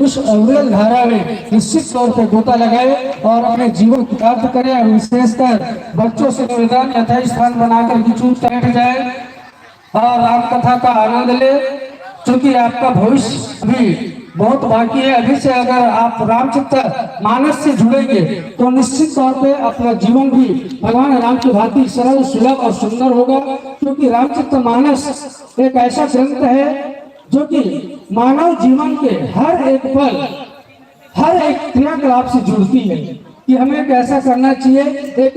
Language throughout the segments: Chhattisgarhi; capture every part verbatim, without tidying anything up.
उस अविरल धारा में निश्चित तौर पर गोता लगाए और अपने जीवन कृतार्थ करें। और विशेषकर बच्चों से निवेदन, यथास्थान बनाकर के चुप बैठ जाए और राम कथा का आनंद ले, क्योंकि आपका भविष्य भी बहुत बाकी है। अभी से अगर आप रामचरित मानस से जुड़ेंगे तो निश्चित तौर पे अपना जीवन भी भगवान राम की भांति सरल, सुलभ और सुंदर होगा, क्योंकि रामचरित मानस एक ऐसा ग्रंथ है जो कि मानव जीवन के हर एक पल, हर एक क्रियाकलाप से जुड़ती है कि हमें कैसा करना चाहिए, एक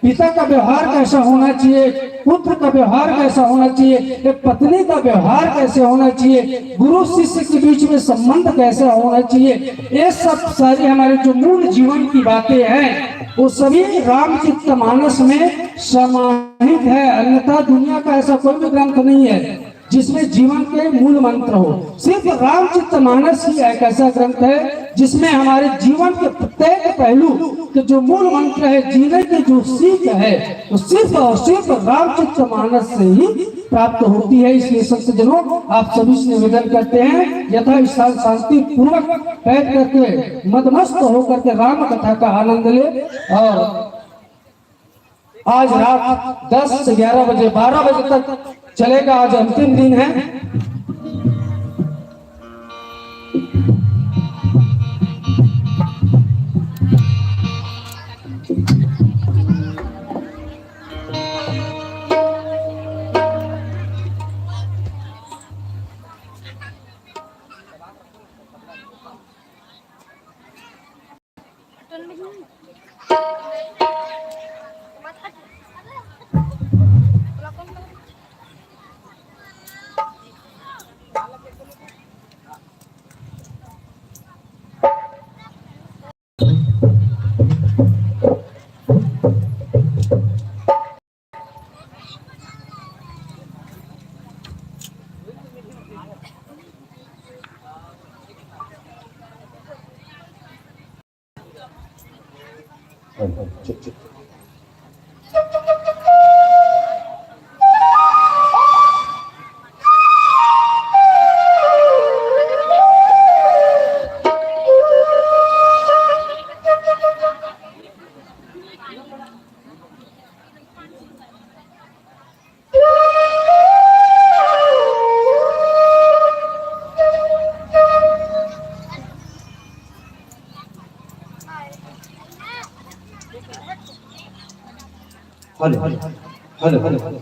पिता का व्यवहार कैसा होना चाहिए, पुत्र का व्यवहार कैसा होना चाहिए, एक पत्नी का व्यवहार कैसे होना चाहिए, गुरु शिष्य के बीच में संबंध कैसा होना चाहिए। ये सब सारी हमारे जो मूल जीवन की बातें हैं, वो सभी रामचरित मानस में समाहित है। अन्यथा दुनिया का ऐसा कोई भी ग्रंथ नहीं है जिसमें जीवन के मूल मंत्र हो। सिर्फ रामचरित मानस ही एक ऐसा ग्रंथ है जिसमें हमारे जीवन के प्रत्येक पहलू के जो मूल मंत्र है, जीने की जो सीख है, वो सिर्फ और सिर्फ रामचरित मानस से ही प्राप्त होती है। इसलिए संत जनों, आप सभी से निवेदन करते हैं, यथा स्थान शांति पूर्वक बैठ करके, मदमस्त होकर के राम कथा का आनंद ले। और आज रात दस से ग्यारह बजे, बारह बजे तक चलेगा। आज अंतिम दिन है। Hello, hello, hello.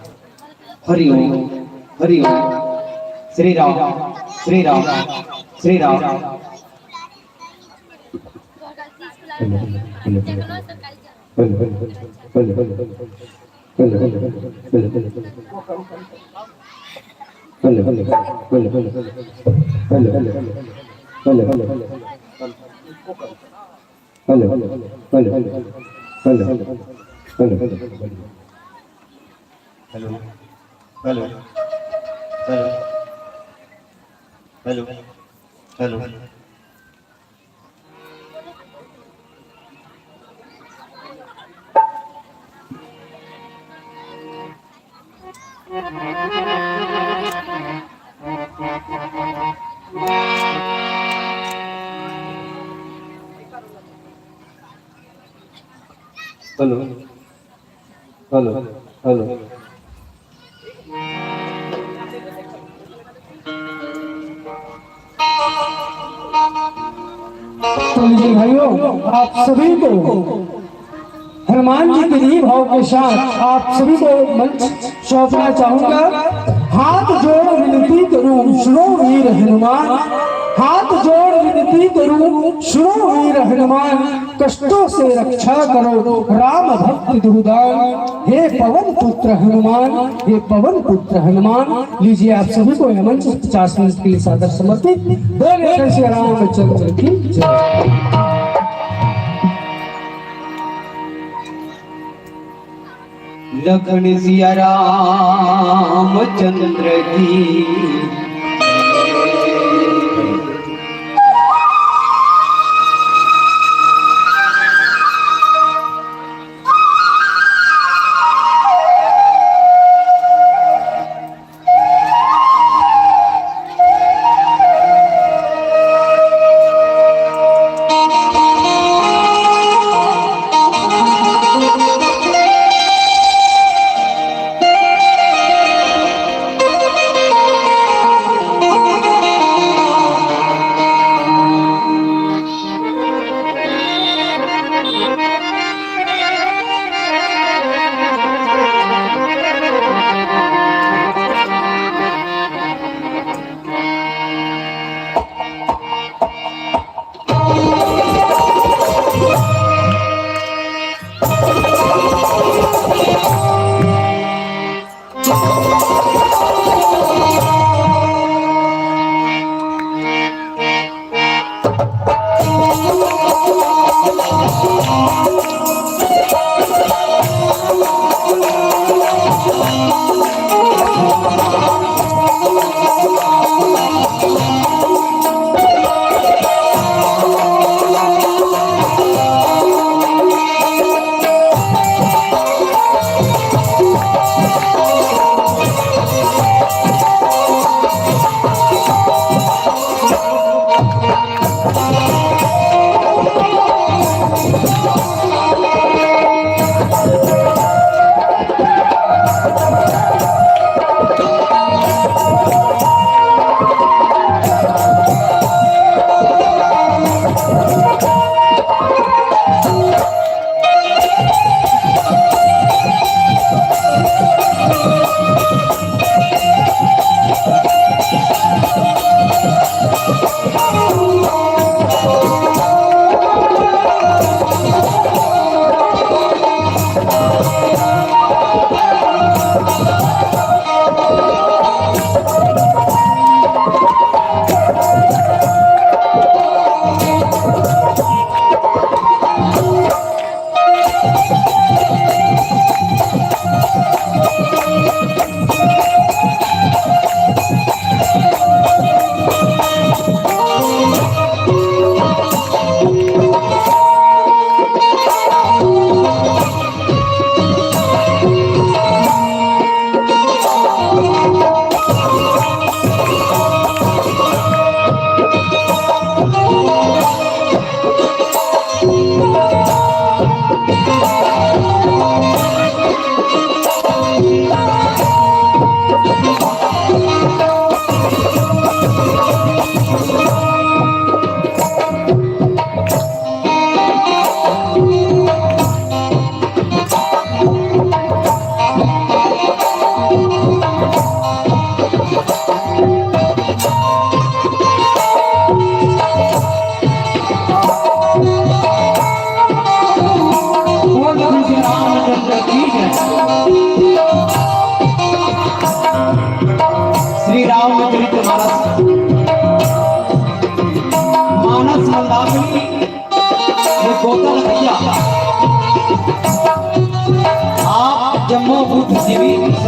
Hari Om, Hari Om. Shri Ram, Shri Ram, Shri Ram. Hello, hello, hello. Hello, hello, hello. Hello, hello, hello. Hello, hello, hello. Hello, hello, hello. Hello, hello, hello. Hello, hello, hello. Hello, hello, hello. Hello, hello, hello. Hello, hello, hello. Hello, hello, hello. Hello, hello, hello. Hello, hello, hello. तो लीजिए भाइयों, आप सभी को हनुमान जी के इन्हीं भाव के साथ आप सभी को मंच सौंपना चाहूंगा। हाथ जोड़ विनती करूं, सुनो वीर हनुमान। हाथ जोड़ विनती करूं, सुनो वीर हनुमान। कष्टों से रक्षा करो, राम भक्त दुर्दान। हे पवन पुत्र हनुमान, हे पवन पुत्र हनुमान। लीजिए, आप सभी को यह मंच पचास मिनट के लिए सादर समर्पित। बोले जय श्री रामचंद्र की जय। लखन सिया रामचंद्र की।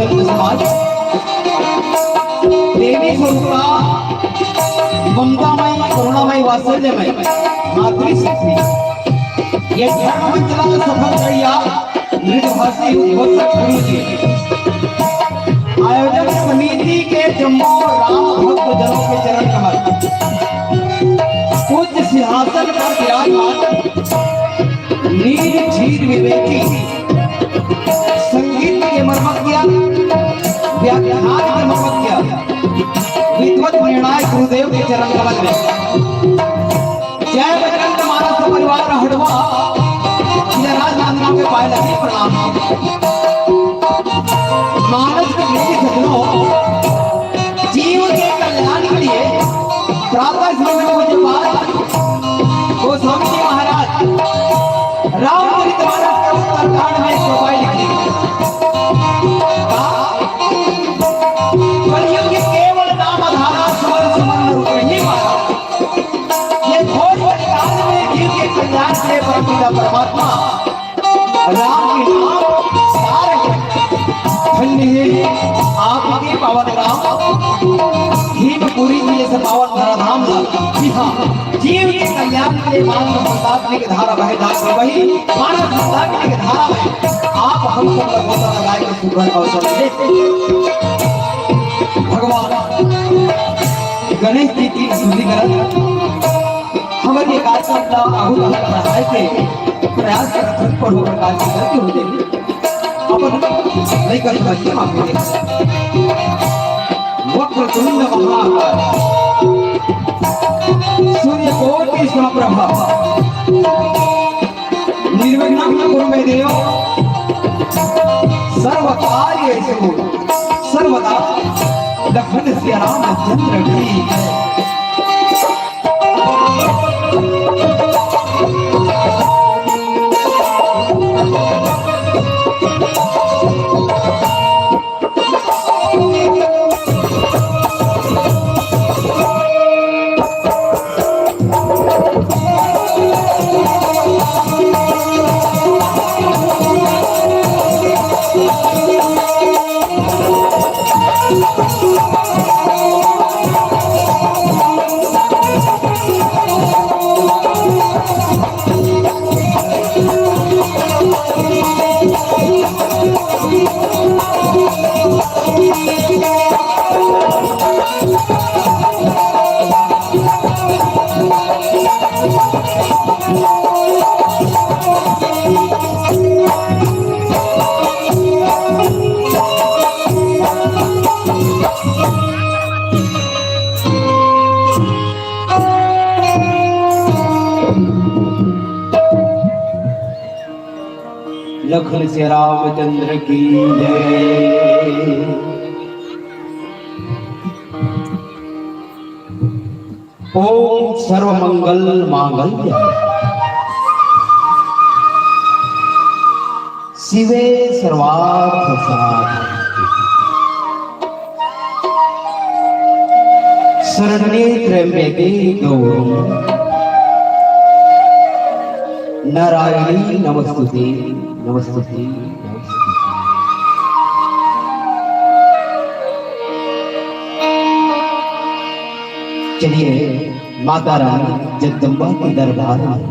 समाज, देवी स्वरूपा, ममतामयी, करुणामयी, वात्सल्यमयी, मातृशक्ति। ये धर्म मंचला सफल करिया मृदुभाषी उद्बोधक गुरु जी। आयोजक समिति के जम्मो राम भक्त जनों के चरण कमल। उच्च सिंहासन पर विराजमान नीर झीर विवेकी, संगीत के मर्मज्ञ, व्याख्यान के मर्मज्ञ, विद्वत निर्णायक गुरुदेव के चरण कमल में। जय बजरंग मानस परिवार हडवा, जिला राजनांदगांव के पाए लगे प्रणाम। मानस के प्रेमी सज्जनों, जीव के कल्याण के लिए प्रातः समय में पूज्यपाद गोस्वामी जी महाराज रामचरित मानस के उत्तरकांड में एक चौपाई लिखी। कहा, कलयुग के केवल नाम आधारा, सुमर सुमर नर उपहि पारा। ये घोर कलिकाल में जीव के कल्याण के लिए परम पिता परमात्मा राम के नाम सार है। धन्य है आपके पावन राम, भीमपुरी के जैसे पावन धरा धाम का। जी हाँ, जीव के कल्याण के लिए मानव संताप के धारा बहे, जात में वही मानव संताप के धारा में आप हम सब लोगों का लगाए के सुगंध अवसर दे। भगवान गणेश जी की स्तुति करत हमर ये कार्यक्रम ला आगू तक बढ़ाए के प्रयास करत हन, पर ओकर काल की गलती हो जाएगी। अपन लइका के बच्चे माफ हो जाएगी। वक्रतुंड महाकाय, सूर्यकोटि समप्रभा, निर्विघ्नं कुरु मे देव, सर्वकार्येषु सर्वदा। लखन सिया रामचंद्र की जय। लखन सिया रामचंद्र की जय। ओम सर्वमंगल मांगल्य शिवे सर्वार्थ साधके शरण्ये त्र्यंबके गौरी नारायणी नमस्तुते, नमस्तुते, नमस्तुते। चलिए माता रानी जगदम्बा के दरबार में।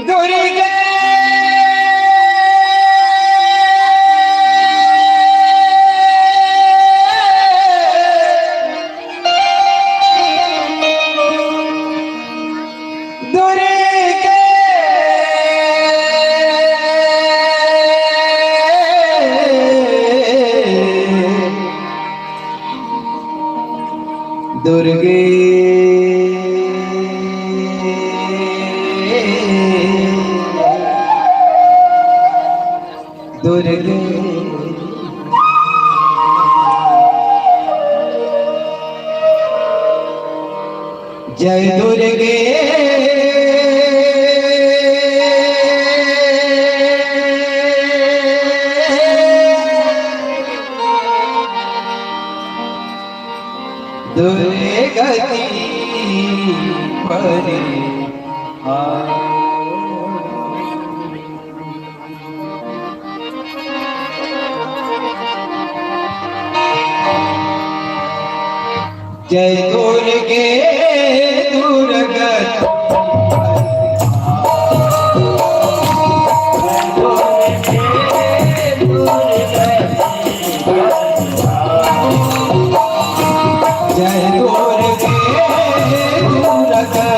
दुर्गे दुर्गे दुर्गे दुर्गे जय दुर्गे। दुर्गति पर आ। जय दुर्गे दुर्गति। जय दुर्गे दुर्गति। जय दुर्गे दुर्गति।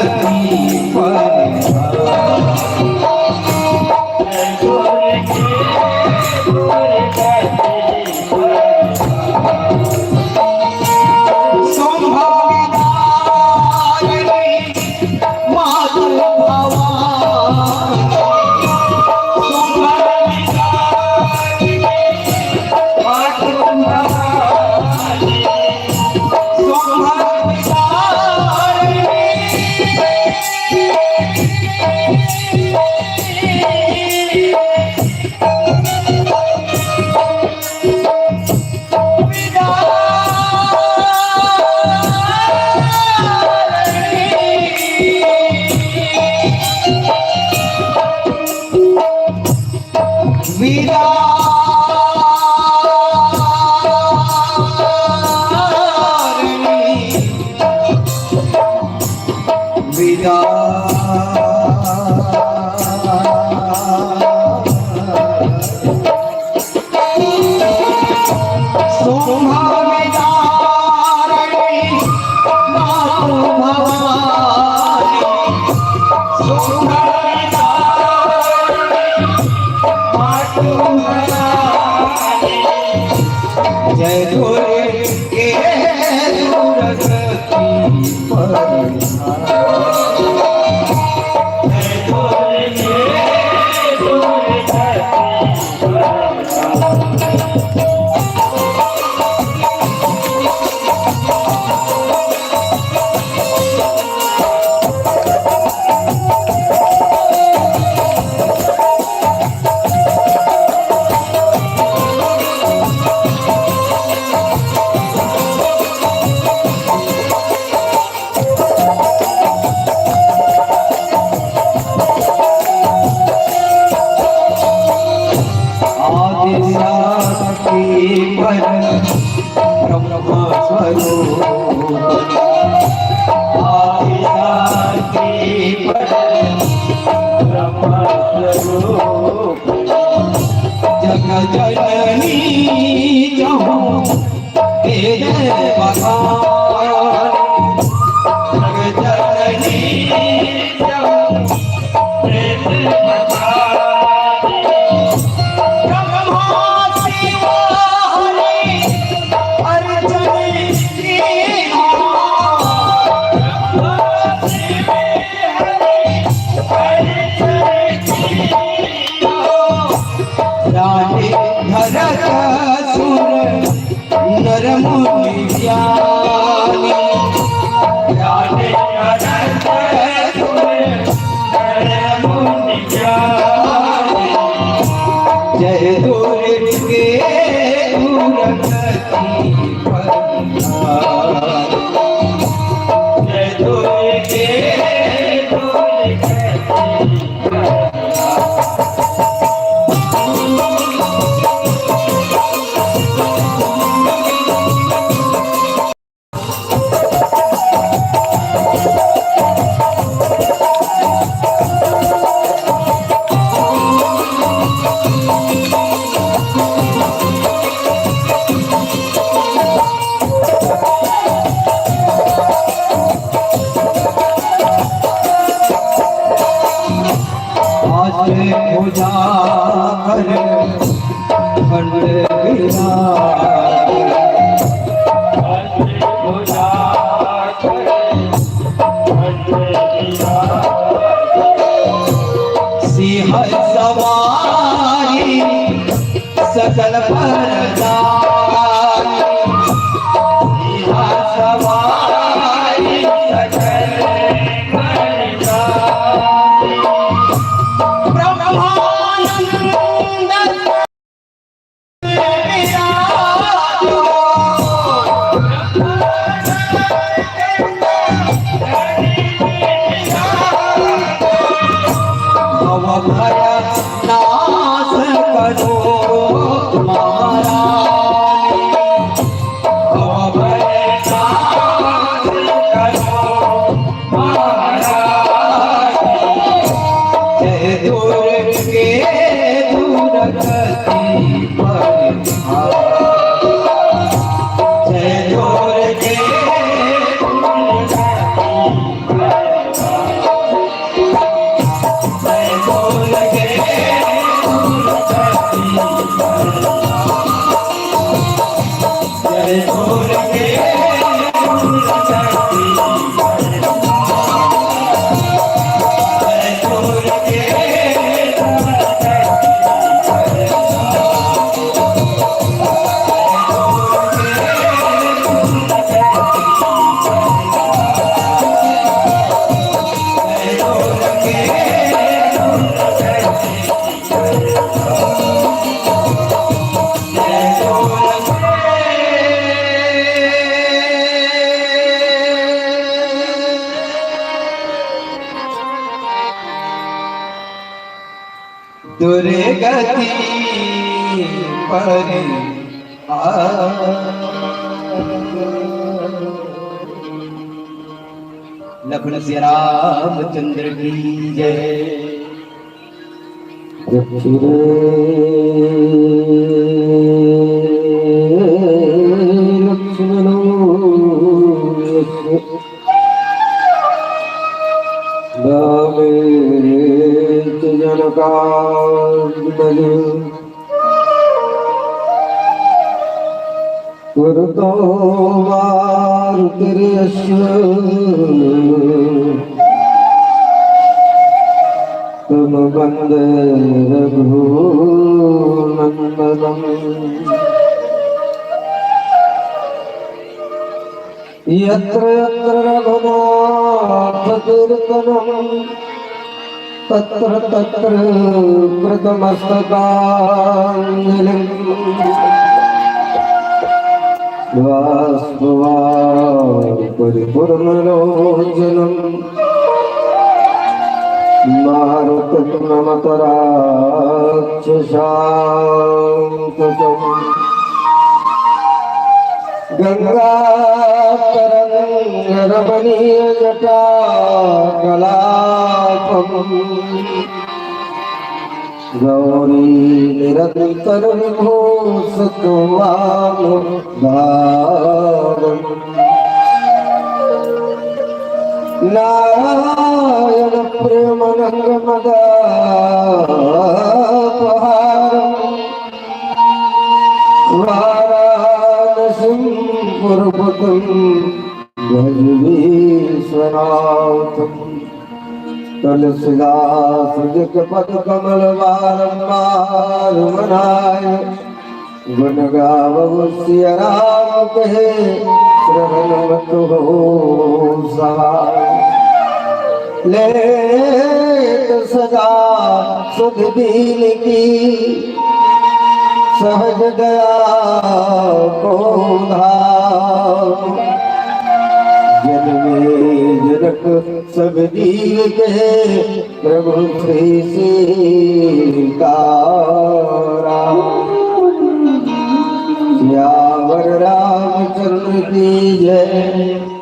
आदिशक्ति पर ब्रह्म स्वरूप, आदिशक्ति पर ब्रह्म स्वरूप, जग जननी जहु तेज बखान, जग जननी जहु तेज बखान। ब्रह्मा शिव हरि अर्जुन तीनों, ब्रह्मा शिव हरि अर्जुन तीनों, रानी भरत सुर नर मुनि ज्ञानी। रानी भरत सुर नर मुनि ज्ञानी। जय दुर्गे दुर्गति प्रधान। जय दुर्गे दुर्गति। अष्टभुजा कर खंड विराज। अष्टभुजा कर खंड विराज। सिंह सवारी सकल पर जाई। सिंह सवारी सकल पर जाई। ब्रह्मानंद भव भय नाश करो महाराज। दुर्गति पर आ। लखन सिया रामचंद्र की जय। लक्ष्मणो यस्य रामे च जनकात्मजे। पुरतो मारुतिर्यस्य तम वन्दे रघुनन्दनम्। यत्र यत्र रघुनाथ कीर्तनम् तत्र तत्र कृतमस्तकाञ्जलिम्। बाष्पवारि परिपूर्णलोचनम् मारुतिं नमत राक्षसान्तकम्। गङ्गातरङ्गरमणीयजटाकलापम् गौरीनिरन्तरविभूषितवामभागम्। नारायणप्रेमनङ्गमदापहारम् वाराणसीं पुरपतिं भज विश्वनाथम्। तुलसीदास जी के पद कमल बारंबार मनाए, गुण गावहु सिया राम के श्रवण मत हो सहाय। लेत सदा सुध बीन की सहज दया को धाम। जन्मे जनक सब जीव के प्रभु श्री सीताराम। सियावर रामचंद्र की जय।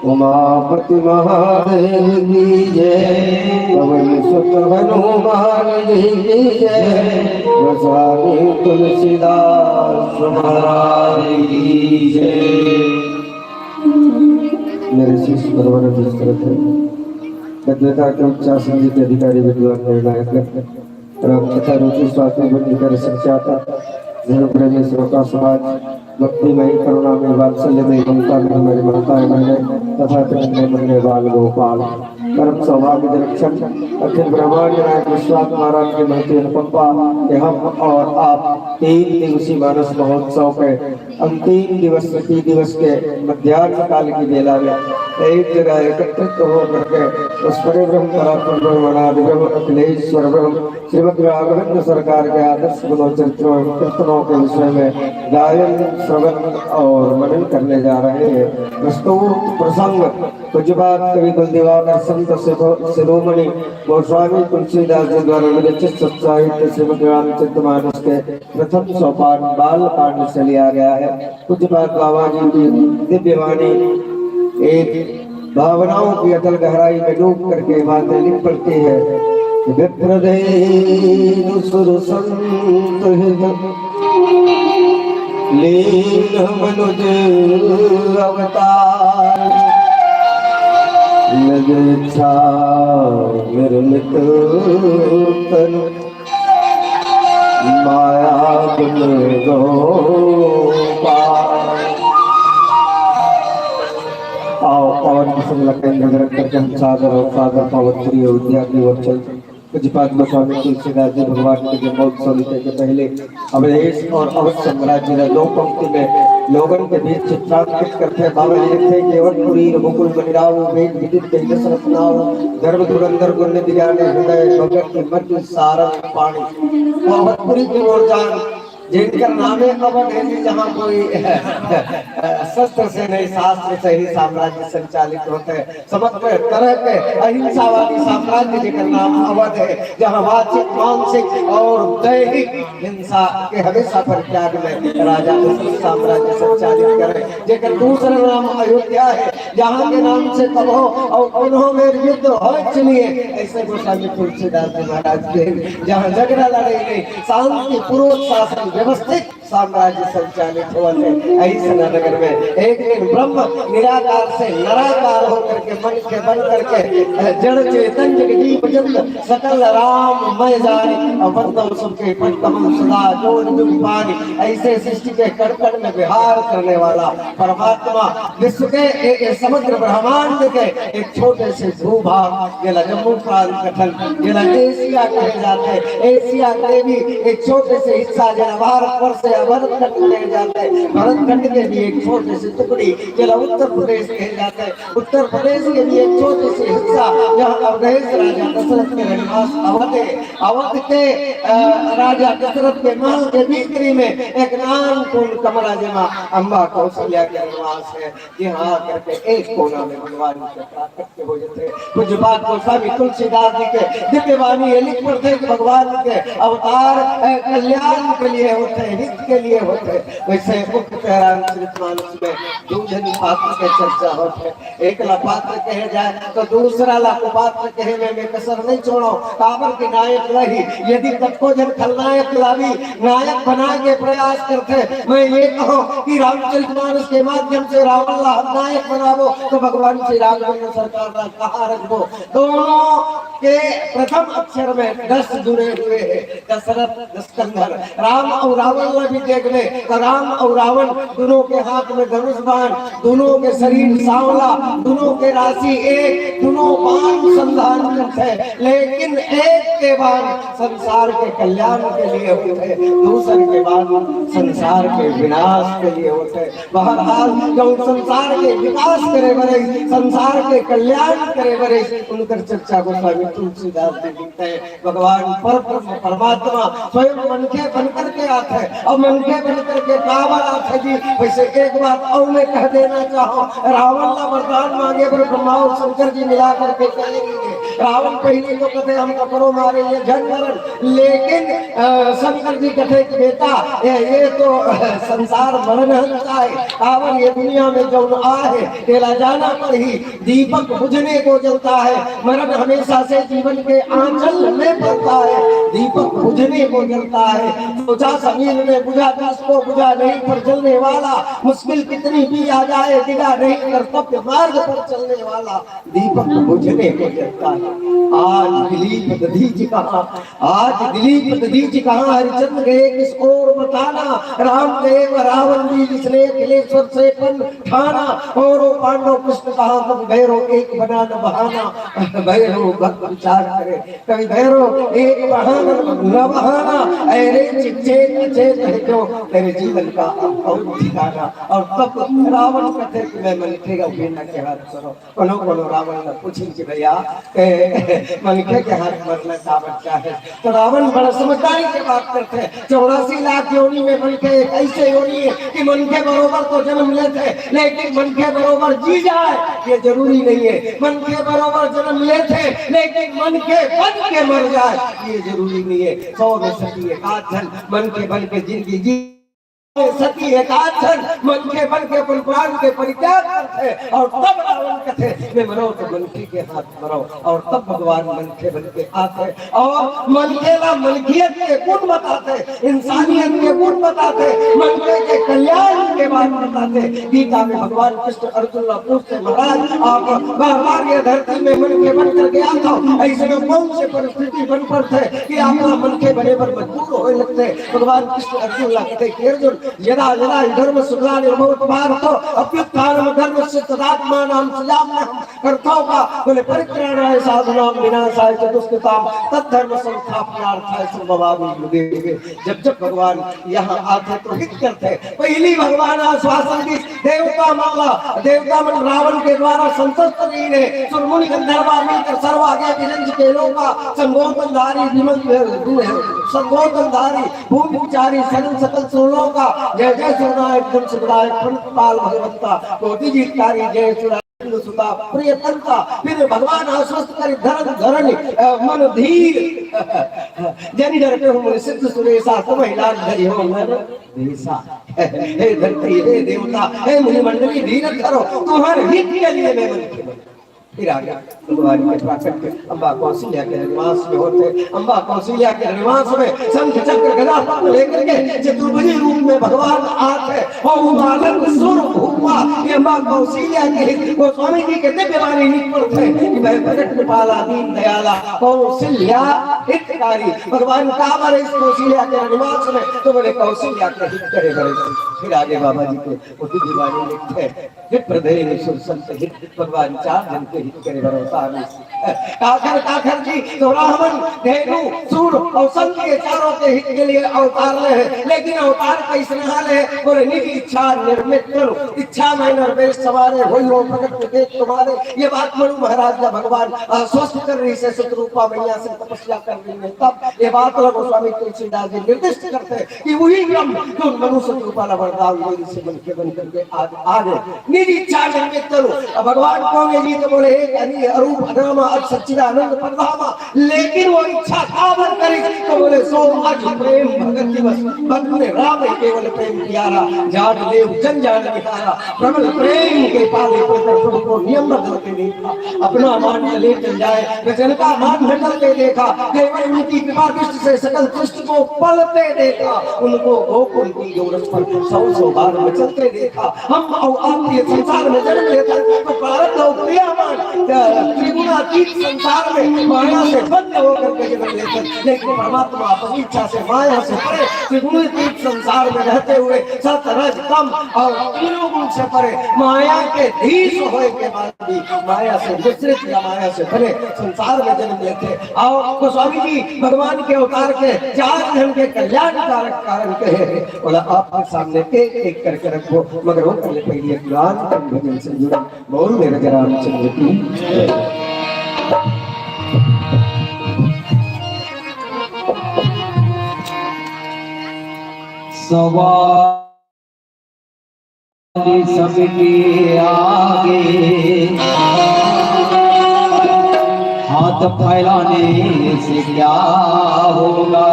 उमापति महादेव की जय। पवन सुत हनुमान जी की जय। गोस्वामी तुलसीदास महाराज की जय। मेरे शिष्य परवर दस्तरथ है। गद्य कार्यक्रम शासन जी के अधिकारी विद्वान निर्णायक राम कथा रुचि स्वाति बुद्धि कर संख्याता। धर्म प्रेमी श्रोता समाज, भक्तिमय करुणामय वात्सल्यमय ममता में हमारी माताएं बहनें तथा प्रेम में बहने बाल गोपाल। परम सौभाग्य रक्षण अखिल ब्रह्मांड नायक विश्वनाथ महाराज की महती अनुकंपा कि हम और आप तीन दिवसीय मानस महोत्सव के अंतिम दिवस, तृतीय दिवस के मध्यान्ह काल की बेला में एक जगह एकत्रित होकर के उस परे ब्रह्म परात्पर ब्रह्म अनादि ब्रह्म अखिलेश्वर ब्रह्म श्रीमद् राघवेंद्र सरकार के आदर्श गुणों चरित्रों एवं कीर्तनों के विषय में गायन, श्रवण और मनन करने जा रहे हैं। प्रस्तुत प्रसंग पूज्यपाद कवि कुल दिवाकर संत शिरो-, शिरोमणि गोस्वामी तुलसीदास जी द्वारा विरचित सत्साहित्य श्रीमद् रामचरित मानस के प्रथम सोपान बाल कांड से लिया गया है। पूज्यपाद बाबा जी की दिव्य वाणी एक भावनाओं की अतल गहराई में डूब करके बातें लिख पड़ती है। विप्रदेनु सुर संत हित लीन मनुज अवतार। निज इच्छा निर्मित तनु माया गुण गो पार। आओ, और भी संग लगेंगे, नजर करके हम सादर और सादर पावन श्री अयोध्या की ओर चलते हैं। पूज्यपाद गोस्वामी तुलसीदास जी भगवान के जन्मोत्सव के पहले अवधेश और अवध साम्राज्य का दो पंक्ति में लोगन के बीच चित्रांकित करते हैं। बाबा जी लिखते हैं कि अवधपुरी रघुकुल मणिराव वेद विदित तेजस रत्नाव धर्म धुरंधर गुण निधि ज्ञानी हृदय भगत की मति सारंग पाणी। तो अवधपुरी की ओर जान जिनकर नामे अवध हे जी, जहाँ कोई शस्त्र से नहीं, शास्त्र से ही साम्राज्य संचालित होथे। समस्त तरह के अहिंसावादी साम्राज्य, जेकर नाम अवध हे, जहाँ वाचिक, मानसिक और दैहिक हिंसा के हमेशा परित्याग में राजा दशरथ साम्राज्य संचालित करे, जेकर दूसरा नाम अयोध्या हे, जहाँ के नाम से कबो और कोनो मेर युद्ध होय च नइ हे। ऐसे गोस्वामी तुलसीदास जी महाराज के जहाँ झगड़ा लड़ई नइ, शांतिपूर्वक शासन, व्यवस्थित साम्राज्य संचालित होवत हे। अइसना नगर में एक दिन ब्रह्म निराकार से नराकार होकर के, मन के बन करके, जड़ चेतन जग जीव जंत सकल राम मय जानी, और बंदो सुख के पद कमल सदा जोन जुग पानी। ऐसे सृष्टि के कण कण में विहार करने वाला परमात्मा, विश्व के ए, ए, समग्र ब्रह्मांड के एक छोटे से भूभाग, जेला जम्मू प्रांत कथन, जेला एशिया कहे जाथे, एशिया के भी एक छोटे से हिस्सा, जेला भारतवर्ष या भरतखंड कहे जाथे, भरतखंड के भी एक छोटे से टुकड़ी, जेला उत्तर प्रदेश कहे जाथे, उत्तर प्रदेश के भी एक छोटे से हिस्सा, जहाँ अवधेश राजा दशरथ के रघुनाथ अवध हे। अवध के, अ, राजा दशरथ के महल के भीतरी में एक नानकुन कमरा, जेमा अम्बा कौशल्या के रघुनाथ हे। यहाँ आकर के एक कोना में भगवान के प्राकट्य हो जाथे। पूज्यपाद गोस्वामी तुलसीदास जी के दिव्य वाणी ये लिख पढ़थे कि भगवान के अवतार, अ, कल्याण के लिए होथे, हित के लिए होथे। वैसे मुख्य चेहरा चरितमानस में दू झन पात्र के चर्चा होथे। एक ला पात्र कहे जाए तो दूसरा ला कुपात्र कहे में, में कसर नहीं छोड़ो। काबर के नायक ला ही यदि कतको झन खलनायक ला भी नायक बनाए के प्रयास करथे, मैं ये कहूँ कि रामचरितमानस के माध्यम से रावण ला हम नायक बनाबो तो भगवान श्री राघवेंद्र सरकार ला कहाँ रखबो? दोनों के प्रथम अक्षर में दस जुड़े हुए हैं, दशरथ, दशकंधर। राम और रावण ला भी देखबे तो राम और रावण दोनों के हाथ में धनुष बाण, दोनों के शरीर सांवला, दोनों के राशि एक, दोनों बाण संधान करथे, लेकिन एक के बाण संसार के कल्याण के लिए होथे, दूसर के बाण संसार के विनाश के लिए होथे। बहरहाल, जो संसार के विकास करे बर आइस, संसार के कल्याण करे बर आइस, उनकर चर्चा गोस्वामी तुलसीदास जी लिखथे। भगवान पर ब्रह्म परमात्मा स्वयं मनखे बन करके आथे। अब मनखे बन करके काबर आथे जी? वैसे एक बात और मैं कह देना चाहूँ, रावण ला वरदान मांगे बर ब्रह्मा और शंकर जी मिला करके कहे रहिथे। रावण पहले तो कथे हम ककरो मारे ये झन मरन, लेकिन, अ, शंकर जी कथे कि बेटा, ये, ये तो, अ, संसार मरन हंता हे, काबर ये दुनिया में जौन आहे, तेला जाना पड़ही। दीपक बुझने को जलता है, मरण हमेशा से जीवन के आंचल में पड़ता है। दीपक बुझने को जलता है, सोचा समीर ने बुझा, जिसको बुझा नहीं पर जलने वाला, मुश्किल कितनी भी आ जाए, डिगा नहीं कर्तव्य मार्ग पर चलने वाला। दीपक बुझने को जलता है। आज दिलीप दधीचि कहाँ, आज दिलीप दधीचि कहाँ, हरिचंद्र गए किसको और बताना। राम गए व रावण भी, जिसने अखिलेश्वर से पन ठाना। कौरव पांडव कृष्ण कहाँ, कवि भैरव एक बना न बहाना। भैरव भक्त विचार करे, कवि भैरव एक बहाना न बहाना। अरे चित चेत अचेत है क्यों, तेरे जीवन का अब और ठिकाना। और तब रावण कथे कि मैं मनखे अउ बेटा के हाथ करो। कोनो कोनो रावण ला पूछिन कि भैया, ए, मनखे के हाथ मरना काबर चाहे? तो रावण बड़ा समझदारी के बात करथे। चौरासी लाख योनि में मनखे एक ऐसे योनि हे कि मनखे बरोबर तो जन्म लेथे, लेकिन मनखे बरोबर जी जाए, ये जरूरी नहीं है। मनखे बरोबर जन्म लेथे, लेकिन मनखे बन के मर जाए, ये जरूरी नहीं है। सौ में सती एकाध झन मनखे बन के जिंदगी जी सती एकाध झन मनखे बन के अपन प्राण के परित्याग करथे, और तब रावण कथे, मैं मरो तो मनखे के हाथ मरो, और तब भगवान मनखे बन के आथे, और मनखे ला मनखियत के गुण बताथे, इंसानियत के गुण बताथे, मनखे के कल्याण के बात बताथे। गीता में भगवान कृष्ण अर्जुन ला पूछथे, महाराज, आप बार बार ये धरती में मनखे बन करके आथो, ऐसे में कौन से परिस्थिति बन पड़थे कि आप ला मनखे बने बर मजबूर होए लगथे? भगवान कृष्ण अर्जुन ला कथे कि अर्जुन, यदा यदा हि धर्मस्य ग्लानिर्भवति भारत, अभ्युत्थानमधर्मस्य तदात्मानं सृजाम्यहम्। करथव का? बोले, परित्राणाय साधूनां विनाशाय च दुष्कृताम्, तद्धर्म संस्थापनार्थाय संभवामि युगे युगे। जब जब भगवान यहाँ आथे तो हित करथे। पहली भगवान आश्वासन दिस, देवता मन ला, देवता मन रावण के द्वारा संतुष्ट नहीं रहे। सुर मुनि गंधर्वा मिलकर सर्व आगे विरंज के लोका, संबोधन धारी विमल संगोधनधारी, भूमि विचारी, सगल सकल सुरलों का, जय जय सुरनायक, धन सुखदायक, प्रणतपाल भगवंता, कोटि जीतकारी, जय सुरनायक सुता, प्रियतंता, फिर भगवान आश्वस्त करि धर्म धरणी, अ, मन धीर। जनि डरते हो मुनि सिद्ध सुरेशा, सब हिलान धरि हो मन देशा। हे धरती, हे देवता, हे मुनि मंडली, धीरज धरो, तुम्हारे हित के लिए मैं मंत्री बना। फिर आगे भगवान के प्राकट्य अम्बा कौशल्या के निवास में होथे। अम्बा कौशल्या के निवास में शंख चक्र गदा पद्म लेकर के चतुर्भुजी रूप में भगवान आथे। और वो बालक सुर भूपा, ये अम्बा कौशल्या के हित, गोस्वामी जी के दिव्य वाणी लिख पढ़थे कि मैं प्रगट कृपाला दीन दयाला कौशल्या हितकारी। भगवान का बारे इस कौशल्या के निवास में, तो बोले कौशल्या के हित करे बरे। फिर आगे बाबा जी के वो दिव्य वाणी लिखथे, विप्रधेनु सुर संत हित, भगवान चार जन के हित करे बर अवतार ले। काखर, काखर जी, तो रावण, धेनु, सुर और संत, ये चारों के हित के लिए अवतार ले हे। लेकिन अवतार कैसने ले हे? बोले, निज इच्छा निर्मित करो, इच्छा में नरवेश समारे, होई हो प्रगट विवेक तुम्हारे। ये बात मनु महाराज ला भगवान आश्वस्त कर रहिसे, चित्ररूपा मैया से तपस्या कर रही है। तब ये बात ला गोस्वामी तुलसीदास जी निर्दिष्ट करथे कि वही ब्रह्म जो मनुष्य के ऊपर वरदान दे से मन के बन करके आज आ गए। निज इच्छा निर्मित करो। अब भगवान कौन है जी? तो बोले, एक अनी अरूप अनामा अज सच्चिदानंद परधामा। लेकिन वो इच्छा काबर करी? तो बोले, सो अज प्रेम भगत दिवस, भक्त ने राम केवल प्रेम प्यारा, जान देव जन जान निहारा। प्रबल प्रेम के पाले प्रकट प्रभु को नियम बदलते देखा, अपना मान चले चल जाए, वचन का मान न चलते देखा। केवल उनकी कृपा दृष्टि से सकल सृष्टि को पलते देखा, उनको गोकुल की गोरख पर सौ सौ बार मचलते देखा। हम और आप ये संसार में जन्म लेते हैं तो प्रारब्ध और क्रियामान, अ, त्रिगुणातीत संसार में माया से बंद होकर के जन्म लेते हैं, लेकिन परमात्मा अपनी इच्छा से माया से परे त्रिगुणातीत संसार में रहते हुए सत रज तम और तीनों गुण से परे माया के धीश होए के बाद भी माया से मिश्रित या माया से बने संसार में जन्म लेते। और गोस्वामी जी भगवान के अवतार के चार जन के कल्याण कारक कारण कहे हैं। बोला, आपके सामने एक एक करके रखो, मगर वो पहले पहले एक राम के भजन से जुड़ा। बोल मेरे रामचंद्र की जय। सवाल सबके आगे हाथ फैलाने से क्या होगा?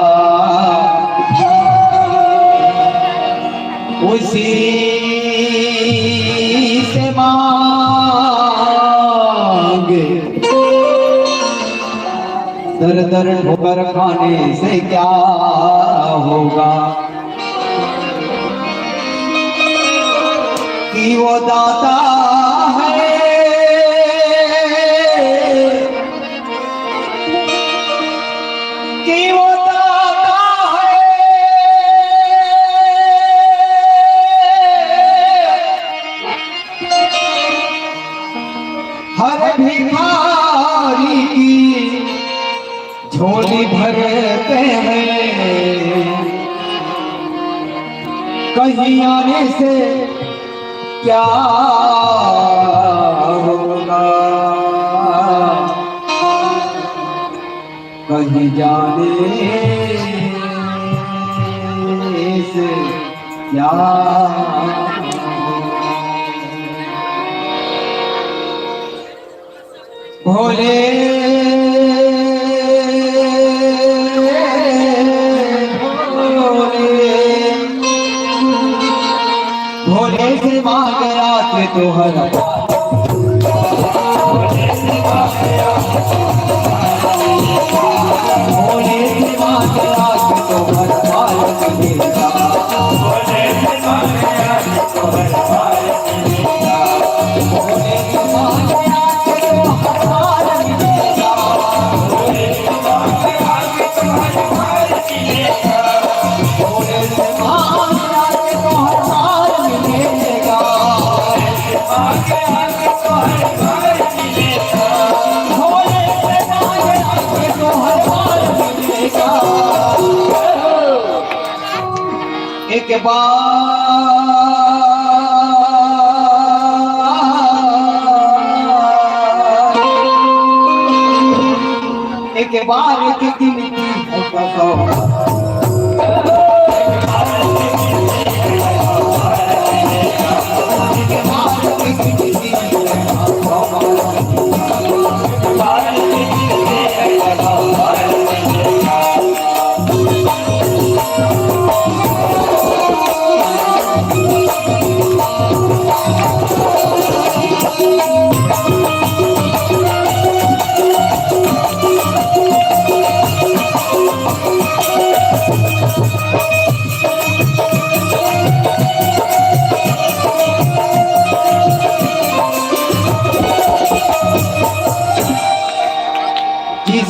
उसी से मांग दर दर ठोकर खाने से क्या होगा? कि वो दाता है, कि वो दाता है। हर भिखारी की झोली भरते हैं, कहीं आने से क्या होगा, कहीं जाने से क्या होगा। भोले, भोले, भोले से मांग रात तोहरा। भोले से मांग रात तोहरा। एक बार, एक बार की गिनती है कसौटी।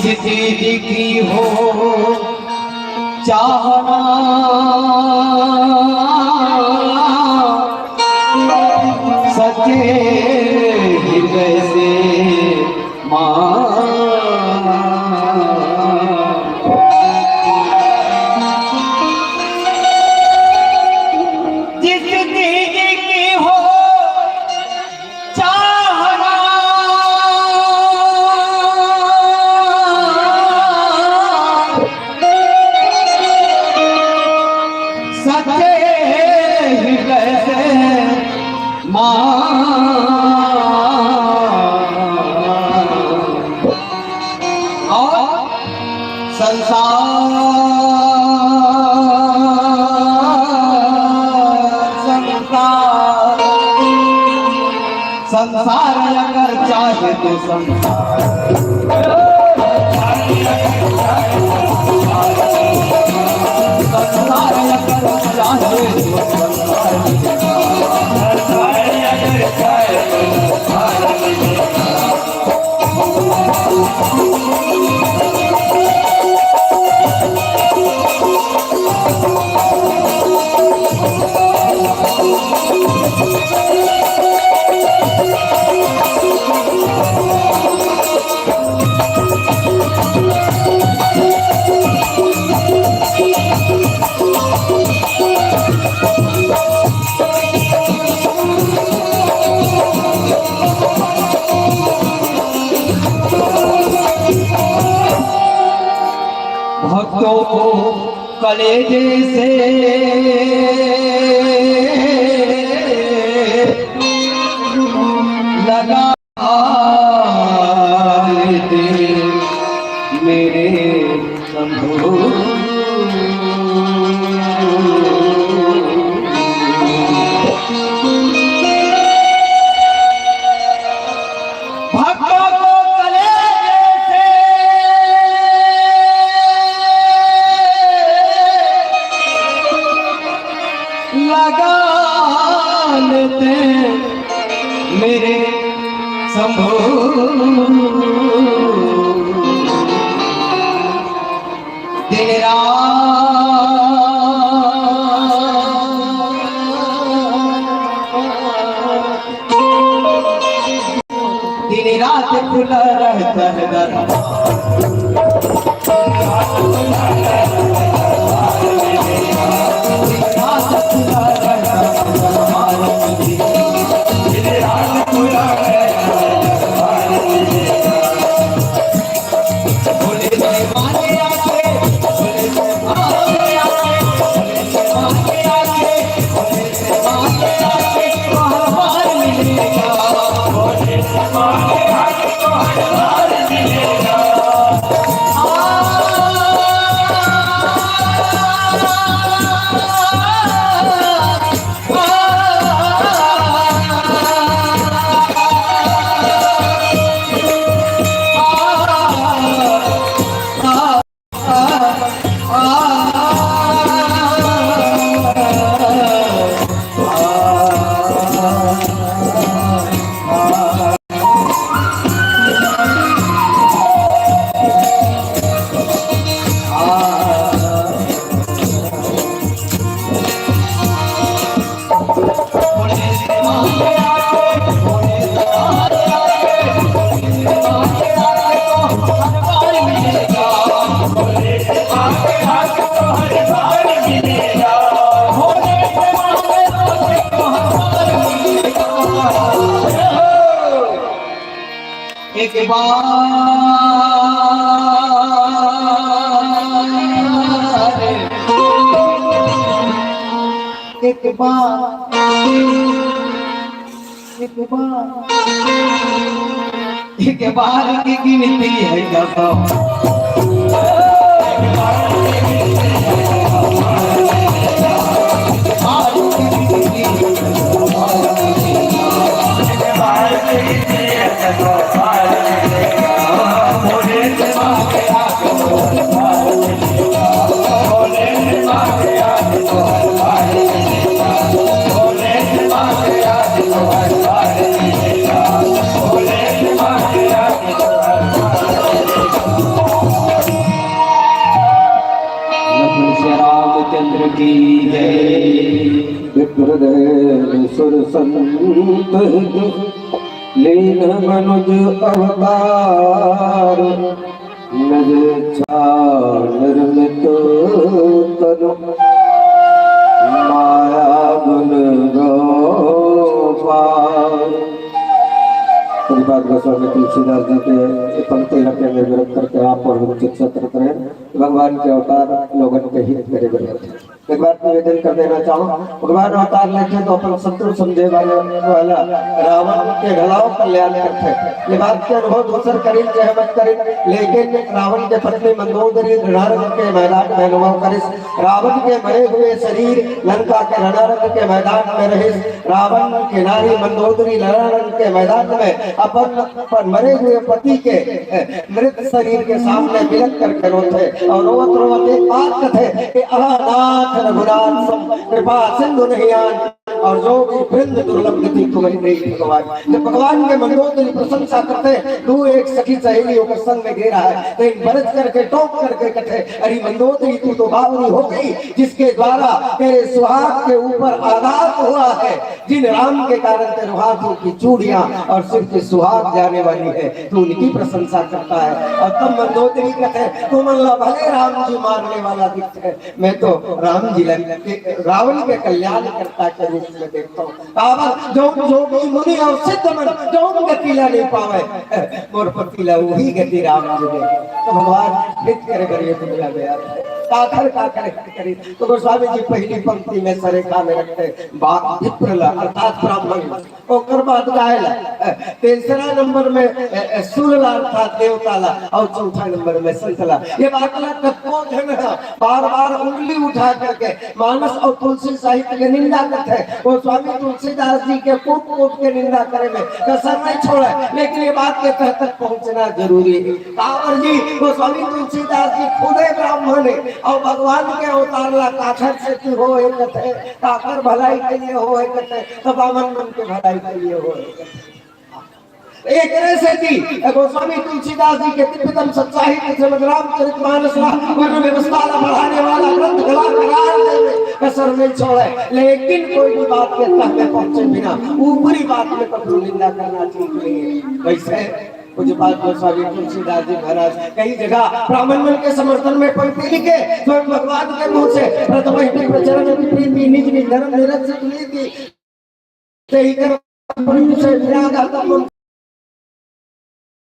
दीदी की हो चाहना, सच्चे हृदय से माँ। जिस दीदी की हो चाहना, सच्चे हृदय से माँ। और संसार, संसार, संसार अगर चाहे तो संसार, संसार अगर चाहे तो संसार। भक्तों को कलेजे से लगा लेते मेरे शंभू। भक्तों को कलेजे से लगा लेते मेरे शंभू। दिन रात, दिन रात खुला रहता है दरबार। एक बार, एक बार, एक बार, एक बार की गिनती है कसम। चंद्र की जय। विप्रदेव सुर संत लीन मनुज अवतार, निज इच्छा निर्मित तनु माया गुण गो पार। श्रीपाद गोस्वामी तुलसीदास जी के पंक्ति ला केंद्र में रख करके आप और हम चित्त करें। भगवान के अवतार लोगन के हित करे बर। एक बात निवेदन कर देना चाहूँ, भगवान अवतार लेथे तो अपन शत्रु समझे वाले वाला रावण के घलाव कल्याण करथे। ये बात के अनुभव दूसर करिन चाहे मत करिन, लेकिन रावण के पत्नी मंदोदरी रणारंभ के मैदान में अनुभव करिस। रावण के मरे हुए शरीर लंका के रणारंभ के मैदान में रहिस। रावण के नारी मंदोदरी रणारंभ के मैदान में अपन, अपन मरे हुए पति के, ए, मृत शरीर के सामने बिलख करके रोथे और रोवत रोवत एक बात कथे कि अनाथ रघुनाथ सम कृपा सिंधु नहीं आन, और जो भी वृंद दुर्लभ गति तुम्हें नहीं भगवान। जब भगवान के मंदोदरी प्रशंसा करथे, दू एक सखी सहेली ओकर संग में गे रहय, तो इन बरज करके टोक करके कथे, अरे मंदोदरी, तू तो बावली हो गई, जिसके द्वारा तेरे सुहाग के ऊपर आघात हुआ है, जिन राम के कारण तेरे हाथों की चूड़ियां और सिर की सुहाग जाने वाली है, तू उनकी प्रशंसा करता है। और तब मंदोदरी कथे, तुमन ला भले राम जी मारने वाला दिखथे, मैं तो राम जी ला के, रावण के कल्याणकर्ता के रूप में देखता हूँ। काबर जौन जोगी मुनि और सिद्ध मन जौन गति ला नहीं पावे, मोर पति ला वही गति राम जी दे। तो भगवान हित करे बर ये दुनिया में आथे। काखर काखर हित करे। तो गोस्वामी जी पहली पंक्ति में सरेखा में रखथे, बा-, विप्र ला अर्थात ब्राह्मण, ओकर बाद गाय ला, तीसरा नंबर में, ए, ए, सुर ला अर्थात देवता ला, और चौथा नंबर में संत ला। ये बात ला कतको झन ह बार बार उंगली उठा करके मानस और तुलसी साहित्य के निंदा करथे। गोस्वामी तुलसीदास जी के कूट कूट के निंदा करे में कसर नहीं छोड़े, लेकिन ये बात के तह तक पहुंचना जरूरी है। काबर जी, गोस्वामी तुलसीदास जी खुदे ब्राह्मण है और भगवान के अवतार ला काखर सेती होय कथे, काखर भलाई के लिए होय कथे, तो बामन मन के भलाई के लिए होय कथे। एकरे सेती गोस्वामी तुलसीदास जी के दिव्यतम सत्साहित्य श्रीमद् रामचरित मानस ला वर्ण व्यवस्था ला बढ़ाने वाला ग्रंथ कला करार दे में कसर नहीं छोड़े, लेकिन कोई भी बात के तह में पहुंचे बिना ऊपरी बात में कभी निंदा करना ठीक नहीं है। वैसे पूज्यपाद गोस्वामी तुलसीदास जी महाराज कई जगह ब्राह्मण मन के समर्थन में पंक्ति लिखे, स्वयं भगवान के मुंह से, "प्रथम ही प्रचरण की प्रीति, निज निज धर्म निरंसित नीति, तेहि कर प्रभु से विरागा तब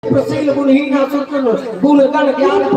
प्रशील गुणहीन असुर गुण गण ज्ञान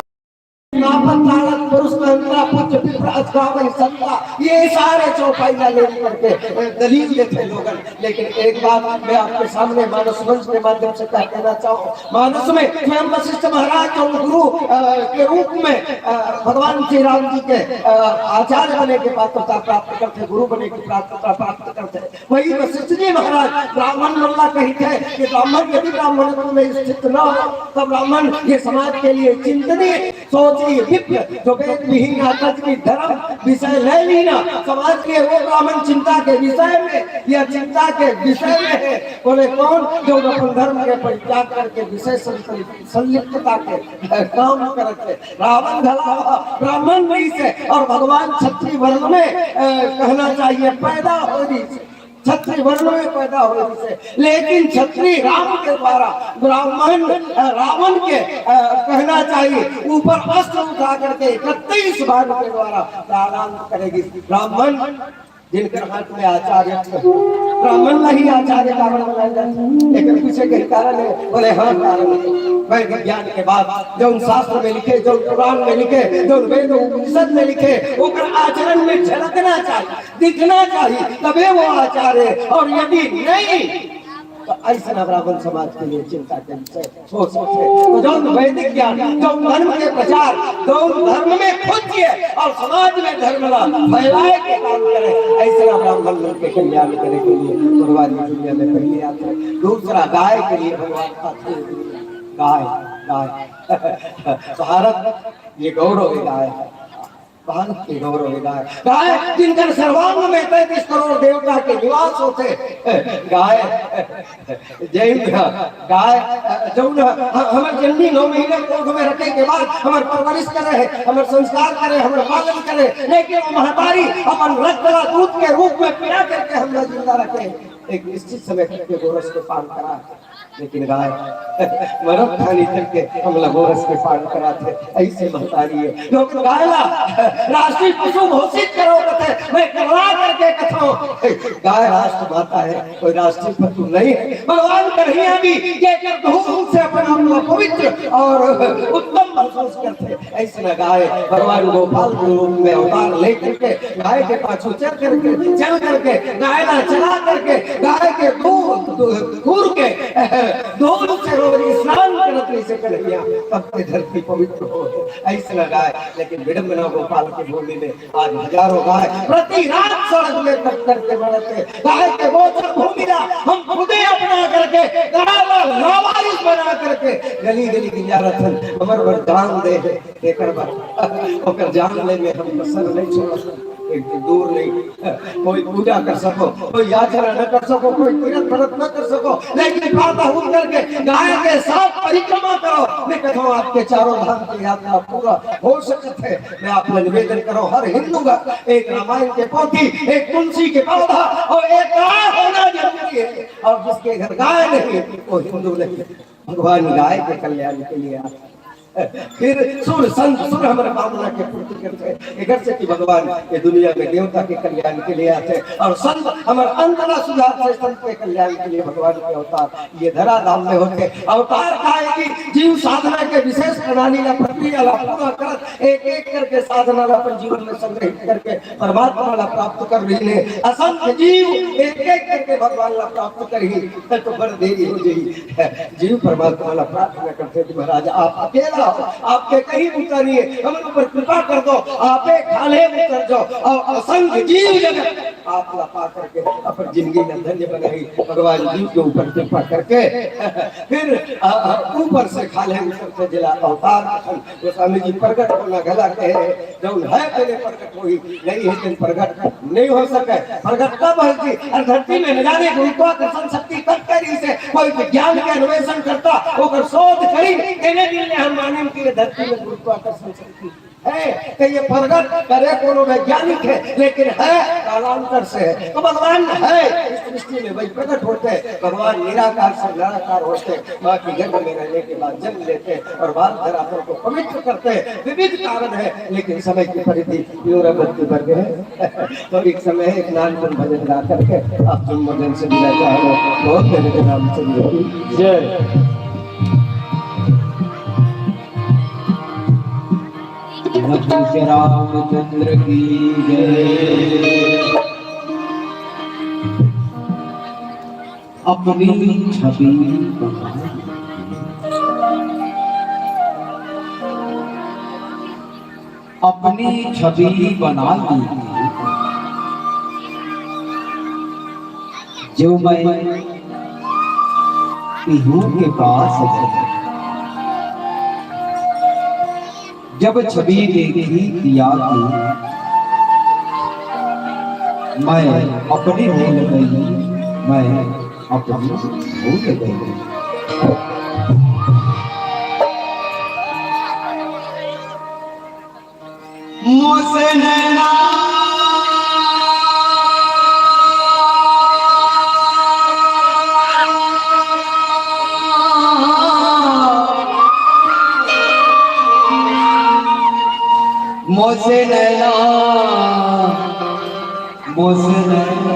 नापत ताड़त पुरुष तंत्रा पूज्य विप्र अथवा वही संता।" ये सारे चौपाई ला लेकर के, ए, दलील देथे लोगन। लेकिन एक बात मैं आपके सामने मानस मंच के माध्यम से कह देना चाहूँ, मानस में स्वयं वशिष्ठ महाराज जो गुरु, अ, के रूप में, अ, भगवान श्री राम जी के, अ, आचार्य बने के पात्रता प्राप्त करथे, गुरु बने की पात्रता प्राप्त करथे, वही वशिष्ठ जी महाराज ब्राह्मण मन ला कहिथे कि ब्राह्मण यदि ब्राह्मणत्व में स्थित न हो, तो ब्राह्मण ये समाज के लिए चिंतनीय, सोचिए, विप्र जो वेद विहीन अथच की धर्म विषय ले लीना, समाज के वो ब्राह्मण चिंता के विषय में या चिंता के विषय में है। बोले कौन? जो अपन धर्म के परित्याग करके विषय संकल्प संलिप्तता के, अ, काम करत हे। रावण घला ब्राह्मण रहिस हे और भगवान क्षत्रिय वर्ण में, अ, कहना चाहिए पैदा होय रहिस हे, क्षत्रिय वर्ण में पैदा होय रहिस हे, लेकिन क्षत्रिय राम के द्वारा ब्राह्मण, अ, रावण के, अ, कहना चाहिए ऊपर अस्त्र उठा करके इकतीस बाण के द्वारा प्राणांत करे गिस। ब्राह्मण जिनकर हाथ में आचार्य, ब्राह्मण ला ही आचार्य काबर बनाए जाथे, एकर पीछे के कारण है? बोले हाँ, कारण है। वैदिक ज्ञान के बाद जौन शास्त्र में लिखे, जौन पुराण में लिखे, जौन वेद उपनिषद में लिखे, ओकर आचरण में झलकना चाहिए, दिखना चाहिए, तबे वो आचार्य है। और यदि नहीं, तो ऐसा ब्राह्मण समाज के लिए चिंता के विषय हो सकथे। तो जौन वैदिक ज्ञान, जौन धर्म के प्रचार, जौन धर्म में खुद जिए और समाज में धर्म ला फैलाए के काम करे, ऐसे ब्राह्मण लोग के कल्याण करे के लिए भगवान ये दुनिया में पहले आथे। दूसरा, गाय के लिए भगवान आथे। गाय, गाय। भारत ये गौरव है गाय। बाल के गौरव हे गाय, गाय जिनकर सर्वांग में तैंतीस करोड़ देवता के निवास होथे। गाय, जय गाय, जौन ह-, हमर जननी नौ महीना कोख में रखे के बाद हमर परवरिश करे हे, हमर संस्कार करे, हमर पालन करे, लेकिन वो महतारी अपन रक्त ला दूध के रूप में पिला करके हमला जिंदा रखे। एक निश्चित समय तक के गोरस के पान करा, लेकिन गाय मरत खानी तक के हमला गोरस के पान कराथे, ऐसे महतारी हे। लोग गाय ला राष्ट्रीय पशु घोषित करो कथे, मैं करवा करके कथो, गाय राष्ट्र माता हे, कोई राष्ट्रीय पशु नहीं हे। भगवान कन्हैया भी जेकर धूल से अपने आप को पवित्र और उत्तम महसूस करथे, ऐसे न गाय भगवान गोपाल के रूप में अवतार लेकर के गाय के पाछू चल करके, चल करके, गाय ला चला करके, गाय के दूध, दूध, खुर के दूध से रोज स्नान करत रहिसे कन्हैया, तब के धरती पवित्र हो। ऐसे न गाय, लेकिन विडम्बना गोपाल की भूमि में आज हजारों गाय प्रति रात सड़क में कट करके मरत हे। गाय के गोचर भूमि ला हम खुदे अपना करके, गाय ला लावारिस बना करके गली गली गिंजारत हन, हमर बर जान दे हे। तेकर बर ओकर जान ले में हम कसर नहीं छोड़ो, एक दूर नहीं। कोई पूजा कर सको, कोई याचना न कर सको, कोई तीरथ व्रत न कर सको, लेकिन प्रातः उठ करके गाय के साथ परिक्रमा करो। मैं कहता हूँ, आपके चारों धाम की यात्रा पूरा हो सकत हे। मैं आपसे निवेदन करो, हर हिंदू का एक रामायण के पोथी, एक तुलसी के पौधा और एक गाय होना जरूरी हे। और जिसके घर गाय नहीं, वो हिंदू नहीं। भगवान गाय के कल्याण के लिए आए। फिर सुर संत सुर हमर कामना के पूर्ति करथे। एकर से कि भगवान ये दुनिया में देवता के कल्याण के लिए आथे और संत हमर अंत ला सुधारथे, संत के कल्याण के लिए भगवान के अवतार ये धरा धाम में होथे। अवतार का है कि जीव साधना के विशेष प्रणाली ला, प्रक्रिया ला पूरा करत, एक एक करके साधना ला अपन जीवन में संग्रहित करके परमात्मा ला प्राप्त कर रही है। असंख्य जीव एक एक करके भगवान ला प्राप्त करही, तो बड़ देरी हो जाही। जीव परमात्मा ला प्रार्थना करथे कि महाराज, आप अकेला हो, आपके कहीं बुता नहीं है, हमर ऊपर कृपा कर दो, आप एक हाले उतर जाओ और असंख्य जीव जगत आप ला पा करके अपन जिंदगी में धन्य बनाही। भगवान जीव के ऊपर कृपा करके फिर, अ, अ, ऊपर से खाले उतरथे, जेला अवतार कथन। गोस्वामी जी प्रगट होना घला कहे, जौन है तेने प्रगट होही, नहीं है तेन प्रगट नहीं हो सके। प्रगट तब होही, अरे धरती में न जाने गुरुत्वाकर्षण शक्ति कब करी से कोई विज्ञान के अन्वेषण करता, ओकर शोध करी, तेने दिन ले हम मानिम कि ये धरती में गुरुत्वाकर्षण शक्ति है। तो ये प्रगट करे कोनो वैज्ञानिक है, लेकिन है कालांतर से है। तो भगवान है इस सृष्टि में, वही प्रगट होते हैं। भगवान निराकार से निराकार होते हैं, माँ की गर्भ में रहने के बाद जन्म लेते हैं और भारत धरातल को पवित्र करते हैं। विविध कारण है, लेकिन समय की परिधि यूरोप के वर्ग है। तो एक समय है, एक नानपुर भजन गा करके आप तुम भजन से विदा चाह रहे हो। बहुत मेरे रामचंद्र की जय। श्री रामचंद्र की जय। अपनी छवि बना, अपनी छवि बना ली, जो मैं पीहू के पास गया। जब छवि देखी पिया की, मैं अपनी भूल गई, मैं अपनी भूल गई। मोसे नैना, मोसे नैना, मोसे नैना।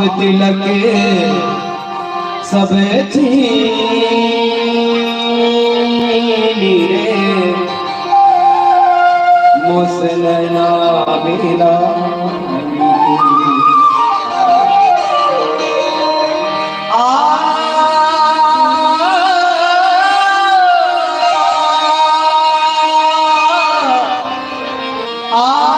तिलक सब छीनी रे, मोस नैना मिला। आ, आ,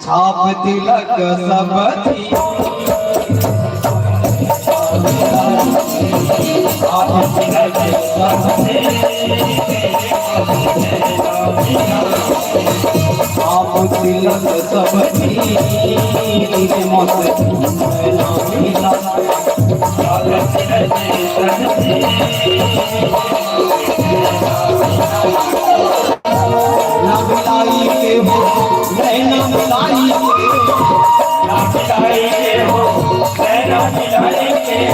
छाप तिलक सब थी। आप तिलक सब थी। ना मिलाई के हो, नैना मिलाई के। ना मिलाई के हो, नैना मिलाई के।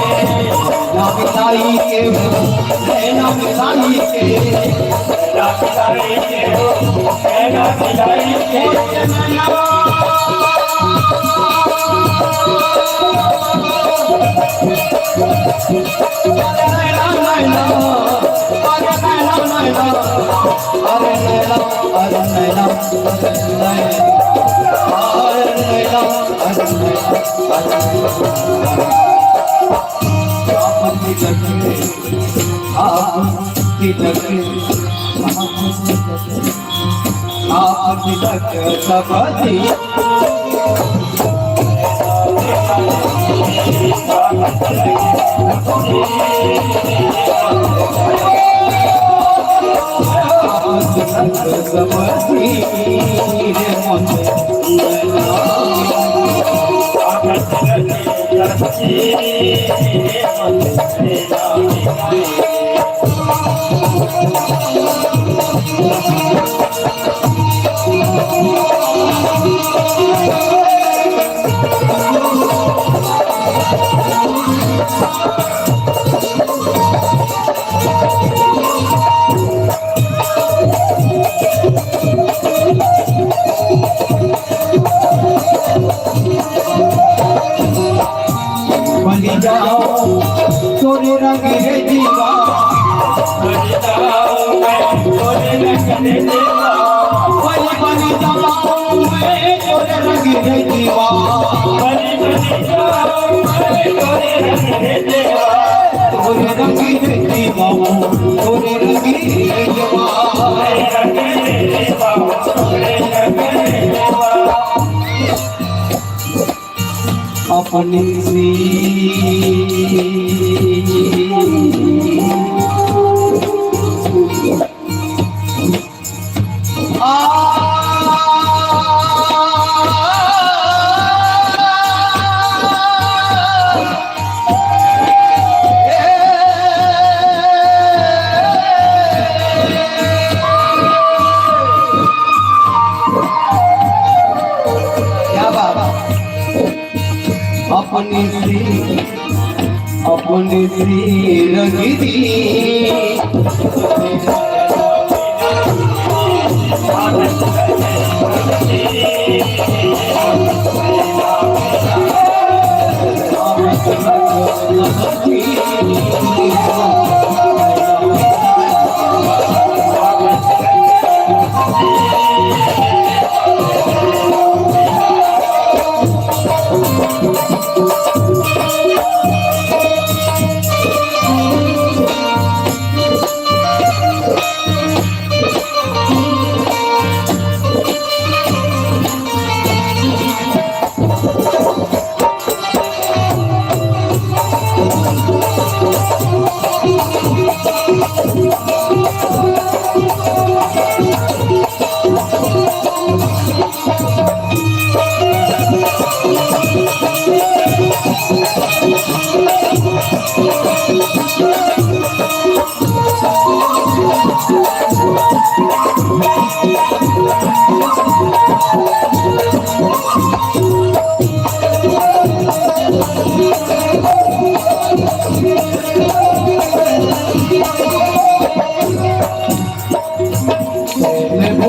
ना मिलाई के हो, नैना मिलाई के। ना मिलाई के हो, नैना मिलाई के। आप तिलक सब थी। बन जाओ तोरे रंग रे जीवा। बन जाओ मैं तोरे रंग रे जीवा। बन, बन जाओ मैं तोरे रंग रे जीवा। बन, बन जाओ मैं तोरे रंग रे जीवा। तोरे रंग रे जीवा, तोरे रंग रे जीवा। तोरे रंग रे जीवा, तोरे रंग रे जीवा। अपने से क्या बात। अपने से, अपने से रंग दी।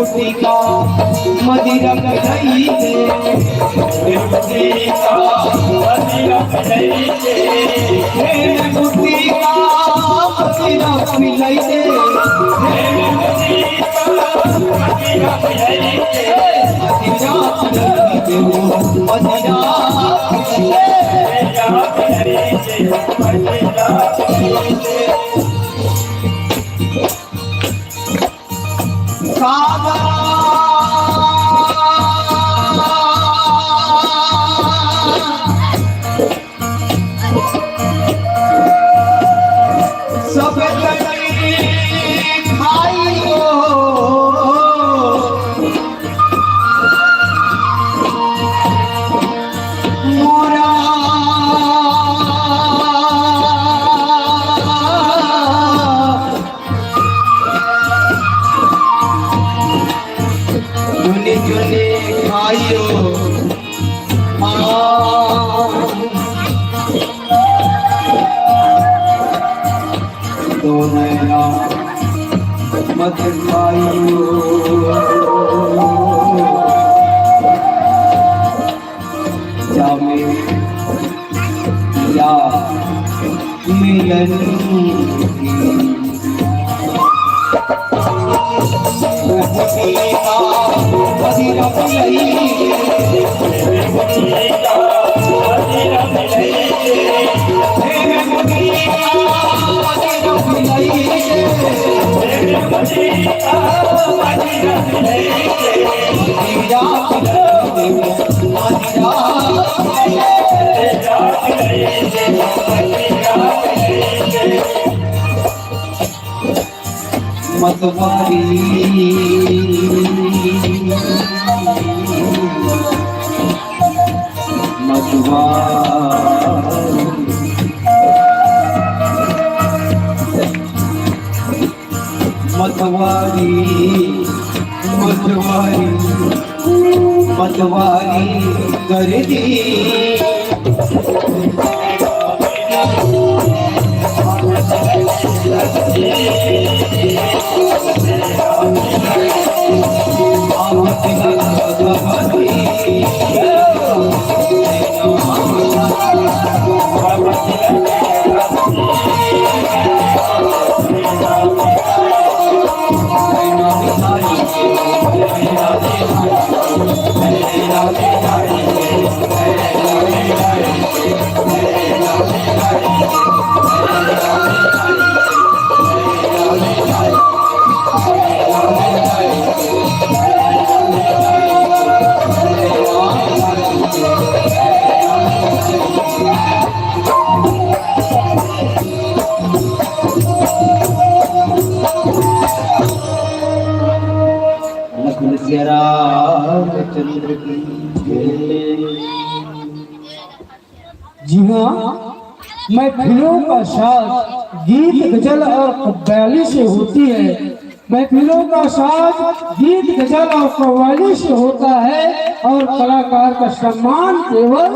गुट्टी का मदिरा पिलाई दे, गुट्टी का मदिरा पिलाई दे, हे गुट्टी का मदिरा पिलाई दे, हे गुट्टी का मदिरा पिलाई दे, मदिरा पिलाई दे, मदिरा पिलाई दे। काबा सब तनी खाई हो मोरा। झुनी झुनी खाइयो, हाँ। दो नैना मत खाइयो, जामे या मिलन। मतवारी, मतवारी, मतवारी, मतवारी, मतवारी कर दी। लखन सिया रामचंद्र की जय। जी हाँ, महफिलों का साज गीत, गजल और कव्वाली से होती है। महफिलों का साज गीत, गजल और कव्वाली से होता है और कलाकार का सम्मान केवल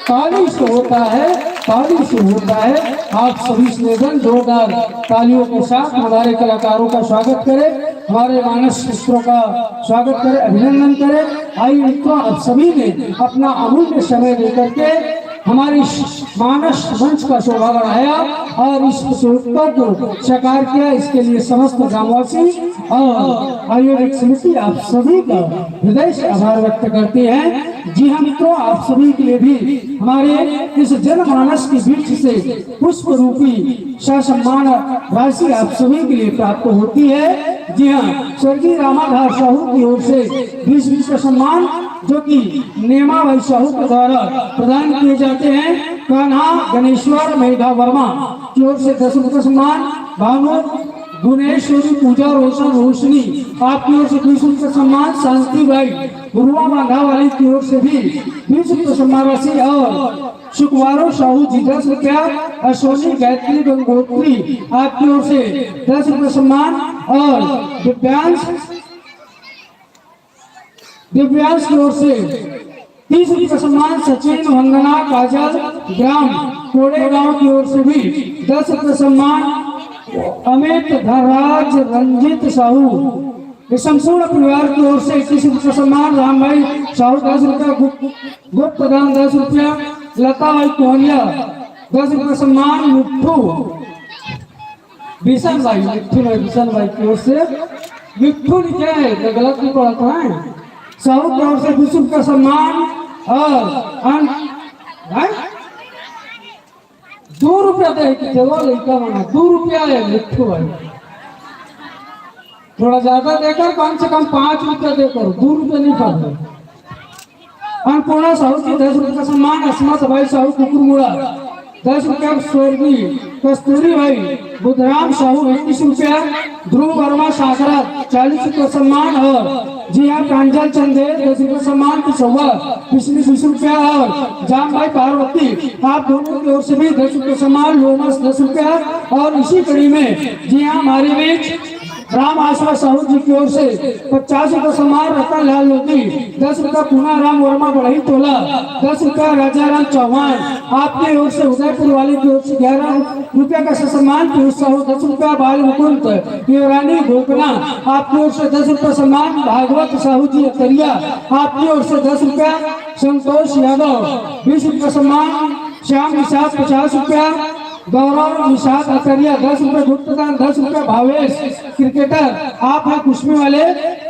ताली से होता है, ताली से होता है। आप सभी से निवेदन, जोरदार तालियों के साथ हमारे कलाकारों का स्वागत करें, हमारे मानस मित्रों का स्वागत करें, अभिनंदन करें। आइए मित्रों, आप सभी ने अपना अमूल्य समय लेकर के हमारे इस मानस मंच का शोभा बढ़ाया और इस प्रतियोगिता को साकार किया। इसके लिए समस्त ग्रामवासी और आयोजक समिति आप सभी का हृदय से आभार व्यक्त करते हैं। जी हाँ मित्रों, आप सभी के लिए भी हमारे इस जनमानस के बीच से पुष्प रूपी ससम्मान राशि आप सभी के लिए प्राप्त होती है। जी हाँ, स्वर्गीय रामाधार साहू की ओर से बीस रुपये का सम्मान, जो कि नेमा भाई साहू के द्वारा प्रदान किए जाते हैं। कान्हा गणेश्वर मेघा वर्मा की ओर से दस रुपये का सम्मान, भानु गुणेश्वरी पूजा रोशन रोशनी आपकी ओर से बीस रुपये का सम्मान, शांति भाई गुरुआ बांधा वाली की ओर से भी बीस रुपये का सम्मान राशि और सुखवारो साहू जी दस रुपया, अश्विनी गायत्री गंगोत्री आपकी ओर से दस रुपये सम्मान और दिव्यांश, दिव्यांश की ओर से तीस रुपये सम्मान, सचिन वंदना काजल ग्राम कोड़ेगांव की ओर से भी दस रुपये सम्मान, अमित धनराज रंजित साहू संपूर्ण परिवार की ओर से इक्कीस रुपये सम्मान, राम भाई साहू दस रुपया, गुप-, गुप्त दान दस रुपया, लता भाई कोहलिया दस रुपये सम्मान, मिट्ठू बिशन भाई, मिट्ठू भाई, बिशन भाई की ओर से, मिट्ठू ने क्या है, तो गलत नहीं पढ़ा था, है? साहू की ओर से बीस रुपये सम्मान और अन-, है? दो रुपया दे के चलो, लड़का बना, दो रुपया है, मिट्ठू भाई। थोड़ा ज्यादा देकर, कम से कम पाँच रुपया देकर, दो रुपया नहीं खाते। अन्नपूर्णा साहू जी दस रुपया सम्मान, अस्मत भाई साहू कुकुरमुड़ा दस रुपया, स्वर्गीय कस्तूरी भाई बुधराम साहू इक्कीस रुपया, ध्रुव वर्मा सागरा चालीस रुपया सम्मान और जी हाँ, प्रांजल चंदेल दस रुपया सम्मान, पिछौवा पिछली बीस रुपया और जाम भाई पार्वती, आप दोनों की ओर से भी दस रुपया सम्मान, लोमस दस रुपया। और इसी कड़ी में जी हाँ, हमारे बीच राम आश्रय साहू जी की ओर से पचास रुपया सम्मान, रतन लाल लोधी दस रुपया, पूना राम वर्मा बढ़ई टोला दस रुपया, राजा राम चौहान आपकी ओर से, उदयपुर वाले की ओर से ग्यारह रुपया का सम्मान, पीयूष साहू दस रुपया, बाल मुकुंद युवरानी गोकला आपकी ओर से दस रुपया सम्मान, भागवत साहू जी अतरिया आपकी ओर से दस रुपया, संतोष यादव बीस रुपया सम्मान, श्याम निषाद पचास रुपया, गौरव निषाद अतरिया दस रुपया, गुप्तदान दस रुपया, भावेश क्रिकेटर आप हैं कुश्मी वाले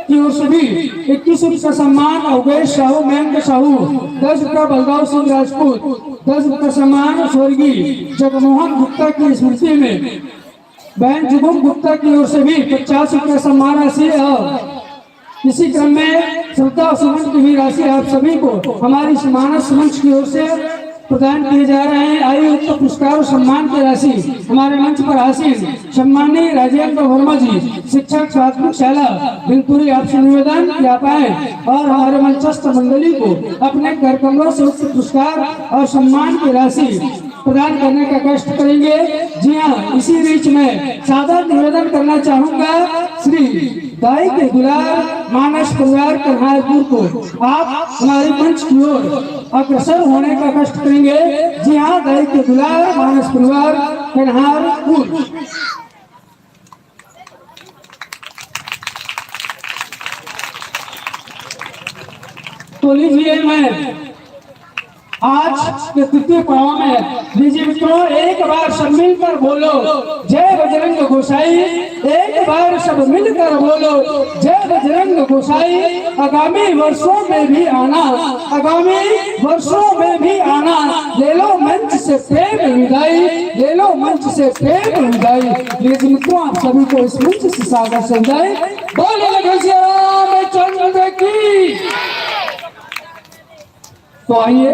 की ओर से भी इक्कीस रुपया सम्मान, अवधेश साहू, मयंक साहू दस रुपया, बलदाव सिंह राजपूत दस रुपया सम्मान, स्वर्गीय जगमोहन गुप्ता की स्मृति में बहन जुगुम गुप्ता की ओर से भी पचास रुपया सम्मान राशि और इसी क्रम में श्रद्धा और सुमन की भी राशि आप सभी को हमारी मानस मंच की ओर से प्रदान किए जा रहे हैं। आइए, उक्त पुरस्कार और सम्मान की राशि हमारे मंच पर आसीन सम्माननीय राजेंद्र वर्मा जी, शिक्षक प्राथमिक शाला बिनपुरी, आपसे निवेदन कि आप आए और हमारे मंचस्थ मंडली को अपने कर कमलों से उक्त पुरस्कार और सम्मान की राशि प्रदान करने का कष्ट करेंगे। जी हाँ, इसी बीच में सादर निवेदन करना चाहूंगा श्री दाई के दुलार मानस परिवार कन्हारपुर को, आप हमारे मंच की ओर अग्रसर होने का कष्ट करेंगे। जी हाँ, दाई के दुलार मानस परिवार कन्हारपुर। तो लीजिए, मैं आज के तृतीय पड़ाव में, जी मित्रों, एक बार सब मिलकर बोलो, जय बजरंग गोसाई। एक बार सब मिलकर बोलो, जय बजरंग गोसाई। आगामी वर्षों में भी आना, आगामी वर्षों में भी आना, ले लो मंच से प्रेम विदाई, ले लो मंच से प्रेम विदाई। जी मित्रों, आप सभी को इस मंच से सादर से विदाई। बोलो घनश्याम चंद्र की। तो आइए,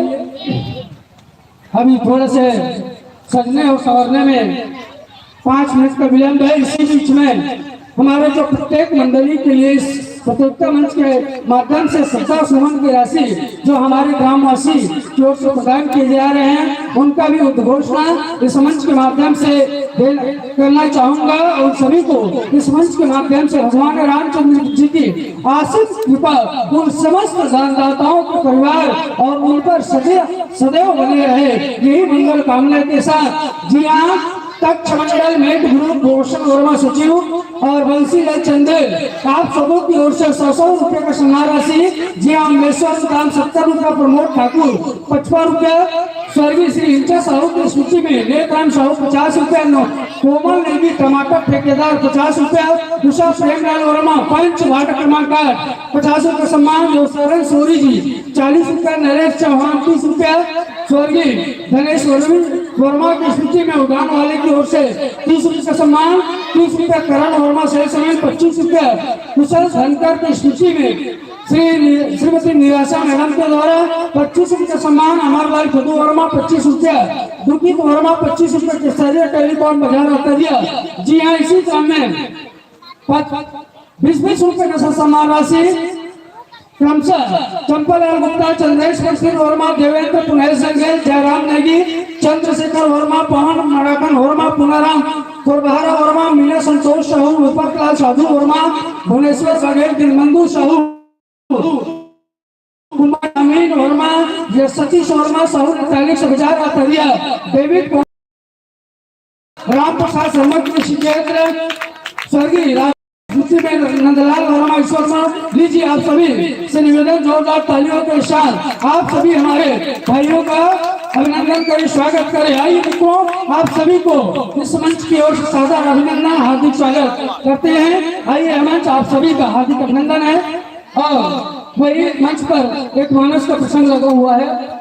अभी थोड़े से सजने और संवरने में पाँच मिनट का विलंब है। इसी बीच में हमारे जो प्रत्येक मंडली के लिए इस प्रतियोगिता मंच के माध्यम से श्रद्धा सुमन की राशि जो हमारे ग्रामवासी की ओर से प्रदान किए जा रहे हैं, उनका भी उद्घोषणा इस मंच के माध्यम से दे-, करना चाहूंगा। और सभी को इस मंच के माध्यम से भगवान रामचंद्र जी की आशीष कृपा उन समस्त दानदाताओं के परिवार और उन पर सदैव, सदैव बने रहे, यही मंगल कामना के साथ। जी हाँ, तक्ष मंडल मेट ग्रुप, भूषण वर्मा सचिव और बंसीलाल चंदेल, आप सबों की ओर से सौ सौ रुपये का सम्मान राशि। जी हाँ, अम्बेश्वर ग्राम सत्तर रुपया, प्रमोद ठाकुर पचपन रुपया, स्वर्गीय श्री इंचा साहू की स्मृति में नेत्राम साहू पचास रुपया, नौ कोमल नेगी टमाटर ठेकेदार पचास रुपया, उषा प्रेमलाल वर्मा पंच वार्ड क्रमांक आठ पचास रुपया सम्मान, जो सरन सूरी जी चालीस रुपया, नरेश चौहान तीस रुपया, स्वर्गीय धनेश वर्मी-, वर्मा की स्मृति में उदान वाले की ओर से तीस रुपया सम्मान, तीस रुपया करण वर्मा सह समेत पच्चीस रुपया, कुशल धनकर की स्मृति में श्री नि-, श्रीमती निराशा मैडम के द्वारा पच्चीस रुपया सम्मान, अमरलाल खदू वर्मा पच्चीस रुपया, दुखित वर्मा पच्चीस रुपया, केसरिया टेलीकॉम बाजार अतरिया। जी हाँ, इसी क्रम में पच-, बीस बीस रुपये का सम्मान राशि क्रमशः चंपालाल गुप्ता, चंद्रेश प्रसिद्ध वर्मा, देवेंद्र पुनेश जंगेल, जयराम नेगी, चंद्रशेखर वर्मा, पवन मड़ाकन वर्मा, पुनाराम कोरबहारा वर्मा, मीना संतोष साहू, रूपक लाल साधु वर्मा, भुवनेश्वर बघेल, दीनबंधु साहू, कुमार अमीन वर्मा, यशतीश वर्मा, साहू नैताली, सगजार अतरिया, डेविड राम प्रसाद शर्मा के शिष्येंद्र, स्वर्गीय राजनीति में नंदलाल वर्मा, शर्मा, लीजिए, आप सभी से निवेदन, जोरदार तालियों के साथ आप सभी हमारे भाइयों का अभिनंदन करें, स्वागत करें। आइए मित्रों, आप सभी को इस मंच की ओर से सादर अभिनंदन, हार्दिक स्वागत करते हैं। आइए मंच, आप सभी का हार्दिक अभिनंदन है। और वही मंच पर एक मानस का प्रसंग लगा हुआ है,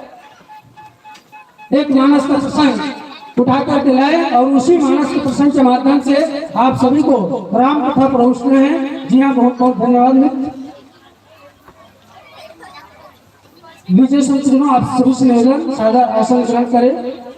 एक मानस का प्रसंग उठा करके लाए और उसी मानस के प्रसंग के माध्यम से आप सभी को राम कथा परोसने हैं। जी हाँ, बहुत बहुत धन्यवाद मित्र। विजय संत जी, आप सभी से निवेदन, सादर आसन ग्रहण करें।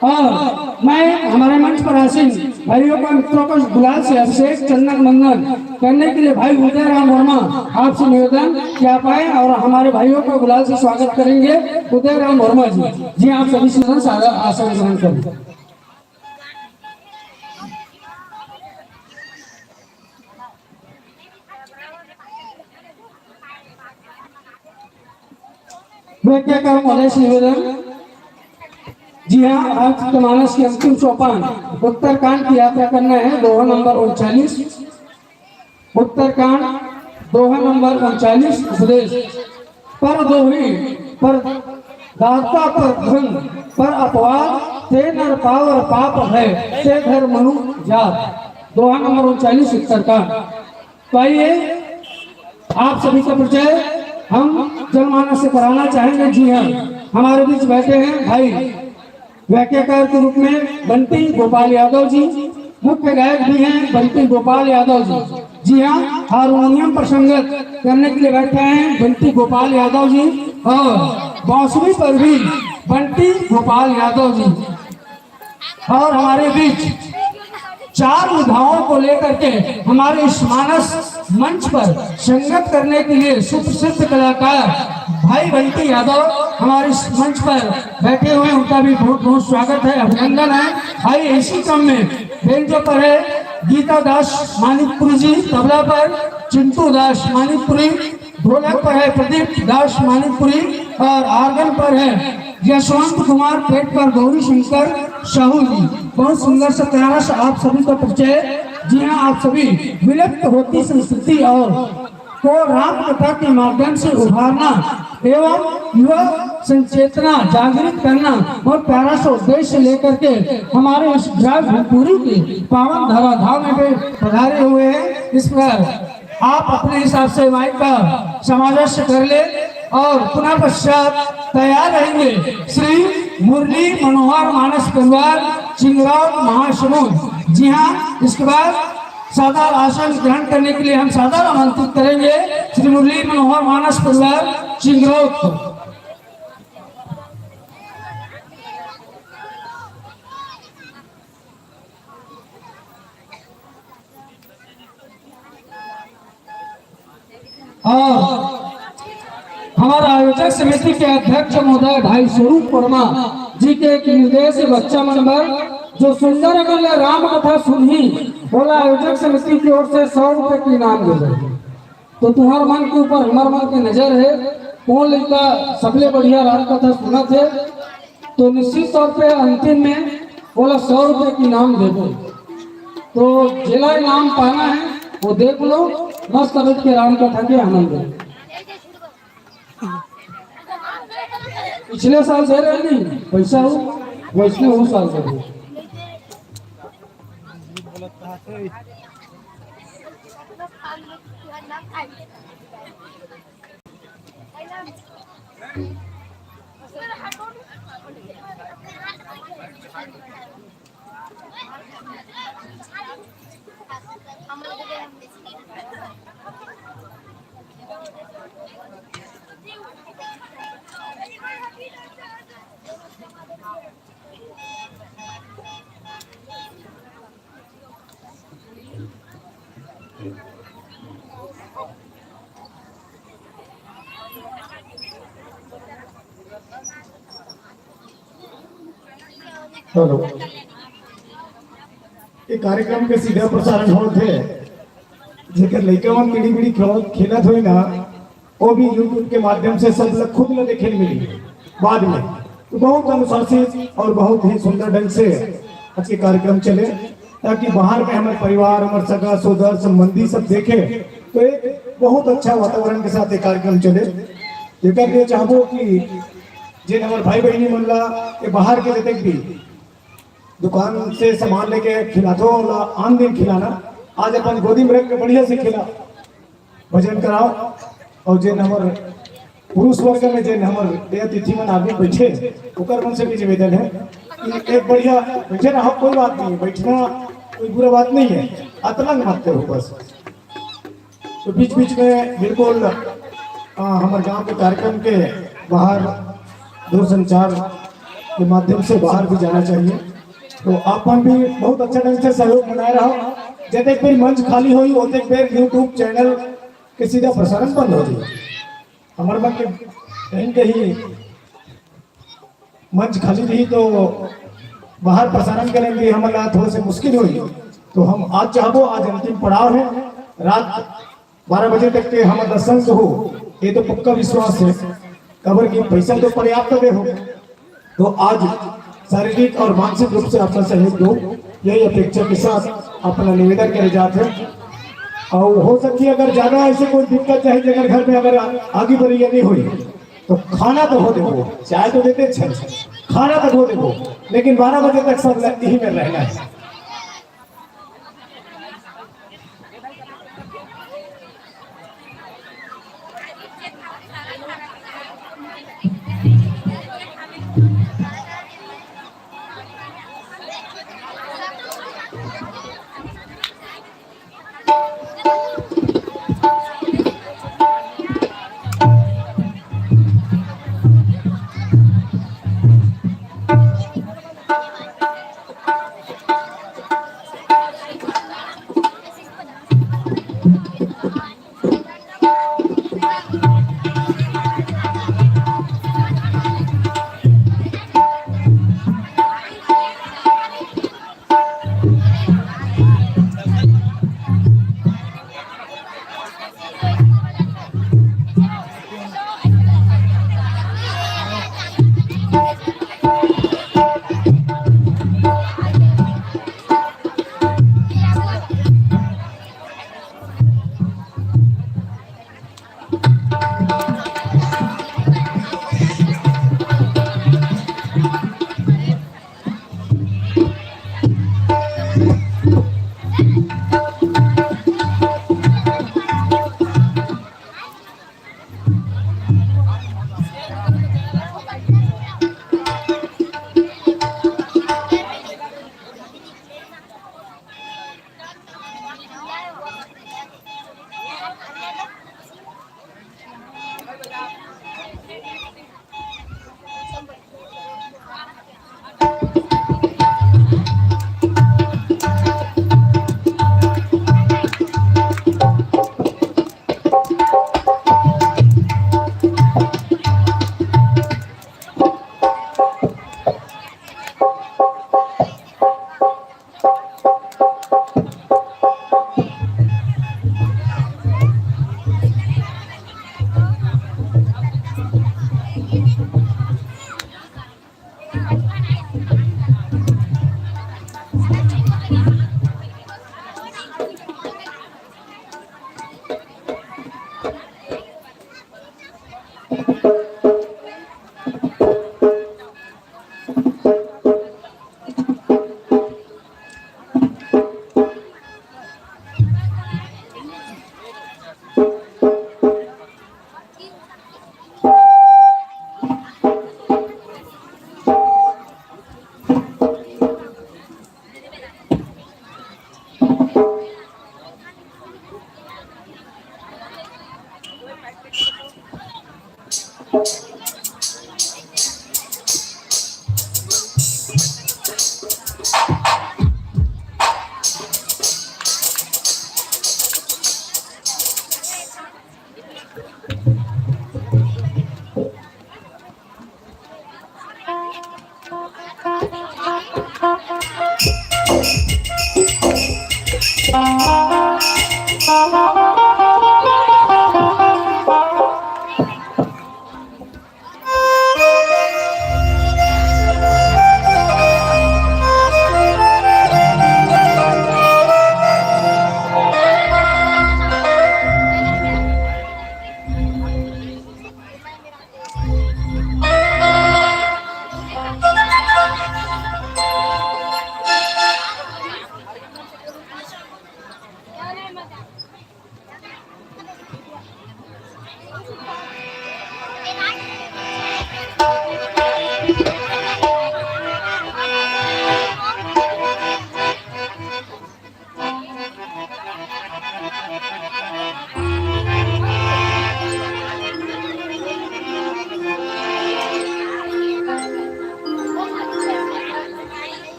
और मैं हमारे मंच पर आसीन भाइयों का, मित्रों का गुलाल से अभिषेक, चंदन वंदन करने के लिए भाई उदय राम वर्मा, आपसे निवेदन कि आप आए और हमारे भाइयों का गुलाल से स्वागत करेंगे उदय राम वर्मा जी। जी, आप सभी से निवेदन, सादर आसन ग्रहण करें। व्याख्याकार महोदय से निवेदन। जी हाँ, आज के मानस के अंतिम सोपान उत्तरकांड की यात्रा करना है, दोहा नंबर उनचालीस। उत्तरकांड, दोहा नंबर उनचालीस, उपदेश। पर दोही, पर दाता, पर धन, पर अपवाद, ते नर पावर पाप है, ते धर मनु जात। दोहा नंबर उनचालीस, उत्तरकांड। तो आइए, आप सभी का परिचय हम जनमानस से कराना चाहेंगे। जी हाँ, हमारे बीच बैठे हैं भाई व्याख्याकार के रूप में बंटी गोपाल यादव जी, मुख्य गायक भी हैं बंटी गोपाल यादव जी। जी हाँ, हारमोनियम पर संगत करने के लिए बैठे हैं बंटी गोपाल यादव जी और बांसुरी पर भी बंटी गोपाल यादव जी। और हमारे बीच चार विधाओं को लेकर के हमारे इस मानस मंच पर संगत करने के लिए सुप्रसिद्ध कलाकार भाई बंटी यादव हमारे इस मंच पर बैठे हुए हैं, उनका भी बहुत बहुत स्वागत है, अभिनंदन है। आइए, इसी क्रम में बेंजो पर है गीता दास मानिकपुरी जी, तबला पर चिंटू दास मानिकपुरी, ढोलक पर है प्रदीप दास मानिकपुरी और ऑर्गन पर है यशवंत कुमार, पेट पर गौरी शंकर साहू जी। बहुत सुंदर सा प्यारा सा आप सभी का परिचय। जी हाँ, आप सभी विलुप्त होती संस्कृति और को राम कथा के माध्यम से उभारना एवं युवा संचेतना जागृत करना और प्यारा सा उद्देश्य लेकर के हमारे इस ग्राम भूमपुरी के पावन धराधाम में भी पधारे हुए हैं। इस पर आप अपने हिसाब से माइक का सामंजस्य कर ले और पुनः पश्चात तैयार रहेंगे श्री मुरली मनोहर मानस परिवार चिंगराव महासमुंद। जी हाँ, इसके बाद सादर आसन ग्रहण करने के लिए हम सादर आमंत्रित करेंगे श्री मुरली मनोहर मानस परिवार चिंगराव को। और हमारा आयोजक समिति के अध्यक्ष महोदय भाई स्वरूप वर्मा जी के एक निर्देश, बच्चा मन बर जो सुंदर अमल राम कथा सुनही, ओला आयोजक समिति की ओर से सौ रुपए के इनाम दे जाए। तो तुम्हार मन के ऊपर हमार मन के नजर है, कौन लड़का सबले बढ़िया राम कथा सुनत है, तो निश्चित तौर पे अंतिम में ओला सौ रुपए के इनाम देबो। तो जेला इनाम पाना है, वो देख लो, मस्त बैठ के राम कथा के आनंद लो। पिछले साल दे रहे नहीं पैसा हो, वैसने वो साल दे रहे। हेलो, ये कार्यक्रम के सीधा प्रसारण होत हे, जेकर लइका मन बीड़ी बीड़ी खेलत, खेलत होई ना, वो भी YouTube के माध्यम से सब लोग खुद ल देखे ल मिली बाद में। तो बहुत अनुशासित और बहुत ही सुंदर ढंग से आज के कार्यक्रम चले। ताकि बाहर में हमर परिवार, हमर सगा, सोदर, संबंधी सब देखे, तो एक बहुत अच्छा वातावरण के साथ ये कार्यक्रम चले। जेकर लिए चाहबो कि जेन हमर भाई बहिनी मन ला, ये बाहर के जतेक भी दुकान से सामान लेके खिलाथो, ओला आन दिन खिलाना, आज अपन गोदी में रख के बढ़िया से खिला। भजन कराओ। और जेन हमर पुरुष वर्ग में जेन हमर ये अतिथि मन आगे बैठे, ओकर मन से भी निवेदन है कि एक बढ़िया बैठे रहो, कोई बात नहीं, बैठना कोई बुरा बात नहीं है, अतरंग मत करो बस। तो बीच बीच में बिल्कुल, आ, हमर गांव के कार्यक्रम के बाहर दूरसंचार के माध्यम से बाहर भी जाना चाहिए। तो आप मन भी बहुत अच्छा ढंग से सहयोग बनाए रहो। जतेक बेर मंच खाली होई, ओतेक बेर YouTube चैनल के सीधा प्रसारण बंद हो जाई। हमर मन के कहीं कहीं मंच खाली रही तो बाहर प्रसारण करे में भी हमन ला थोड़ा से मुश्किल होई। तो हम आज चाहबो, आज अंतिम पड़ाव है, रात बारह बजे तक के हमर दर्शन हो, ये तो पक्का विश्वास है, काबर कि पैसा तो पर्याप्त दे हो। तो आज शारीरिक और मानसिक रूप से अपना सहयोग दो, यही अपेक्षा के साथ अपना निवेदन करे जात है। और हो सकती है अगर ज्यादा ऐसे कोई दिक्कत है, अगर घर में अगर आ-, आगे बढ़िया नहीं हुई, तो खाना तो हो देबो, चाय तो देते छे, खाना तो हो देबो, लेकिन बारह बजे तक सब ल-, यही में रहना है।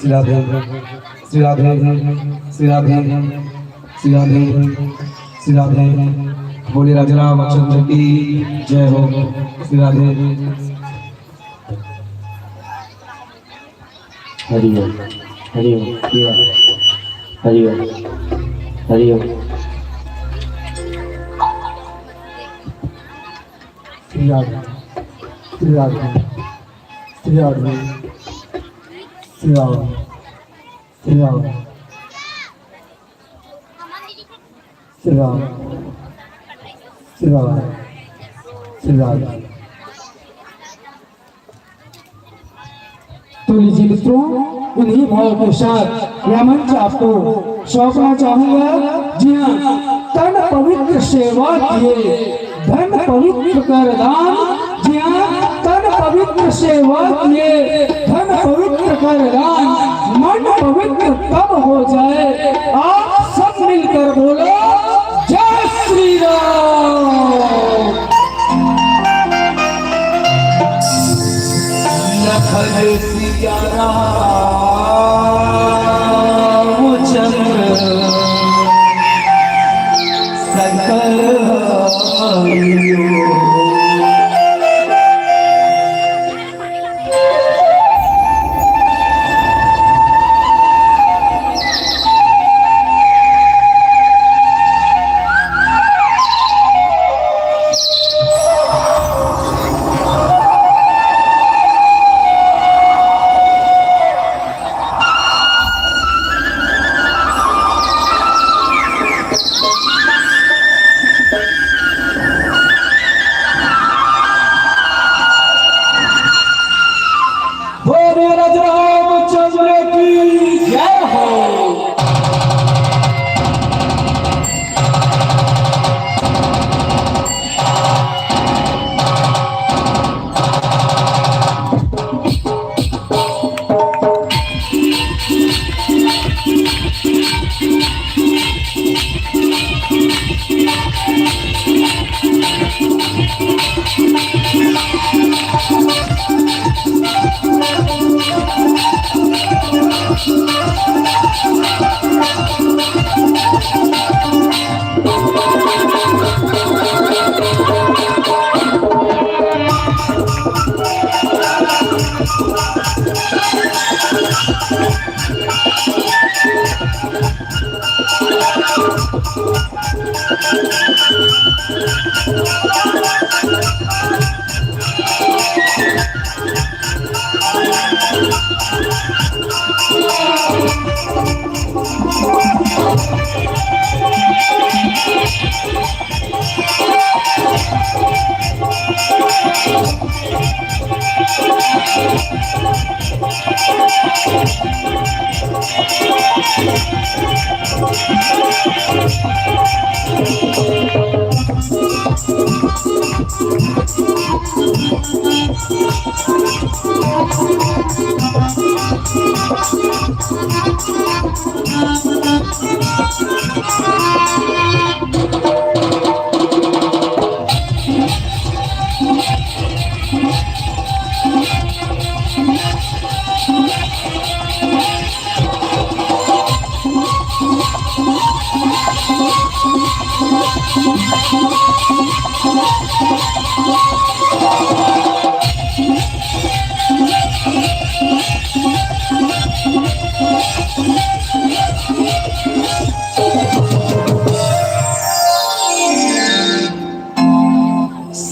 श्री राधे, श्री राधे, श्री राधे, श्री राधे, श्री राधे। बोले राजा रामचंद्र की जय हो। श्री राधे। हरि ओम, हरि ओम, हरि ओम, हरि ओम। श्री राधे, श्री राधे, श्री राधे, श्री राम, श्री राम, श्री राम, श्री राम, श्री राधे। तो लीजिए मित्रों, इन्हीं भाव के साथ यह मंच आपको सौंपना चाहूंगा। जी हाँ, तन पवित्र सेवा किए, धन पवित्र कर दान। जी हाँ, तन पवित्र सेवा किए, धन पवित्र कर दान। मन पवित्र तब हो जाए। आप सब मिलकर बोलो, जय श्री राम। लखन सिया रामचंद्र सकल हरियो। बोले राजा रामचंद्र की जय हो।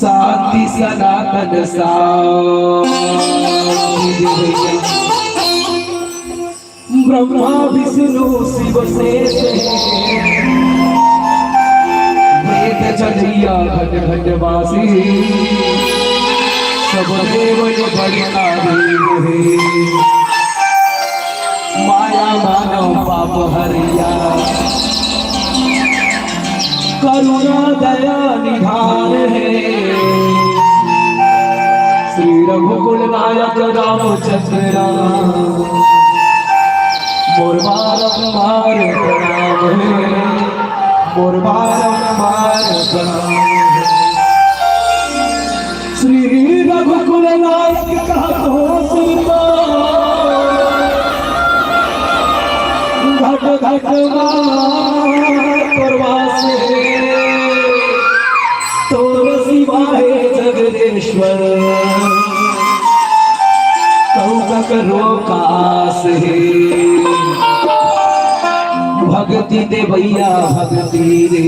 शांति सनातन शांति। ब्रह्मा विष्णु शिव शेष है, वेद जलैया घट घट वासी, सब देव ये बड़का देव है। मानव पाप हरिया, करुणा दया निधान हे। श्री रघुकुल नायक रामचंद्र राम, मोर बारंबार प्रणाम हे, मोर बारंबार प्रणाम हे। श्री रघुकुल नायक कहा तो सुनता, घट घट मा तोर वास हे, तोर सिवा हे जगदेश्वर, कहूँ ककरो कास हे। भक्ति दे भैया, भक्ति दे।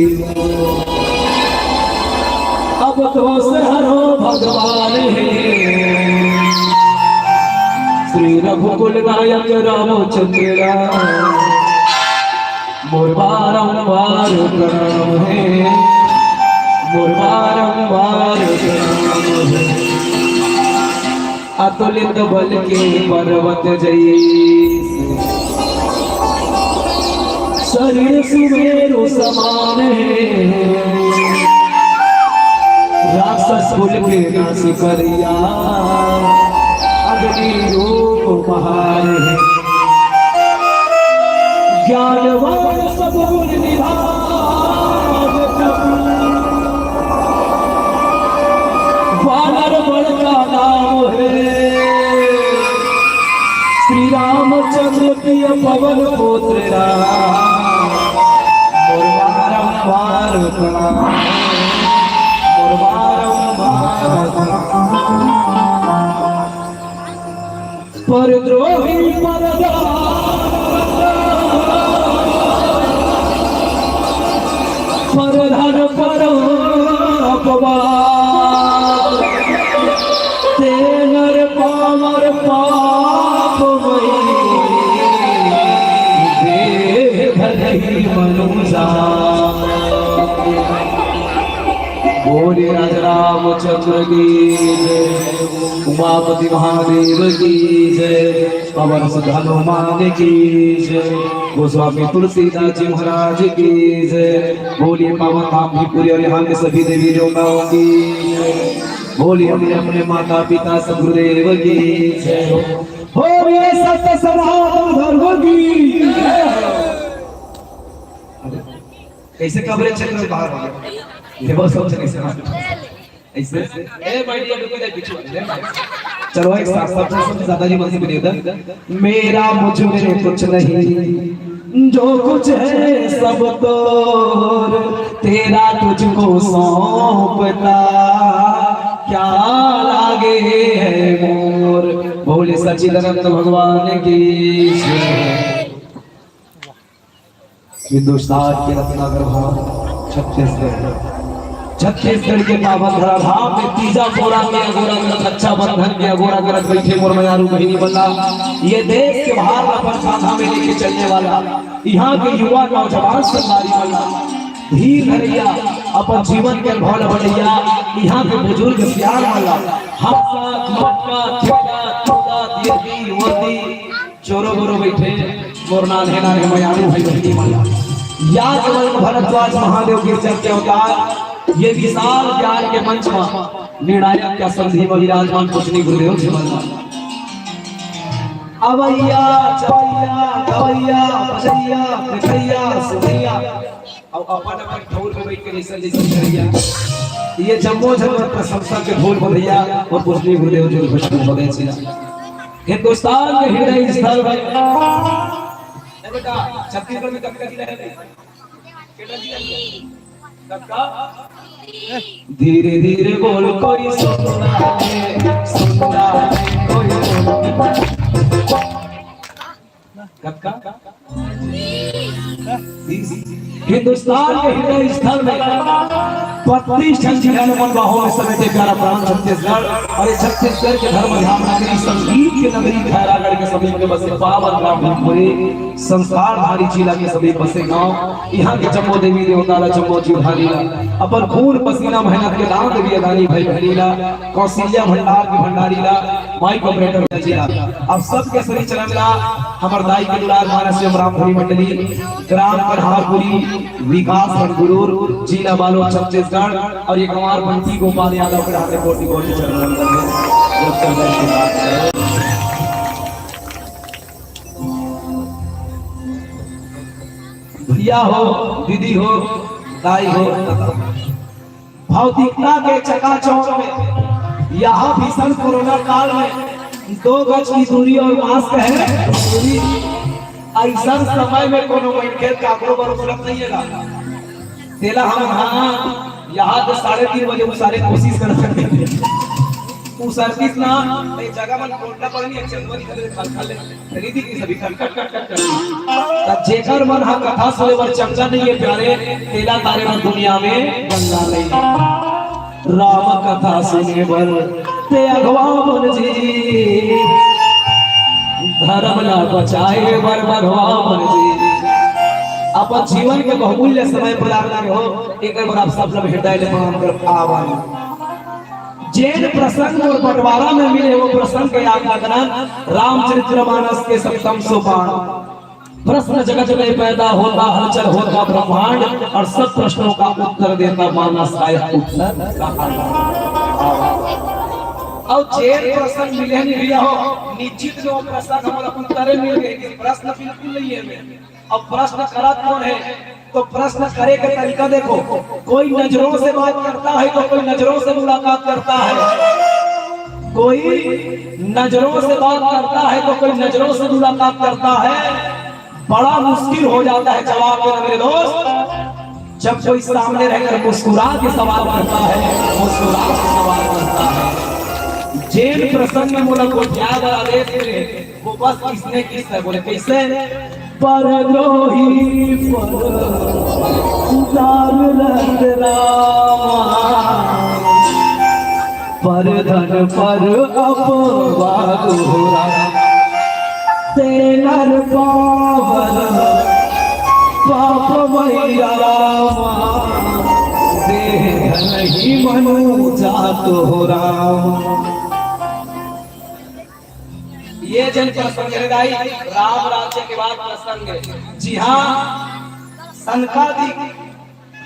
अब दोष हरो भगवान हे। श्री रघुकुल नायक रामचंद्र राम, मोर बारंबार प्रणाम हे, मोर बारंबार प्रणाम हे। अतुलित बल के पर्वत जैसे, शरीर सुमेरु समान हे। राक्षस कुल के नाश करिया, अग्नि रूप महान हे। ज्ञानवान सब गुण निधान प्रभु, वानर बड़का नाम हे। श्री रामचंद्र प्रिय पवन पुत्र राम, मोर बारंबार प्रणाम, मोर बारंबार प्रणाम। परद्रोही परदान, परधन पर अपमान, तेनर पामर पाप मई, देह धरही मनुजा। बोले राजा रामचंद्र की जय, उमापति महादेव की जय, पवन सुत हनुमान की जय, गोस्वामी तुलसीदास जी महाराज की जय। बोलिए पावन धाम भिवपुरी और यहाँ के सभी देवी देवताओं की जय। बोलिए अपने अपने माता पिता सदगुरुदेव की जय। बोलिए सत्य सनातन धर्म की जय। कैसे कमरे क्षेत्र में बाहर आ गए? ये बहुत सोच नहीं समझ। ऐसे? ए, बैठ जा, रुको, जा, पीछे वाले, ले, बैठ। चलो, एक साथ, सबसे, सबसे ज्यादा जी मन से निवेदन। मेरा मुझ में कुछ नहीं, जो कुछ है सब तोर, तेरा तुझको सौंपता, क्या लागे है मोर। बोले सच्चिदानंद भगवान की जय। हिंदुस्तान के रत्नागर भवन छत्तीसगढ़, छत्तीसगढ़ के पावन धराधाम में तीजा पोरा में अगोरा करत, रक्षाबंधन में अगोरा करत बैठे मोर मयारू बहिनी मन ला, ये देश के भार ला अपन कांधा में लेके चलने वाला, यहाँ के युवा नौजवान संगवारी मन ला, धीर धरैया, अपन जीवन के अनुभव ला बटैया, यहाँ के बुजुर्ग सियान मन ला, हंसा, मटका, खेला, कूदा, देवी, युवती, चोरो बोरो बैठे, मोर नान्हे नान्हे मयारू भाई बहिनी मन ला। या केवल भरद्वाज महादेव गिरचर के अवतार, ये विशाल ज्ञान के मंच में निर्णायक के संधि में विराजमान पूजनीय गुरुदेव जी मन ला। अवैया, चवैया, गवैया, बजैया, देखैया, सुनैया, अउ अपन अपन ठौर में बैठ के जैसन जैसन करैया। ये जम्मो झन प्रशंसा के बोल बधैया अउ पूजनीय गुरुदेव जी खुश हो गए। हिंदुस्तान के हृदय स्थल में। ए बेटा, छत्तीसगढ़ में कब कब रहे? कब का? धीरे धीरे बोल कोई सुनता है, सुनता है कोई। कब का? हिंदुस्तान के हृदय स्थल में बत्तीस ठन जिला ल अपन बाहों में समेटे प्यारा प्राण छत्तीसगढ़। और ये छत्तीसगढ़ के धर्म ध्यान नगरी, संगीत के नगरी खैरागढ़ के समीप में बसे पावन ग्राम भीमपुरी, संस्कारधारी जिला के समीप बसे गांव। इहां के जम्मो देवी देवता ला, जम्मो जीवधारी ला, अपन खून पसीना मेहनत के दान देवी अदानी भाई बहनी ला, कौशल्या भंडार की भंडारी ला, माइक ऑपरेटर ला जी ला, आप सबके श्री चरण ला, हमर दाई के दुलार मानस एवं रामधुनी मंडली, ग्राम कन्हारपुरी, विकास खंड गुरूर, जिला बालोद, छत्तीसगढ़। और ये कुमार बंटी गोपाल यादव के हाथे कोटि कोटि चरण वंदन है। भैया हो, दीदी हो, दाई हो, भौतिकता के चकाचौंध में, यहाँ भीषण कोरोना काल में दो गज की दूरी और मास्क है जरूरी। अइसन समय में कोनो मनखे काकरो बर उपलब्ध नहीं है ना। तेला हम हाँ, यहाँ तो साढ़े तीन बजे वो सारे कोशिश कर सकते थे। उ सर्विस ना, ए जगह मन कोटना पड़नी है, चंदवा जी खड़े खल खल ले। खरीदी की सभी खट खट खट खट खट। तब जेकर मन हा कथा सुने बर चंगा नहीं है प्यारे, तेला तारे मन दुनिया में गंगा नहीं। राम कथा सुने बर ते अगवा मन जी, धर्म ला बचाए बर बघवा मन जी। अपन जीवन के बहुमूल्य समय प्रदान करे हो, एक बार आप सब लोग हृदय ले प्रणाम कर आवाज। जेन प्रसंग और बंटवारा में मिले वो प्रसंग के याद रखना, रामचरितमानस के सप्तम सोपान। प्रश्न जगत में पैदा होता, हलचल होता ब्रह्मांड, और सब प्रश्नों का उत्तर देता मानस का यह उत्तर कहाना। और जेन प्रसंग मिले नहीं भैया हो, निश्चित जो प्रसंग हमारा उत्तर मिल गए, प्रश्न बिल्कुल नहीं है। अब प्रश्न करत कौन है? तो प्रश्न करे के तरीका देखो, कोई नजरों से बात करता है तो कोई नजरों से मुलाकात करता है, कोई नजरों से बात करता है तो कोई नजरों से मुलाकात करता है। बड़ा मुश्किल हो जाता है जवाब देना मेरे दोस्त, जब कोई सामने रहकर मुस्कुरा के सवाल करता है, मुस्कुरा के सवाल करता है। जेन प्रसंग में मोला गोठिया बर आदेश मिले, वो बस इसने किस है, बोले कैसे? परद्रोही पर उदार रत रामा, परधन पर अपवाद हो राम। तेनर पावन पाप मैया रामा, देह धन ही मनु जात हो राम। ये जन प्रसंग है दाई, राम राज्य के बाद प्रसंग है। जी हाँ, सनकादिक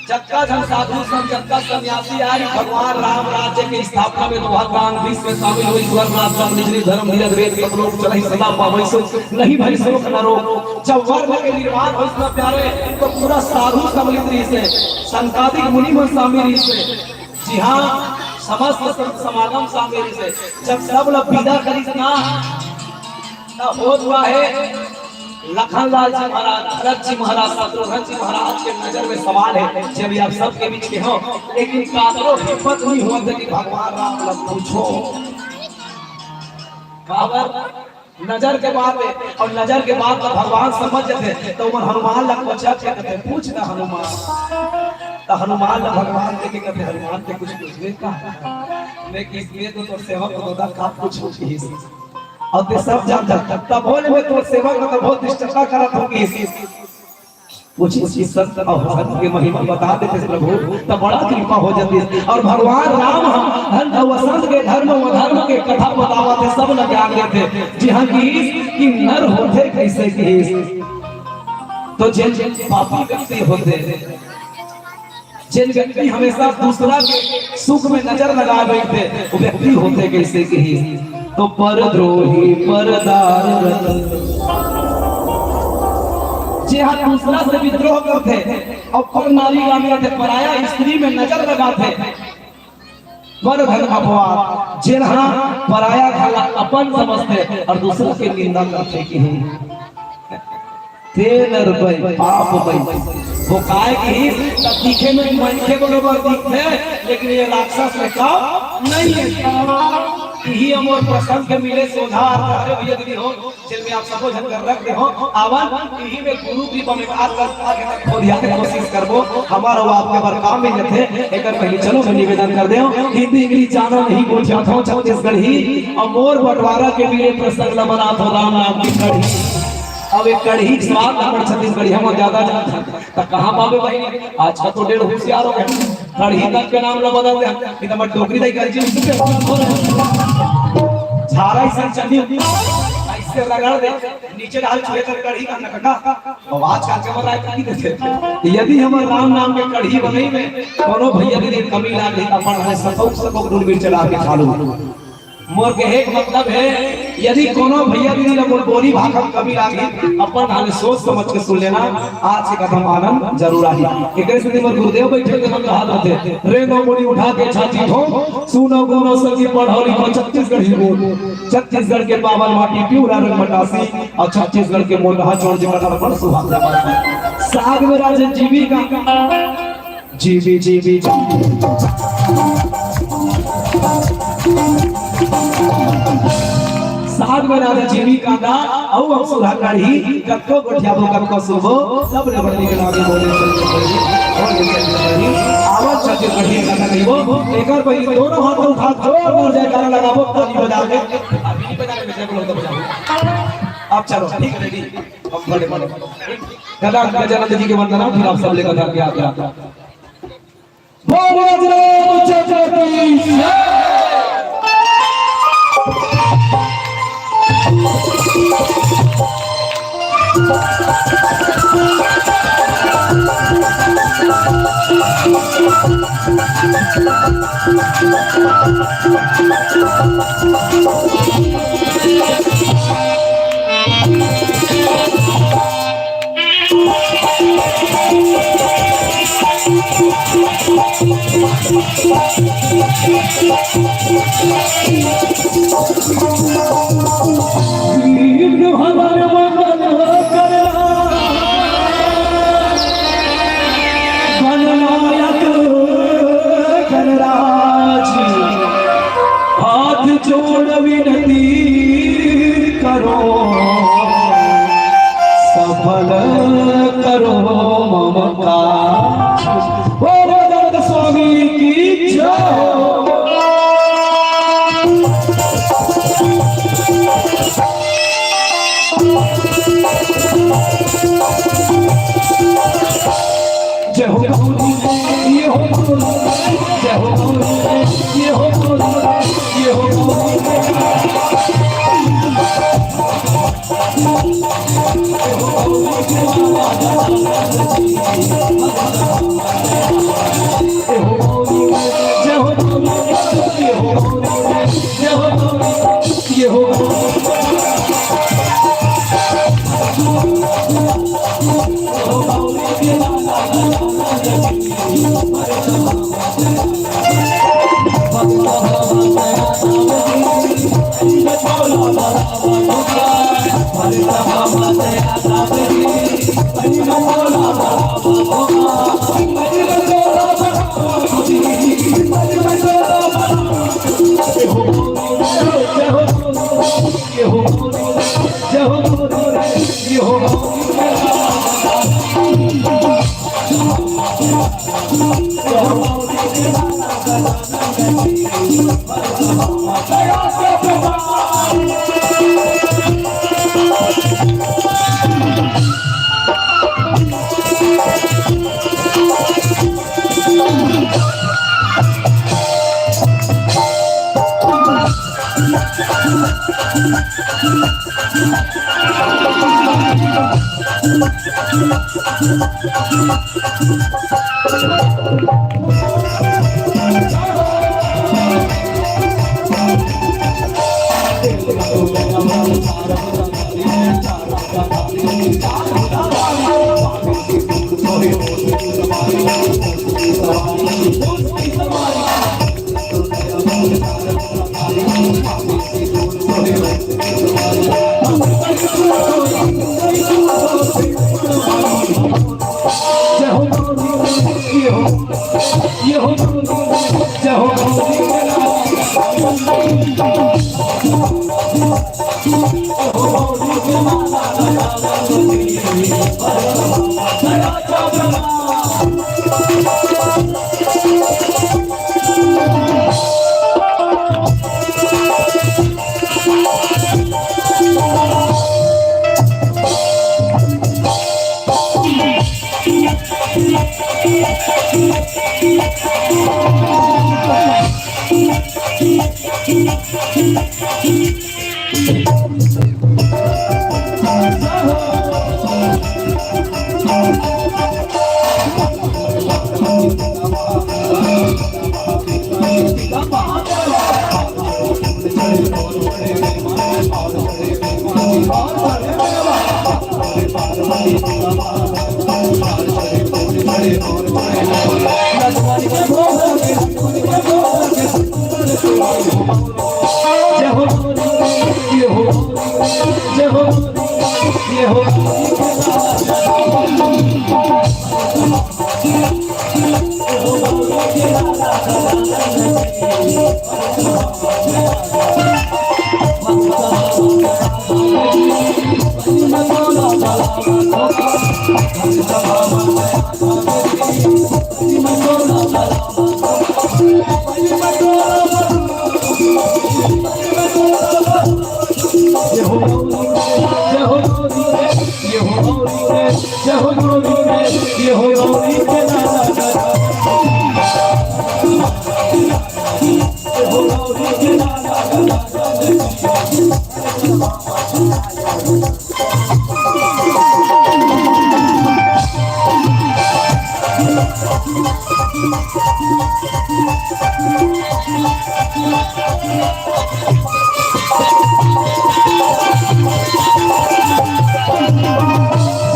जतका झन साधु संत, जतका सन्यासी आय, भगवान राम राज्य के स्थापना में दोहा दान विश्व में शामिल होई, स्वर्ग नाथ का निज निज धर्म धीरज वेद कतलोक चलहि सदा पावै सो, नहीं भई शोक नरो। जब वर्ग के निर्माण होइस ना प्यारे, तो पूरा साधु सम्मिलित रहिस हे, संतादिक मुनि मन शामिल रहिस हे। जी हाँ, समस्त संत समागम शामिल रहिस हे। जब सब लोग विदा करिस ना, त होत का हे, लखन लाल जी महाराज, भरत जी महाराज, शत्रुघ्न जी महाराज के नजर में सवाल है, जब ये आप सबके बीच के हो, लेकिन काकरो हिम्मत नहीं होत कि भगवान राम ला पूछो। काबर? नजर के बात है, और नजर के बात ला भगवान समझ जाथे, तो मन हनुमान ला पूछत हे, कहथे, "पूछ ना हनुमान।" तो हनुमान ला भगवान देख के कहथे, "हनुमान, ते कुछ पूछबे का?" मैं किस लिए तो तोर सेवक को का पूछूं किस। अब ते सब जानता, तब बोले, "मैं तोर सेवक को तो बहुत निष्ठता करत हूँ किस।" पूछिस कि संत अवधूत के महिमा बता देते प्रभु, तब बड़ा कृपा हो जाती। और भगवान राम ह, हम वसंत के धर्म व धर्म के कथा बतावत हे, सब ल ज्ञान देथे। जी हाँ, किहिस कि नर होथे कैसे किहिस, तो जेन पापी व्यक्ति होथे, जेन व्यक्ति हमेशा दूसरा के सुख में नजर लगा बैठे, वो व्यक्ति होथे कैसे किहिस, तो परद्रोही परदार रत। जे हा दूसरा से विद्रोह करथे और पर नारी गामी रथे, पराया स्त्री में नजर लगाथे, पर धन अपवाद, जेन हा पराया धन ला अपन समझथे और दूसरा के निंदा करथे किहिस। ते नर बई, पाप बई। वो काय किहिस, त दिखे में मनखे बरोबर दिखथे, लेकिन ये राक्षस में काम नहीं है। इही अमोर प्रसंग के मिले सोझा, अरे भैया दीदी हो, जेल में आप सबो झन कर रख दे हो, आवन, इही में गुरु की बम एक आध कर, आगे तक खोदिया के कोशिश करबो, हमारा वो आपके बर काम मिल जथे, एकर पहले चलो मैं निवेदन कर दे हो, हिंदी इंग्लिश जानो नहीं, गोठियाथो छत्तीसगढ़ी, अमोर बंटवारा के मिले प्रसंग ल बनाथो राम नाम की कढ़ी। अब एक कढ़ी के स्वाद हमर छत्तीसगढ़ी हम ज्यादा जानथन। त कहाँ पाबे भाई? आज का तो डेढ़ होशियार हो गए। कढ़ी तक के नाम ला बदल दे। नहीं तो मैं डोकरी दाई कर जी। झारा इसे चन्नी ऐसे रगड़ दे। नीचे डाल चुहे तर कढ़ी का नटका। अब आज का चमर आए कढ़ी देते। यदि हम राम नाम के कढ़ी बनई में कोनो भैया के लिए कमी लागे, अपन है सतौक सतौक डुलबीर चला के खा लूं। मोर कहे के मतलब है, यदि कोनो भैया दीदी ला मोर बोली भाखा म कमी लागही, अपन हाले सोच समझ के सुन लेना, आज के कथा म आनंद जरूर आही। एकरे सेती मोर गुरुदेव बैठे के मन रहत रथे, "रे नौ मुड़ी उठा के छाती ठोक, सुनो गुनो सखी पढ़ो लिखो छत्तीसगढ़ी बोल, छत्तीसगढ़ के पावन माटी पिवरा रंग मटासी, और छत्तीसगढ़ के मोटहा चोर जी कटहर पर सुहाग।" साग में राजन जीवी का जीवी, जीवी, जीवी। साग में राजा जीवी कांदा, अउ हम सुरहा कढ़ी, कतको गोठियाबो, कतको सुबो, सब ले बदली के लागे बोले, बोले, बोले, बोले, आवत छत्तीसगढ़ी गाना गइबो, एकर पहिली दोनों हाथ उठा जोर जोर जयकारा लगाबो, ताली बजा के। अभी बजा के, बजा के, बजा के। अब चलो, ठीक है, ready? अब बड़े, बड़े। गजानंद जी के वंदना, फिर आप सब लेकर जाके आते हैं। बोलो राम चंद्र की जय। हाथ जोड़ विनती करो, सफल करो मम काज। बोलो दत्त स्वामी की जय हो। जय हो गौरी, ये हो गौरी, जय हो गौरी, ये हो गौरी, ये हो गौरी।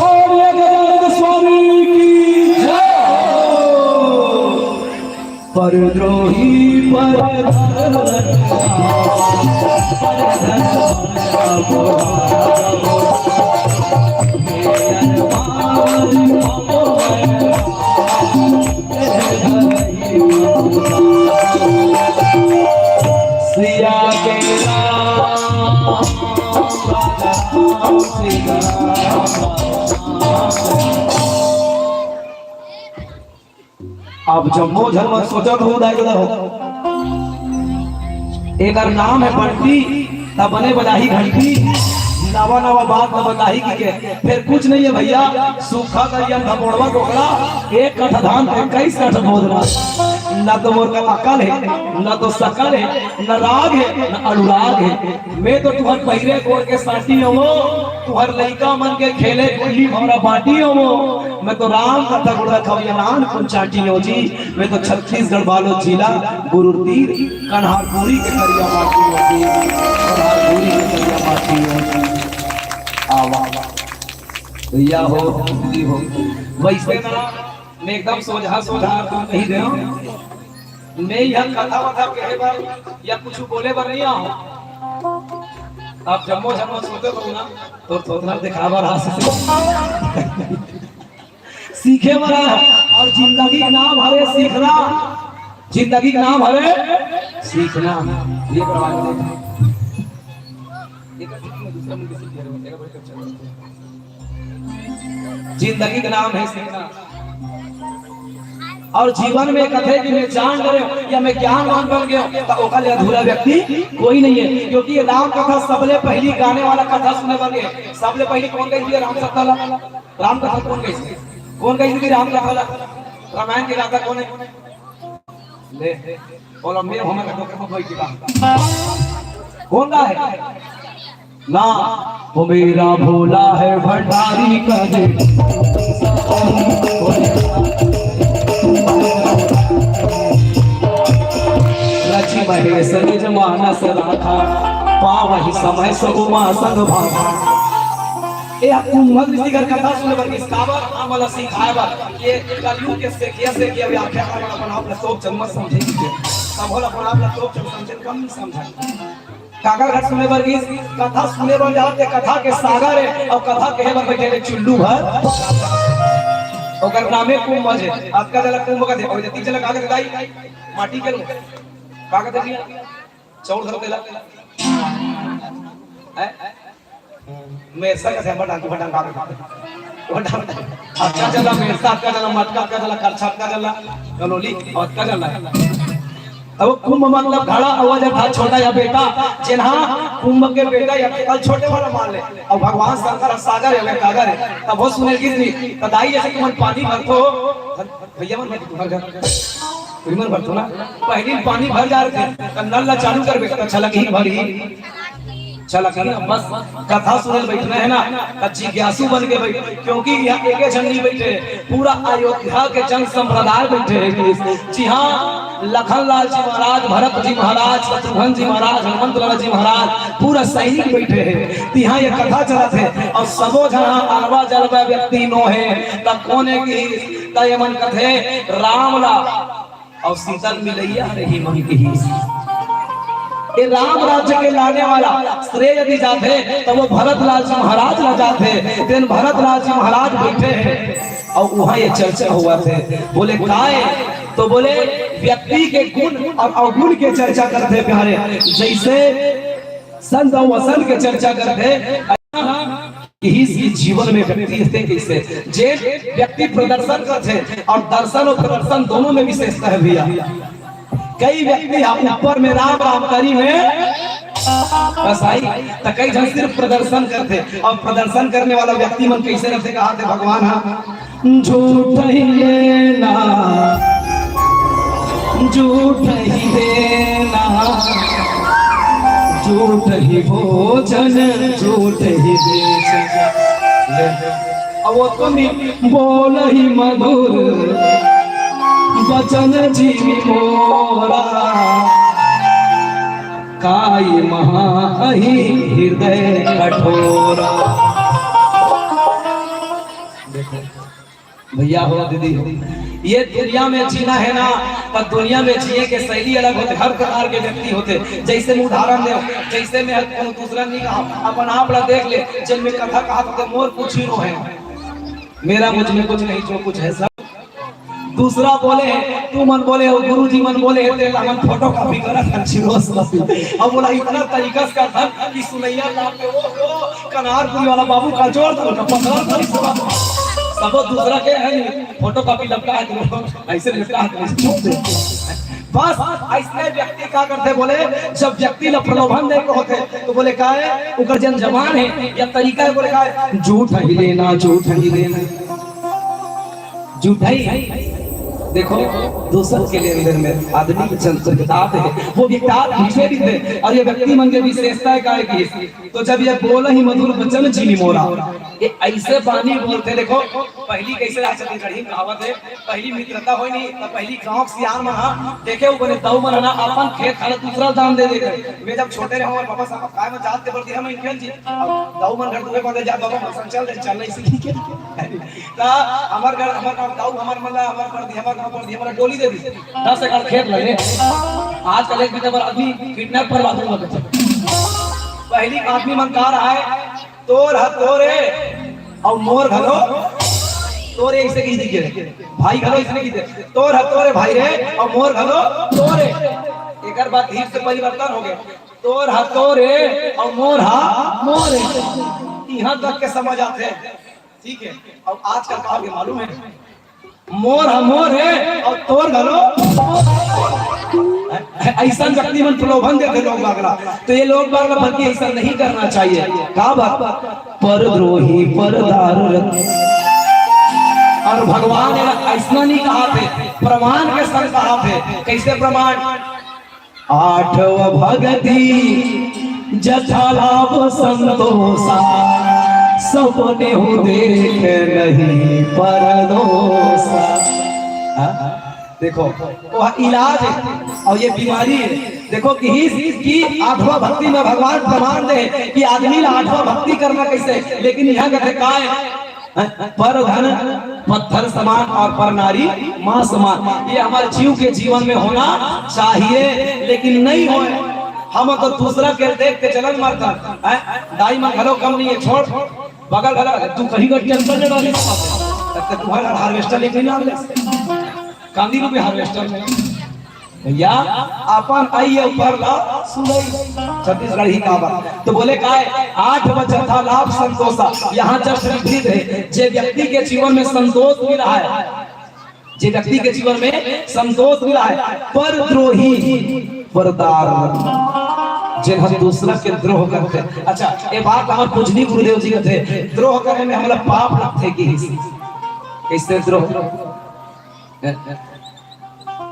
और ये गजानन स्वामी की जय। परद्रोही परधन सिया के राम, राम सिया। अब जम्मो झन मन सोचत हो, दाई ददा हो, एकर नाम है बंटी, त बने बजाही घंटी, नवा नवा बात न बताही कि के। फिर कुछ नहीं है भैया, सूखा करिया धपोड़वा कोकड़ा, एक कट्ठा धान पे इक्कीस कट्ठा बोदना। न तो मोर का अकल है, न तो सकल है, न राग है, न अनुराग है। मैं तो तुहर पहिरे कोड़ के साटी होवो, तुहर लइका मन के खेले गुल्ली भमरा बाटी होवो। मैं तो राम कथा गुड़ रखविया नान कुन चाटी हो जी। मैं तो छत्तीसगढ़ बालोद जिला गुरुतीर कन्हारपुरी के करिया माटी हो जी, कन्हारपुरी के करिया माटी हो जी। आवा भैया हो, दीदी हो, वैसे ना मैं एकदम सोझा सोझा तुम नहीं दे। मैं यह कथा वथा कहे बर या कुछ बोले बर नहीं आऊं। आप जम्मो जम्मो सोते हो ना, तो थोथना दिखावा रहा से सीखे बर आए। और जिंदगी के नाम हरे सीखना, जिंदगी के नाम हरे सीखना। ये प्रमाण है। जिंदगी के नाम है सीखना। और जीवन में कथे कि मैं जान गयो या मैं ज्ञानवान बन गयो, तो ओकर ले अधूरा व्यक्ति कोई नहीं है, क्योंकि ये राम कथा सबले पहली गाने वाला कथा सुने बर गए। सबले पहली कौन गई थी राम कथा ला? राम कथा कौन गई थी? कौन गई थी राम कथा ला? रामायण के गाता कौन है? ले, बोलो, मैं हूं, मैं तो कोई की बात। कौन गा है? ना, वो मेरा भोला है भंडारी का दे। रचि महेश निज मानस राखा, पावहि समय सो उमा संग भाखा। ए, आप कुंभक ऋषि कर कथा सुने बर किस काबर, हम वाला सिखाए बर। ये कलयुग के सेखिया से किया व्याख्या कर अपन आप ला सोच जन्म समझे के। सब होला अपन आप ला सोच जन्म समझे, कम समझे। काकर घर सुने बर गिस, कथा सुने बर जात हे, कथा के सागर हे, अउ कथा कहे बर बैठे हे चुल्लू भर। ओकर नामे कुंभ हे, अतका जला कुंभ कथे, अउ जतिक जला का कथे दाई, माटी के लोग। का कथे भैया? चौड़ धर देला। हैं? मेरसा कथे, बटन, बटन, बटन। अतका जला मेरसा, अतका जला मटका, अतका जला करछा, अतका जला कनोली, अउ अतका जला। तब वो कुंभ मतलब घड़ा, अउ वो जब था छोटा या बेटा, जेन हा कुंभ के बेटा या अउ छोटे वाला मान ले। अउ भगवान शंकर सागर हे, सागर हे। तब वो सुने किस नहीं, तो दाई जैसे तुमन पानी भरथो, भैया मन भरथो, तुम्हारे घर, तुमन भरथो ना, पहली पानी भर जा रहे थे, तो नल ला चालू कर बेटा, छलकही भरी। छलकही ना, बस कथा सुने बइठना हे ना, त जिज्ञासु बन के बइठ, क्योंकि इहाँ एके झन नइ बइठे, पूरा अयोध्या के जन संप्रदाय बइठे हे। जी हाँ, लखन लाल जी महाराज, भरत जी महाराज, शत्रुघ्न जी महाराज, हनुमंत लाल जी महाराज, पूरा सैनिक बइठे हे। त इहाँ ये कथा चलत हे अउ सबो झन हा अलवा जलवा व्यक्ति नो हे। त कोन हे कि, त ये मन कथे राम ला अउ सीता ल मिलइया हरे ही मन किहिस। ये राम राज्य के लाने वाला श्रेय यदि जाथे, त वो भरत लाल जी महाराज ला जाथे। तेन भरत लाल जी महाराज बइठे हे अउ उहाँ ये चर्चा होवत हे। बोले, "काय?" तो बोले, "व्यक्ति के गुण अउ अवगुण के चर्चा करथे प्यारे, जइसे संत अउ असंत के चर्चा करथे।" किहिस कि जीवन में व्यक्ति हे कइसे, जे व्यक्ति प्रदर्शन करथे अउ दर्शन अउ प्रदर्शन दोनों में विशेषता हे भैया। कई व्यक्ति ह ऊपर में राम राम करी में बस आई, त कई झन सिर्फ प्रदर्शन करथे। अउ प्रदर्शन करने वाला व्यक्ति मन कइसे रहिथे, कहाथे भगवान ह, "झूठ ही लेना, झूठ ही देना, झूठ ही भोजन, झूठ ही बेचन।" ले। अब वो तो नहीं, "बोलहि मधुर बचन जिमि मोरा, काई महा अहि हृदय कठोरा।" देखो, भैया हो, दीदी हो, ये दुनिया में जीना हे ना, त दुनिया में जिए के शैली अलग होथे, हर प्रकार के व्यक्ति होथे। जइसे मैं उदाहरण देंव, जइसे मैं कोनो दूसरा नइ कहंव, अपन आप ला देख ले, जेन में कथा कहत होथे, "मोर कुछ ही नो हे, मेरा मुझ में कुछ नहीं, जो कुछ है सब।" दूसरा बोले हे, तुमन बोले हो, गुरुजी मन बोले हे, तेला हमन photocopy करत हन, xerox copy। अब बोला, इतना तरीका से करथन कि सुनइया ला के, "ओ, ओ, कनारपुरी वाला बाबू का जोर दो, का पकड़ा था इसको।" सब दूसरा के हे नहीं, photocopy लपटा हे, तो अइसे लपटा हे, तो अइसे छोड़ दे। बस अइसने व्यक्ति का करथे बोले, जब व्यक्ति ला प्रलोभन दे के होथे, तो बोले, "काय?" ओकर जेन जबान हे या तरीका हे, बोले, "काय? झूठ ही लेना, झूठ ही लेना।" झूठई। देखो, दूसर के लेन देन में आदमी के चंचलता हे, वो व्यक्ति पीछे भी थे। अउ ये व्यक्ति मन के विशेषता हे काय कि, तो जब ये बोलहि मधुर बचन जिमि मोरा, ये अइसे बानी बोलथे। देखो, पहिली कइसे रहा छत्तीसगढ़ी में कहावत हे, पहिली मित्रता होय नहीं, त पहिली गांव के सियान मन हा देखे, वो बने दाऊ मन हा ना अपन खेत खार ला दूसरा दान दे देथे। मैं जब छोटे रहेंव, हमर पापा साहब काय में जात के बरदी हम इनके जी, अब दाऊ मन घर दूहे बदे जात, बाबा मन संग चल दे, चल नहीं सीखी के। त हमर घर, हमर गांव दाऊ, हमर मन ला, हमर बरदी, हमर गांव बरदी, हमर डोली दे दी। दस एकड़ खेत लगे। आजकल एक बीघा बर आदमी kidnap करवा दूंगा। पहिली आदमी मन का रहा हे, "तोर ह तोरे, अउ मोर घलो तोरे," अइसे कहि दिखे। भाई घलो अइसने कहिथे, "तोर ह तोरे भाई रे, अउ मोर घलो तोरे।" एकर बाद धीरे से परिवर्तन हो गे, "तोर ह तोरे, अउ मोर ह मोरे।" इहां तक के समझ आथे। ठीक हे, अब आजकल का होगे मालूम हे? मोर ह मोर हे अउ तोर घलो। अइसन व्यक्ति मन प्रलोभन देथे लोग बाग ला, तो ये लोग बाग ला बल्कि अइसन नहीं करना चाहिए। का बात? परद्रोही, परदार। अउ भगवान एला अइसना नहीं कहाथे, प्रमाण के संग कहाथे। कइसे प्रमाण? आठव भगति जथा लाभ संतोषा, सपने हो देख नहीं परदोषा। हाँ? देखो, वो इलाज हे अउ ये बीमारी हे। देखो कि इस, कि आठवां भक्ति में भगवान प्रमाण दे कि आदमी ला आठवां भक्ति करना कइसे, लेकिन इहां कथे काय? पर धन पत्थर समान अउ पर नारी माँ समान। ये हमर जीव के जीवन में होना चाहिए, लेकिन नहीं होय। हम तो दूसरा के देख के जलन मरथन, हैं? दाई मन घलो कम नहीं हे, छोड़, बगल घलो, तू कहीं का टेंशन ले डाली, तब तक तुम्हारा harvester लेके नहीं आ ले, कांदी रूपी harvester में। भैया, अपन अई अउ पर ला सुनई। छत्तीसगढ़ी कहावत। तो बोले काय, आठ बजत हा लाभ संतोषा, यहाँ जब श्री फिर है, जे व्यक्ति के जीवन में संतोष मिला है, जे व्यक्ति के जीवन में संतोष मिला है, पर द्रोही, परदार, जेन ह दूसरा के द्रोह करथे। अच्छा, ये बात हमर पूजनीय गुरुदेव जी कथे, द्रोह करे में हमला पाप लगथे कि कइसे द्रोह?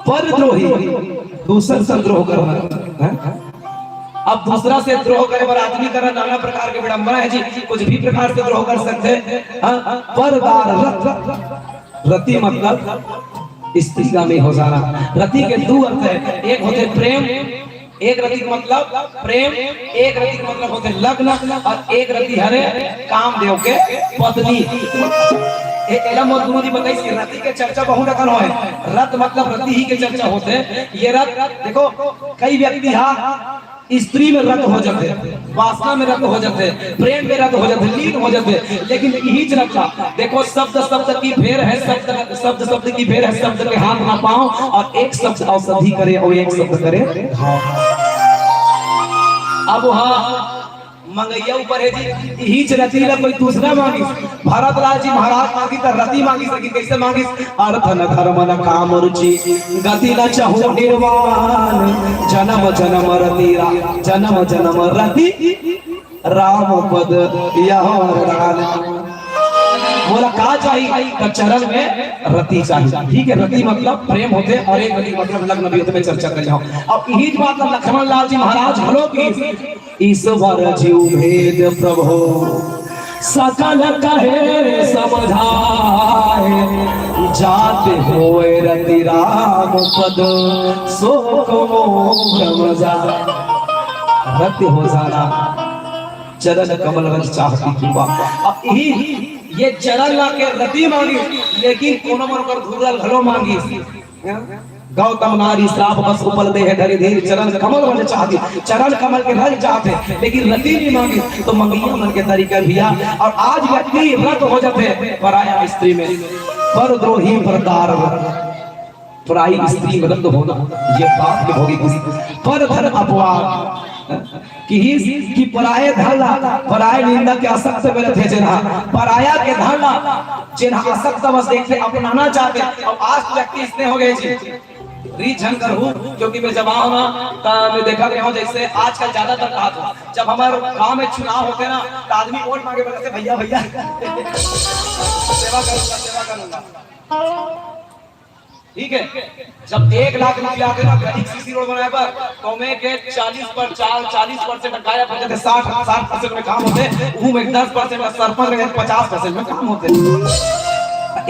पर द्रोही, दूसर से द्रोह करना, हैं? अब दूसरा से द्रोह करे बर आदमी करा नाना प्रकार के विडंबना है जी, कुछ भी प्रकार से द्रोह कर सकथे, हाँ? परदार रत, रति मतलब स्त्रीगामी हो जाना। रति के दू अर्थ है, एक होथे प्रेम, एक रति के मतलब प्रेम, एक रति के मतलब होथे लग्न, अउ एक रति हरे कामदेव के पत्नी। ए-, एला मोर गुरुजी बताइस कि रति के चर्चा बहुत अकन होय, रत मतलब रति ही के चर्चा होथे। ये रत देखो, कई व्यक्ति हा स्त्री में रत हो जाथे, वासना में रत हो जाथे, प्रेम में रत हो जाथे, लीन हो जाथे, लेकिन इहीच रत ला देखो, शब्द शब्द की भेर है, शब्द शब्द शब्द की भेर है, शब्द के हाथ ना पाँव, अउ एक शब्द औषधि करे अउ एक शब्द करे घाव। अब वहाँ मंगइया ऊपर है जी, इहीच रति ला कोई दूसरा मांगिस। भरत लाल जी महाराज मांगिस त रति मांगिस, लेकिन कइसे मांगिस? अरथ न धरम न काम रुचि, गति न चहु निर्वाण, जनम जनम रति रा-, जनम जनम रति राम पद यह वरदान। मोला का चाही? त चरण में रति चाही। ठीक है, रति मतलब प्रेम होथे अउ एक रति मतलब लग्न भी होथे, मैं चर्चा करे हँव। अब इहीच बात ला लक्ष्मण लाल जी महाराज घलो कहिस, ईश्वर जीव भेद प्रभु सकल कहे समझाए, जात होय रति राम पद सो को मोह भ्रम जाए। रति हो जाना चरण कमल रज चाहती कृपा। अब इही ये चरण ला के रति मांगिस, लेकिन कोनो मन ओकर धुरल घलो मांगिस। गौतम नारी श्राप बस उपल देह धरि धीर, चरण कमल रज चाहती। चरण कमल के रज चाहथे, लेकिन रति नहीं मांगिस, तो मंगइया मन के तरीका भैया। अउ आज व्यक्ति रत हो जाथे पराया स्त्री में, पर द्रोही परदार। पराई स्त्री में रत होना, ये पाप के भोगी कुछ। पर धन अपवाद, कहिस कि पराए धन ला, पराए निंदा के आसक्त में रथे जेन हा, पराया के धन ला जेन हा आसक्त बस देखे, अपनाना चाहथे। अब आज तो व्यक्ति इसने हो गए जी, रीझ झन करहूँ, क्योंकि मैं जब आऊँ ना, त मैं देखा गया हूँ, जैसे आजकल ज्यादातर कहा था, जब हमारे गांव में चुनाव होते ना, तो आदमी वोट मांगे बोलते, "भैया, भैया, सेवा करूंगा, सेवा करूंगा।" ठीक है, जब एक लाख रुपया आते ना, कहीं सीसी रोड बनाए पर, तो मैं के चालीस पर, चार, चालीस परसेंट गायब हो जाते, साठ, साठ परसेंट में काम होते, वो में दस परसेंट का सरपंच रहे, पचास परसेंट में काम होते।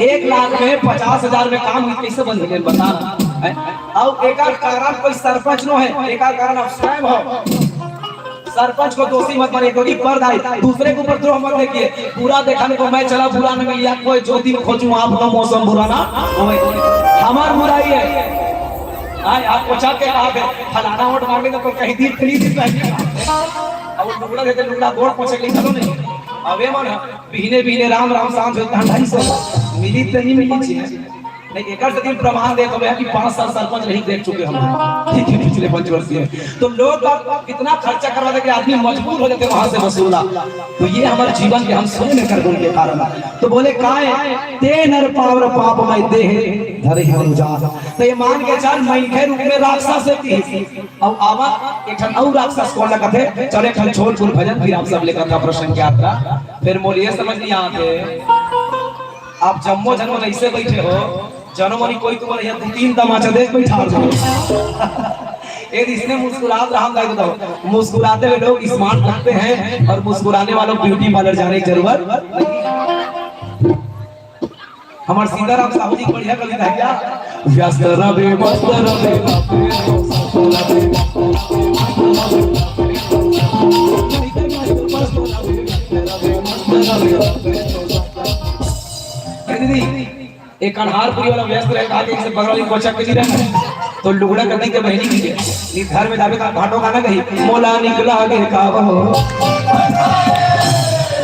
एक लाख में पचास हजार में काम हुई, कैसे बंद हो गए, बता ना, है? और एकर कारण कोई सरपंच नो है, एकर कारण आप स्वयं हो। सरपंच को दोषी मत मानिए, क्योंकि पर्दा है, दूसरे के ऊपर द्रोह मत देखिए। बुरा देखने को मैं चला, बुरा न मिलिया, कोई ज्योति में खोजूं, आप का मौसम बुरा ना होए। हमार बुराई है। आए, आप पोछा के कहा थे, फलाना वोट मांगे तो कहीं दी, इतनी दी पहले। अब वो लुगड़ा देते, लुगड़ा गोड़ पोछे के लिए चलो नहीं। अबे मन, बिहने बिहने राम राम सांझ होता, ढाई सौ मिली तो नहीं मिली चीज। नहीं, एकर से दिन प्रमाण दे तो मैं कि पाँच साल सरपंच नहीं देख चुके हम, ठीक है, पिछले पंचवर्षीय। तो लोग बाग कितना खर्चा करवा दे के आदमी मजबूर हो जाते वहां से वसूलना। तो ये हमारे जीवन के हम स्वयं में कर गुण के कारण। तो बोले, "काय ते नर पावर पाप मैं देह धरे हूँ जा।" तो ये मान के चल, मनखे रूप में राक्षस है कि, अब आवा एक ठन अउ राक्षस कौन लगत है, चले एक ठन छोट गुण भजन, फिर आप सब लेकर का प्रसंग यात्रा, फिर मोर ये समझ नहीं आते। आप जम्मो जन मन ऐसे बैठे हो, जनो मनी कोई तुम्हारे यहाँ दो तीन तमाचा देख बैठा दो। ये इसने मुस्कुरात रहा, हम बताओ, मुस्कुराते हुए लोग स्मार्ट लगते हैं और मुस्कुराने वालों ब्यूटी पार्लर जाने की जरूरत नहीं। हमारे सीताराम साहू जी बढ़िया कविता है क्या? व्यस्त रवे, मस्त रवे, ए दीदी, एक कन्हारपुरी वाला व्यस्त रहे, कहा कि इसे बगल में कोचा के नहीं रहना है। तो लुगड़ा कति के बहनी की है। ये घर में जावे का भाटो गाना कही, "मोला निकला गे का बहो।"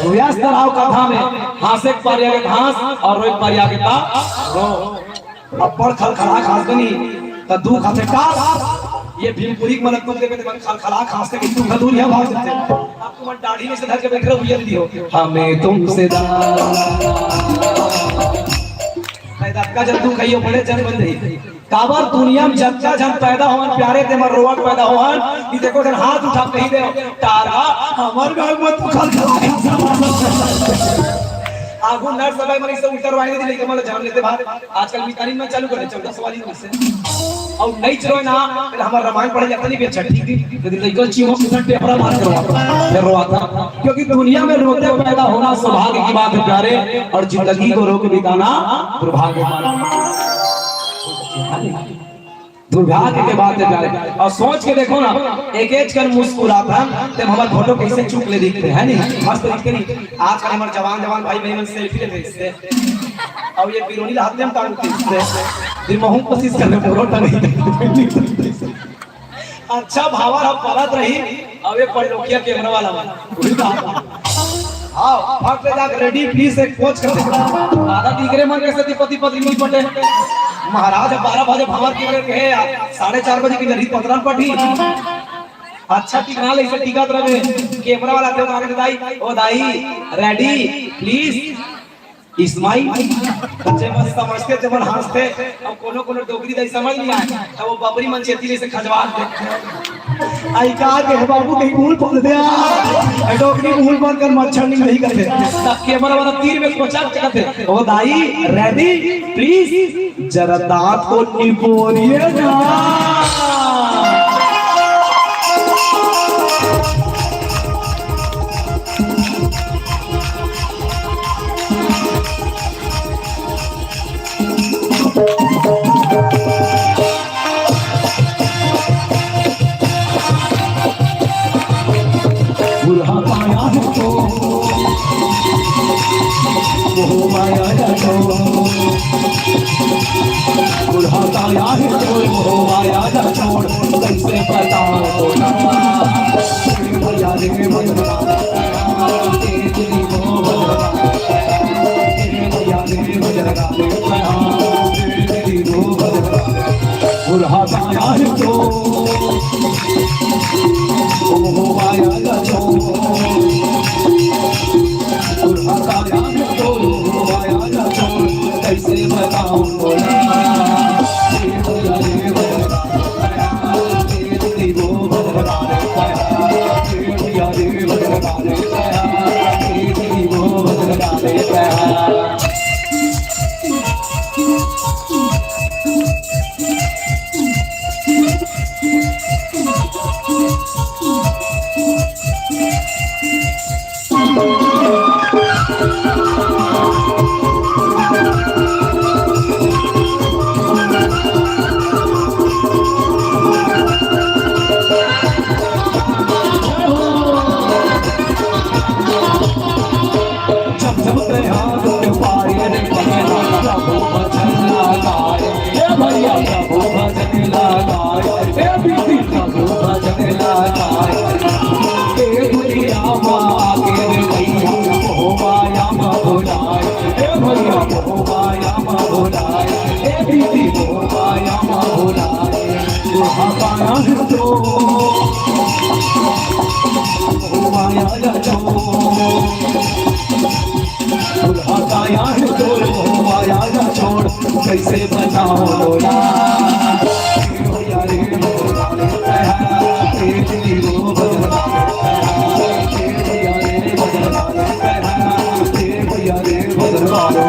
व्यस्त रहो कथा में, हांसे के पार आगे घास और रोए के पार आगे ता रो। अब पढ़ खल खला खास बनी। त दुख आथे का? ये भीमपुरी के मन दुख देखे, मन खलखला खांसथे कि दुख दूर यहाँ भाग देथे। अब तुम दाढ़ी में से धर के बैठ रहे हो, ये दी हो। हमें तुमसे ज्यादा पैदा का जब दुख है, ये बड़े जन बन रही। काबर दुनिया में जतका झन पैदा होवन प्यारे, ते मन रोवत पैदा होवन। ये देखो, जन हाथ उठा कही दे, "तारा, हमर घर में तू खलखला खांसथे।" आगू नर सभा में इसे उल्टा रोवाई नहीं, लेकिन मतलब जान लेते बाहर। आजकल मितानिन मन चालू करे, चौदह सवारी में से। अउ नइ रोय ना, फिर हमर रामायण पढ़े जाता नहीं, अच्छा, ठीक है। यदि लइका चीहो के संग टेपरा मार के रोवाथे, फिर रोवाथे। क्योंकि दुनिया में रोते पैदा होना सौभाग्य की बात है प्यारे, और जिंदगी को रो के बिताना दुर्भाग्य की बात है। दुर्भाग्य के बात है प्यारे। अउ सोच के देखो ना, एक एक कन मुस्कुराथन, ते हमर फोटो कैसे चुक ले दिखथे, है नहीं? मस्त दिखथे नहीं? आजकल हमर जवान जवान भाई बहन मन सेल्फी लेथे इससे। अउ ये बिरोनी ला हाथ में टांग के इससे। फिर महू कोशिश कर रहे, फोटो नहीं। अच्छा भावर हम परत रही, अब ये परलोकिया कैमरा वाला मन। हाँ, फट ले जाके ready please एक pose कर दे। आधा डिगरे मन कैसे पति पत्नी नहीं पटे। महाराज अब बारह बजे भावर के कहे यार, साढ़े चार बजे की जल्दी पतरन पटी। अच्छा टिकना ले इसे टिकत रहे। कैमरा वाला देव मांगे दाई, ओ दाई, ready please। इस्माइल, बच्चे मन समझथे, ते मन हंसथे। अब कोनो कोनो डोकरी दाई समझ नहीं आए, तब वो बबरी मन चेती ले से खजवार दे। आई का के हे बाबू, कहीं मुंह खोल दे आ। ए डोकरी मुंह बंद कर, मच्छर नहीं, नहीं करते। तब कैमरा वाला तीर में कोचा करते। ओ दाई, ready please, जरा दांत को निपोरिए ना। बुढ़ापा आया है तो, वो माया का छोड़। बुढ़ापा आया है तो, वो माया का छोड़। कैसे बताओ ना। भैया रे भैया, तेरी वो भैया रे भैया, तेरी वो भैया। बुढ़ापा आया है तो, ओ माया का छोड़। बुढ़ापा आया है तो, ओ माया का छोड़। कैसे बताऊं बोला। जब जब प्रयाग में पाए रे पगला, प्रभु भजन लगाए। हे भैया, प्रभु भजन लगाए। हे बीबी, प्रभु भजन लगाए। हे दुनिया में आके रे भैया, हो माया में भुलाए। हे भैया, हो माया में भुलाए। हे बीबी, हो माया में भुलाए। बुढ़ापा आया है तो, ओ माया का छोड़। बुढ़ापा आया है तो, ओ माया का छोड़। कैसे बताओ बोला। भैया रे, भैया रे, भैया रे, भैया रे, भैया रे, भैया रे, भैया रे, भैया रे, भैया रे।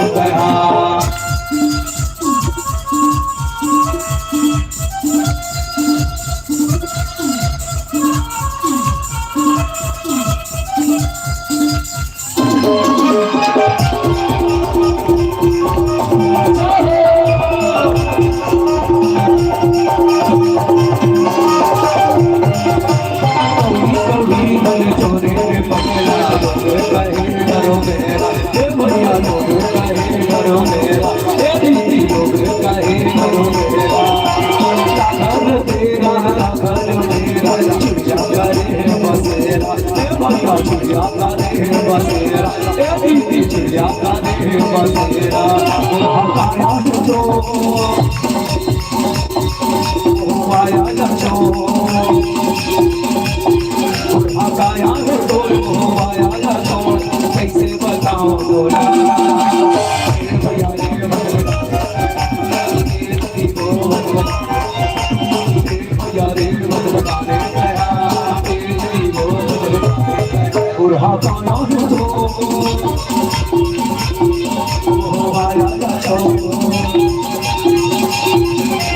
कैसे बताऊं तोला। बुढ़ापा ना हो, हो आया ना छो।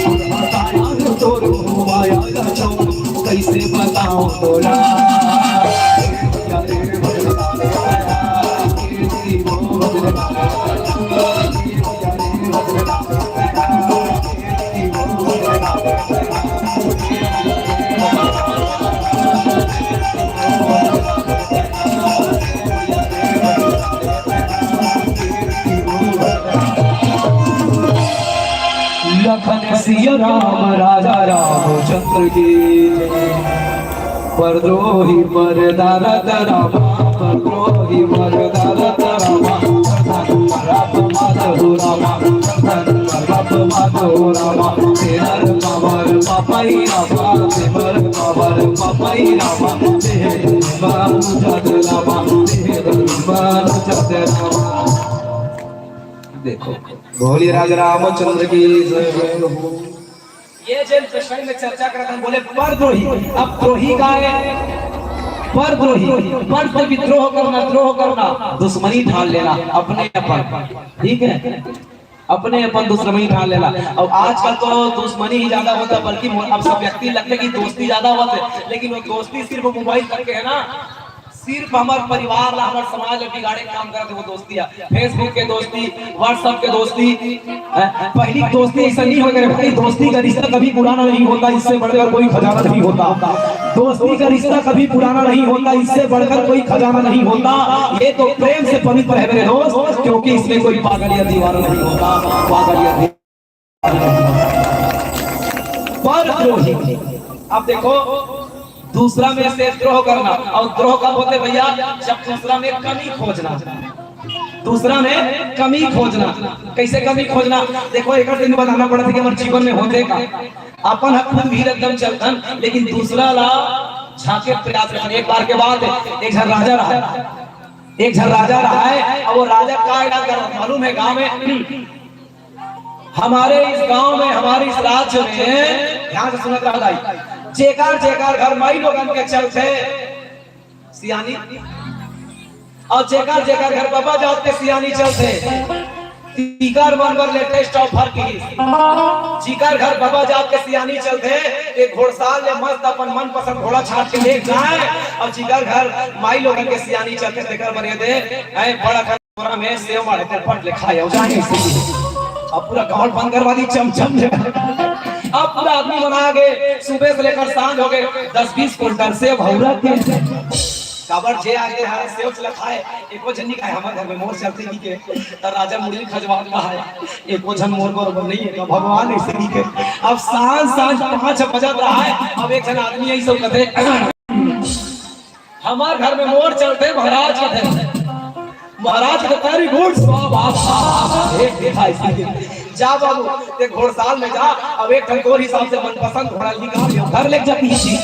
बुढ़ापा ना हो, हो आया ना छो। कैसे बताऊं तोला। लखन सिया राम राजा रामचंद्र की। परद्रोही मरदा रत रामा, परद्रोही मरदा रत रामा। परधान परब माधव रामा, परधान परब माधव रामा। तेरर पावर पापई रामा, तेरर पावर पापई रामा। तेरर बाबू जद रामा, तेरर बाबू जद रामा। देखो, भोले राज रामचंद्र की जय हो। ये जेन प्रसंग में चर्चा करत हन, बोले परद्रोही। अब द्रोही का है? परद्रोही, पर से विद्रोह करना, द्रोह करना, दुश्मनी ठान लेना, अपने अपन, ठीक है, अपने अपन दुश्मनी ठान लेना। और आजकल तो दुश्मनी ही ज्यादा होता, बल्कि मो-, अब सब व्यक्ति लगते कि दोस्ती ज्यादा होते, लेकिन वो दोस्ती सिर्फ मोबाइल तक के है ना। सिर्फ हमर परिवार ला, हमर समाज ला बिगाड़े के काम करत हे वो दोस्ती ह। Facebook के दोस्ती, WhatsApp के दोस्ती, अ, पहली दोस्ती ऐसा नहीं होय करे भाई। दोस्ती का रिश्ता कभी पुराना नहीं होता, इससे बढ़कर कोई खजाना नहीं होता। दोस्ती का रिश्ता कभी पुराना नहीं होता, इससे बढ़कर कोई खजाना नहीं होता। ये तो प्रेम से पवित्र है मेरे दोस्त, क्योंकि इसमें कोई पागल या दीवाना नहीं होता। पागल या दीवाना। पर द्रोही, अब देखो, दूसरा में से द्रोह करना, और द्रोह कब होते भैया? जब दूसरा में कमी खोजना, दूसरा में कमी खोजना। कैसे कमी खोजना? देखो, एक दिन बताना पड़त हे कि हमर जीवन में होते का। अपन ह खुद भी एकदम चलथन, लेकिन दूसरा ला झांके प्रयास करथन। एक बार के बात, एक झन राजा रहा, एक झन राजा रहा है। अब वो राजा का इलाज करत मालूम है? गांव में, हमारे इस गांव में, हमारे इस राज्य में, ध्यान से सुनत रहा भाई, जेकर जेकर घर माई लोगन के चलथे सियानी, और जेकर जेकर घर बाबा जात के सियानी चलथे, तिकर मन बर लेटेस्ट ऑफर की। जिकर घर बाबा जात के सियानी चलथे, एक घोड़साल ले मस्त अपन मनपसंद घोड़ा छाट के लेके जाए, और जिकर घर माई लोगन के सियानी चलथे, तेकर बर ये दे, ऐ बड़ा बोरा में सेव माढ़े, तेल फट ले खाए, अउ जाए। अब पूरा गांव बंद करवा दी, चम चम ले। अब पूरा आदमी मन आ गे, सुबह से लेकर सांझ हो गे, दस बीस कुंटल सेव हौरा के। काबर जे आगे हे, सेव चला खाए, एको झन नहीं खाए, हमर घर में मोर चलथे कहिके, त राजा मुड़ी खजवात हे, एको झन मोर बरोबर नहीं हे, त भगवान ऐसे कहिके। अब सांझ, सांझ पाँच बजत रहा है, अब एक झन आदमी ऐसे कथे, हमर घर में मोर चलथे महाराज कथे। महाराज कथे, "Very good, स्वाहा, स्वाहा, स्वाहा, हे, हे, भाई, जा बाबू, ते घोड़साल में जा, अब एक ठन तोर हिसाब से मनपसंद घोड़ा निकाल, घर ले जाती ही।"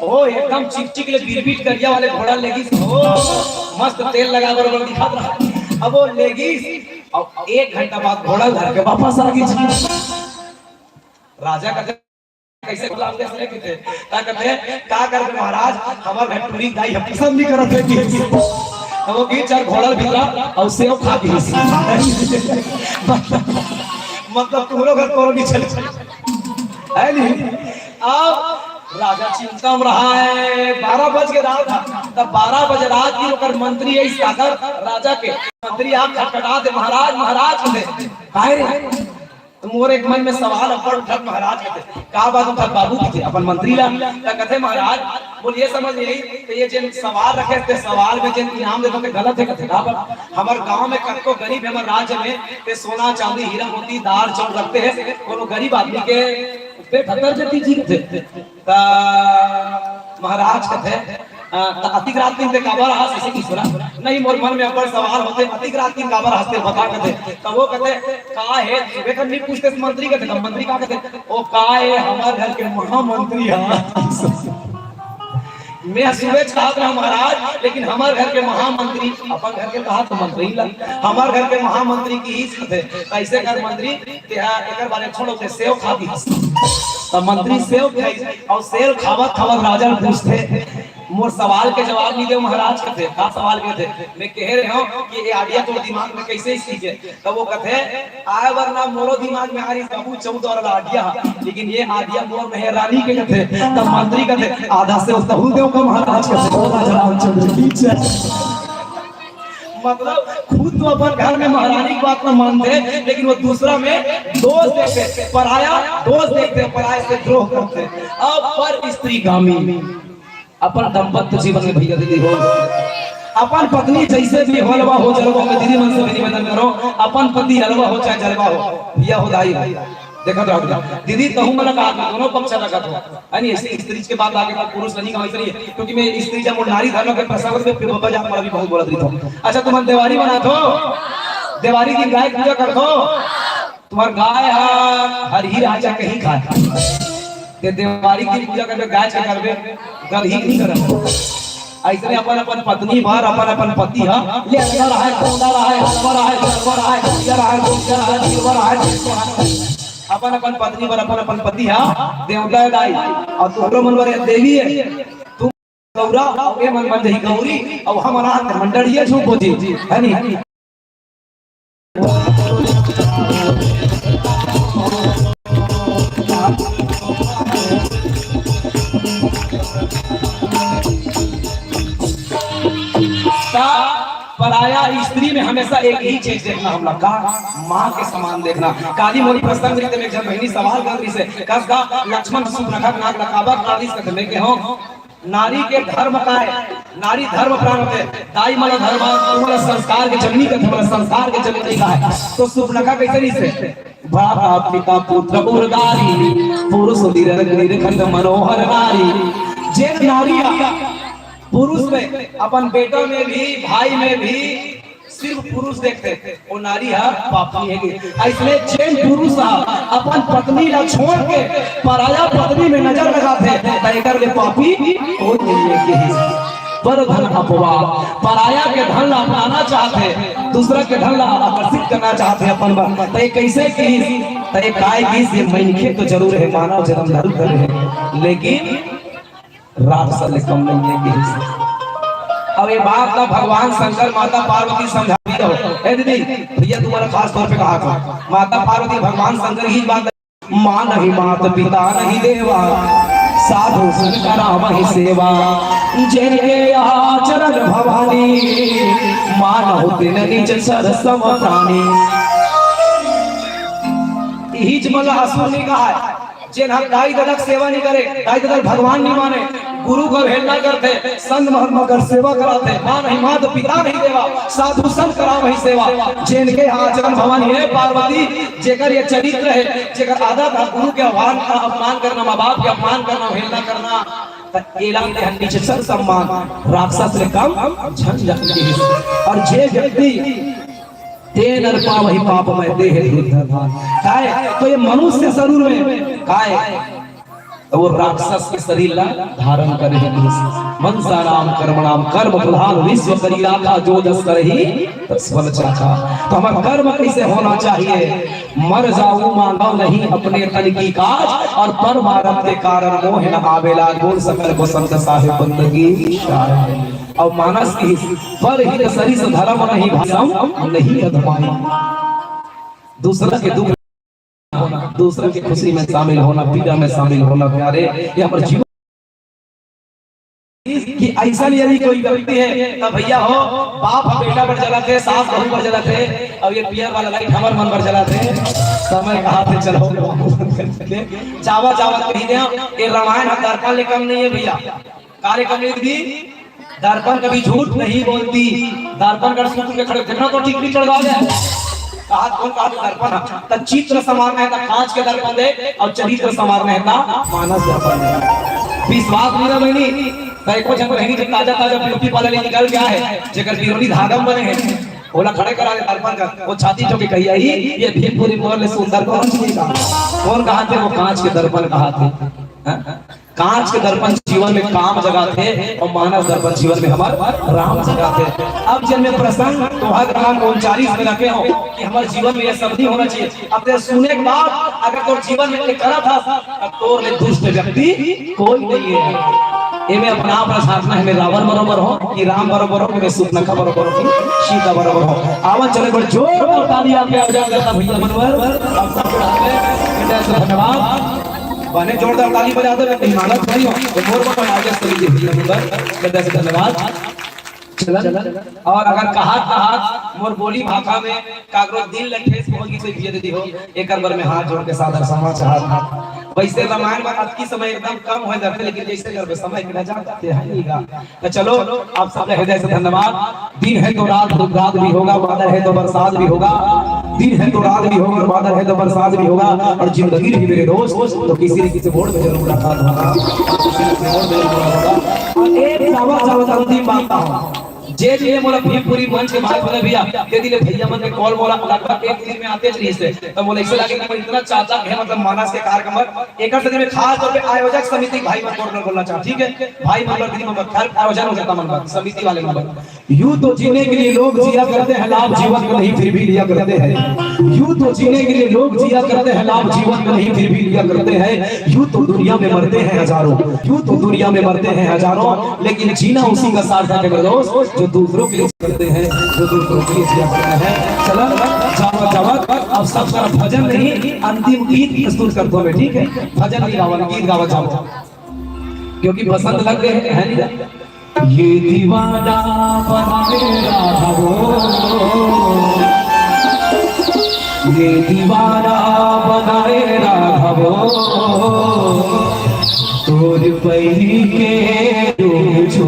ओ, एकदम चिकचिक ले बिरबिट करिया वाले घोड़ा लेगिस, ओ, मस्त तेल लगा बरोबर दिखत रहा। अब वो लेगिस, अब एक घंटा बाद घोड़ा धर के वापस आ गिस। राजा कथे, "कैसे घोड़ा हमके से लेके थे?" का कथे, "का करबे महाराज, हमर घर टूरी दाई हम पसंद नहीं करत हे कि।" तो वो गिस चार घोड़ा भीतरा अउ सेव खा गिस। मतलब तुम्हरो घर तोरो नहीं चले, है नहीं? अब राजा चिंता में रहा है, बारह बज के रात, तब बारह बजे रात की ओकर मंत्री आई सागर राजा के, मंत्री आके खटखटा दे, "महाराज, महाराज," कथे, "काय रे?" तो मोर एक मन में सवाल अब्बड़ उठत महाराज कथे, "का बात उठत बाबू?" कथे, अपन मंत्री ला। त कथे, "महाराज, मोर ये समझ नहीं, तो ये जेन सवाल रखे, ते सवाल में जेन इनाम देथो, ते गलत हे?" कथे, "का बात? हमर गांव में कतको गरीब हे, हमर राज्य में, ते सोना, चांदी, हीरा, मोती, दार, चाउर रखते हैं, कोनो गरीब आदमी के पेट हतर जती जी।" कथे, त महाराज कथे, आ, त अतिक रात दिन ते काबर हस, अइसे पूछथे ना। नहीं, मोर मन में अब्बड़ सवाल होथे, अतिक रात दिन काबर हस ते बता कथे। त वो कथे, "का हे?" सुबह कर नहीं पूछते मंत्री कथे, त मंत्री का कथे, "ओ का हे, हमर घर के महामंत्री ह।" मैं सुबह छाप रहा महाराज, लेकिन हमर घर के महामंत्री, अपन घर के कहा तो मंत्री ला, हमर घर के महामंत्री किहिस कथे, "अइसे कर मंत्री, तेहा एकर बारे छोड़ो, ते सेव खा दिस।" त मंत्री सेव खाइस, अउ सेव खावत खावत राजा ल पूछथे, "मोर सवाल के जवाब नहीं देव महाराज," कथे। "का सवाल?" कथे। "मैं कहे रहे हूँ कि ये आइडिया तोर दिमाग में कइसे सीखे?" त वो कथे, "आय बर ना मोरो दिमाग में आ रही बाबू, चौदह वाला आइडिया, लेकिन ये आइडिया मोर महारानी के," कथे। त मंत्री कथे, "आधा सेव तहू देव का महाराज," कथे। ओ राजा रामचंद्र की जय। मतलब, खुद तो अपन घर में महारानी की बात न मानथे, लेकिन वो दूसरा में दोष देखथे, पराया दोष देखथे, पराया से द्रोह करथे। अब पर स्त्रीगामी, अपन दाम्पत्य जीवन में भैया दीदी हो, अपन पत्नी जइसे भी हो, अलवा हो जलवा हो, दीदी मन से भी निवेदन करो, अपन पति अलवा हो चाहे जलवा हो, भैया हो दाई हो, देखत रहो दीदी, तहू मन का दोनों पक्ष रखत हो। अरे, ऐसे स्त्री के बात आगे तो पुरुष नहीं कहा, इसलिए क्योंकि मैं स्त्री जब नारी धर्म के प्रसंग में फिर बाबा जान वाला भी बहुत बोलत रही था। अच्छा, तुम देवारी बनात हो, देवारी दिन गाय पूजा करत हो, तुम्हार गाय हा हरही राजा कहीं खाए, ते देवारी दिन पूजा करबे, गाय के करबे, गलही नहीं करत। अइसने अपन अपन पत्नी बर, अपन अपन पति हा ले अंदर आहे, कोंदा आहे, हलवा आहे, जलवा आहे, गोंदिया आहे, गोंदिया आहे, जीवा आहे, अपन अपन पत्नी बर, अपन अपन पति हा देवता हे दाई, अउ तोहरो मन बर देवी हे। तू गौरा, अउ ए मन बन जाही गौरी, अउ हमन आत मंडलिया झूम बोजी, है नी? का पराया स्त्री में हमेशा एक ही चीज देखना हमला, का माँ के समान देखना। काली मोरी प्रसंग रीते में एक झन बहिनी सवाल कर रही से, कस का लक्ष्मण सुपरखा नाक लकाबर नारी से मैं के हो, नारी के धर्म का है, नारी धर्म प्राण होते, दाई मला धर्म, मला संस्कार के जननी कथे, मला संस्कार के जननी का है। तो सुपरखा कैसे रही से? भ्राता पिता पुत्र उरदारी, पुरुष निरख निरखत मनोहर नारी। जे नारी पुरुष में, अपन बेटा में भी, भाई में भी सिर्फ पुरुष देखथे, वो नारी हा पापी हे। अइसने जेन पुरुष हा अपन पत्नी ला छोड़ के पराया पत्नी में नजर लगाथे, त एकर ले पापी कोई नहीं हे। पर धन अपवाद, पराया के धन ला अपनाना चाहथे, दूसरा के धन ला आकर्षित करना चाहथे अपन बर, त ये कैसे किहिस? त ये काय किहिस? ये मनखे तो जरूर हे, मानव जन्म धरत हे, लेकिन राक्षस ले कम नहीं हे किहिस। अब ये बात ला भगवान शंकर माता पार्वती समझा दिया हो। ए दीदी, भैया तुम्हारा खास तौर पे कहा था, माता पार्वती भगवान शंकर ही बात, माँ नहीं मात पिता नहीं देवा, साधु संत राम ही सेवा, जेन के आचरण भवानी, मानहु तिन निज सर सम प्राणी। इही च मन ला असुर नहीं कहा है। जेन ह दाई ददा के सेवा नहीं करे, दाई ददा ल भगवान नहीं माने, गुरु के अवहेलना करथे, संत महात्मा कर सेवा कराथे, माँ नहीं मात पिता नहीं देवा, साधु संत करावही सेवा। जेन के आचरण भवानी हे पार्वती, जेकर ये चरित्र हे, जेकर आदत हे गुरु के आह्वान का अपमान करना, माँ बाप के अपमान करना, अवहेलना करना, त एला कहन नीच सर सम्मान, राक्षस ले कम झन जाति हे। और जे व्यक्ति ते नर पावहि पापमय देह धुरंधर। काय? तो ये मनुष्य शरीर में काय? तो वो राक्षस के शरीर ला धारण करे हे। मंसानाम कर्मणाम कर्म प्रधान विश्व करी राखा, जो जस करही तस फल चाखा। तो हमारा कर्म कैसे होना चाहिए? मर जाऊं मांगो नहीं अपने तन की काज, और परमारत के कारण मोह न आवेला, गुण सकल बसंत साहेब बंदगी। और मानस की पर हित सरिस धर्म नहीं भाई, नहीं अधमाई। दूसरा के दुख होना, दूसरा की खुशी में शामिल होना, पीड़ा में शामिल होना, प्यारे, ये हमारे जीवन कि ऐसा यदि कोई व्यक्ति है, तब भैया हो, बाप बेटा पर जलाथे, सास बहू पर जलाथे, अब ये पियर वाला लाइट हमारे मन पर जलाथे, समय कहा थे चलो। जावा जावा कही दे, ये रामायण हम दर्पण ले कम नहीं है भैया। कार्यक्रम में भी दर्पण कभी झूठ नहीं बोलती। दर्पण कर सूत्र के खड़े देखना तो ठीक नहीं चढ़वा दे। कहा कौन कहा तो दर्पण है? तो चित्र संवारना है तो कांच के दर्पण दे, और चरित्र संवारना है तो मानस दर्पण दे। विश्वास नहीं ना बहिनी, त एको झन बहिनी जो ताजा ताजा ब्यूटी पार्लर ले निकल के आए हे, जेकर बिरोनी धागा म बने हे, ओला खड़े करा दे दर्पण कर, वो छाती ठोक के कही आही, ये भीमपुरी मोर ले सुंदर कौन चीज का? कौन कहाथे? वो कांच के दर्पण कहाथे। हाँ? कांच के दर्पण जीवन में काम जगाथे अउ मानस दर्पण जीवन में हमर राम जगाथे। अब जब मैं प्रसंग तोहर कहां उनचालीस में रखे हों कि हमर जीवन में ये सब नहीं होना चाहिए, अब तें सुने के बाद अगर तोर जीवन में ये करत हस, तब तोर ले दुष्ट व्यक्ति कोई नहीं हे। एमे अपने आप ला झांकना हे, मैं रावण बरोबर हों कि राम बरोबर हों, कि मैं सुपनखा बरोबर हों कि सीता बरोबर हों। आवा चले बड़ जोरदार ताली आपके आवाज करता भैया मन बर। आप सबके हाथ में हृदय से धन्यवाद। बने जोरदार ताली बजा दो, मैं मेहनत भाई हों, तो मोर बना आगे सभी के भैया मन बर हृदय से धन्यवाद। चलन। और अगर कहात कहात मोर बोली भाखा में काकरो दिल ल ठेस पहुंच गिस होही भैया दीदी हो, एकर बर मैं हाथ जोड़ के सादर क्षमा चाहत हंव। वैसे रामायण में अतकी समय एकदम कम होय जाथे, लेकिन जैसे करबे समय के नजारा ते है नहीं गा। तो चलो, आप सबके हृदय से धन्यवाद। दिन है तो रात, रात भी होगा, बादल है तो बरसात भी होगा। दिन है तो रात भी होगा, बादल है तो बरसात भी होगा। और जिंदगी भी मेरे दोस्त, तो किसी न किसी मोड़ में जरूर मुलाकात होगा। किसी न किसी मोड़ में जरूर मुलाकात होगा। और एक जावत जावत अंतिम बात कहूं, जे दिन मोला भीमपुरी मंच के बात होले भैया, ते दिन ले भैया मन के कॉल मोला लगभग एक दिन में आते रहिस हे। त मोला ऐसे लगे कि मैं इतना चाहता है, मतलब मानस के कार्यक्रम बर। एकर सेती मैं खास तौर पे आयोजक समिति के भाई मन को बोलना चाहता, ठीक है? भाई मन बर, दीदी मन बर, हर आयोजन हो जाता मन बर, समिति वाले मन बर। यूं तो जीने के लिए लोग जिया करते हैं, लाभ जीवन में नहीं फिर भी लिया करते हैं। यूं तो जीने के लिए लोग जिया करते हैं, लाभ जीवन में नहीं फिर भी लिया करते हैं। यूं तो दुनिया में मरते हैं हजारों, यूं तो दुनिया में मरते हैं हजारों, लेकिन जीना उसी का सार्थक है मेरे दोस्त, जो दूसरों के लिए करते हैं, जो दूसरों के लिए जिया करते हैं। चलन, जावत जावत, अब सब तरफ भजन नहीं, अंतिम गीत प्रस्तुत करत हों मैं, ठीक है? भजन नहीं गावन, गीत गावत जावत, क्योंकि पसंद लग गए हैं, है नहीं? ये दीवाना बनाए राघवो, ये दीवाना बनाए राघवो, तोर पैरी के डूब छू।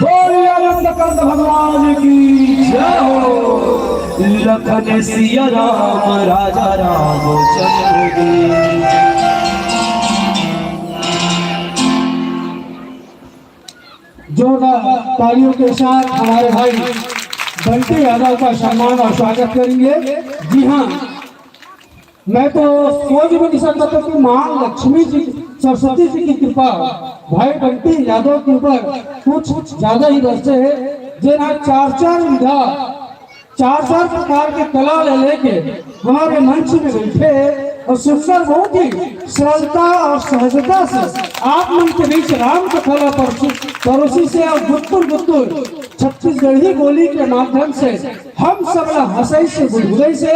बोलिए नंदकंद भगवान की जय हो। लखन सिया राम राजा रामचंद्र की। जोरदार तालियों के साथ हमारे भाई बंटी यादव का सम्मान और स्वागत करेंगे। जी हाँ, मैं तो सोच भी नहीं सकता था कि माँ लक्ष्मी जी, सरस्वती जी की कृपा भाई बंटी यादव के ऊपर कुछ ज्यादा ही बरसे है। जे ना चार चार विधा, चार चार प्रकार के कला ले लेके हमारे मंच में बैठे हैं और सुंदर, बहुत ही सरलता और सहजता से आप मन के बीच राम कथा ला परोसी, परोसी से और गुत्तुर गुत्तुर छत्तीसगढ़ी बोली के माध्यम से हम सब ला हंसई से, गुदगुदई से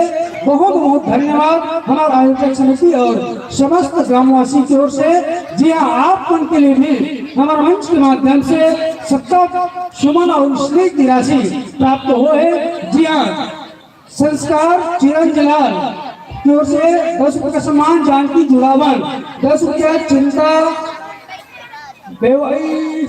बहुत बहुत धन्यवाद हमारे आयोजक समिति और समस्त ग्रामवासी की ओर से। जी हाँ, आप मन के लिए भी हमारे मंच के माध्यम से सत्ता, सुमन और स्नेह की राशि प्राप्त हो है। जी हाँ, संस्कार चिरंजीलाल की ओर से दस रुपये का सम्मान, जानकी जुड़ावन दस रुपया, चिंता बेवई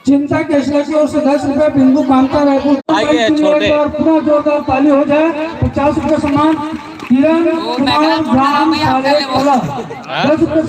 चिंता केसला की ओर से दस रुपए, बिंदु कांता रायपुर। आइए, छोटे। एक बार पूरा जोरदार ताली हो जाए। पचास रुपए सम्मान किरण कुमार ग्राम साले कला, दस रुपए सम्मान।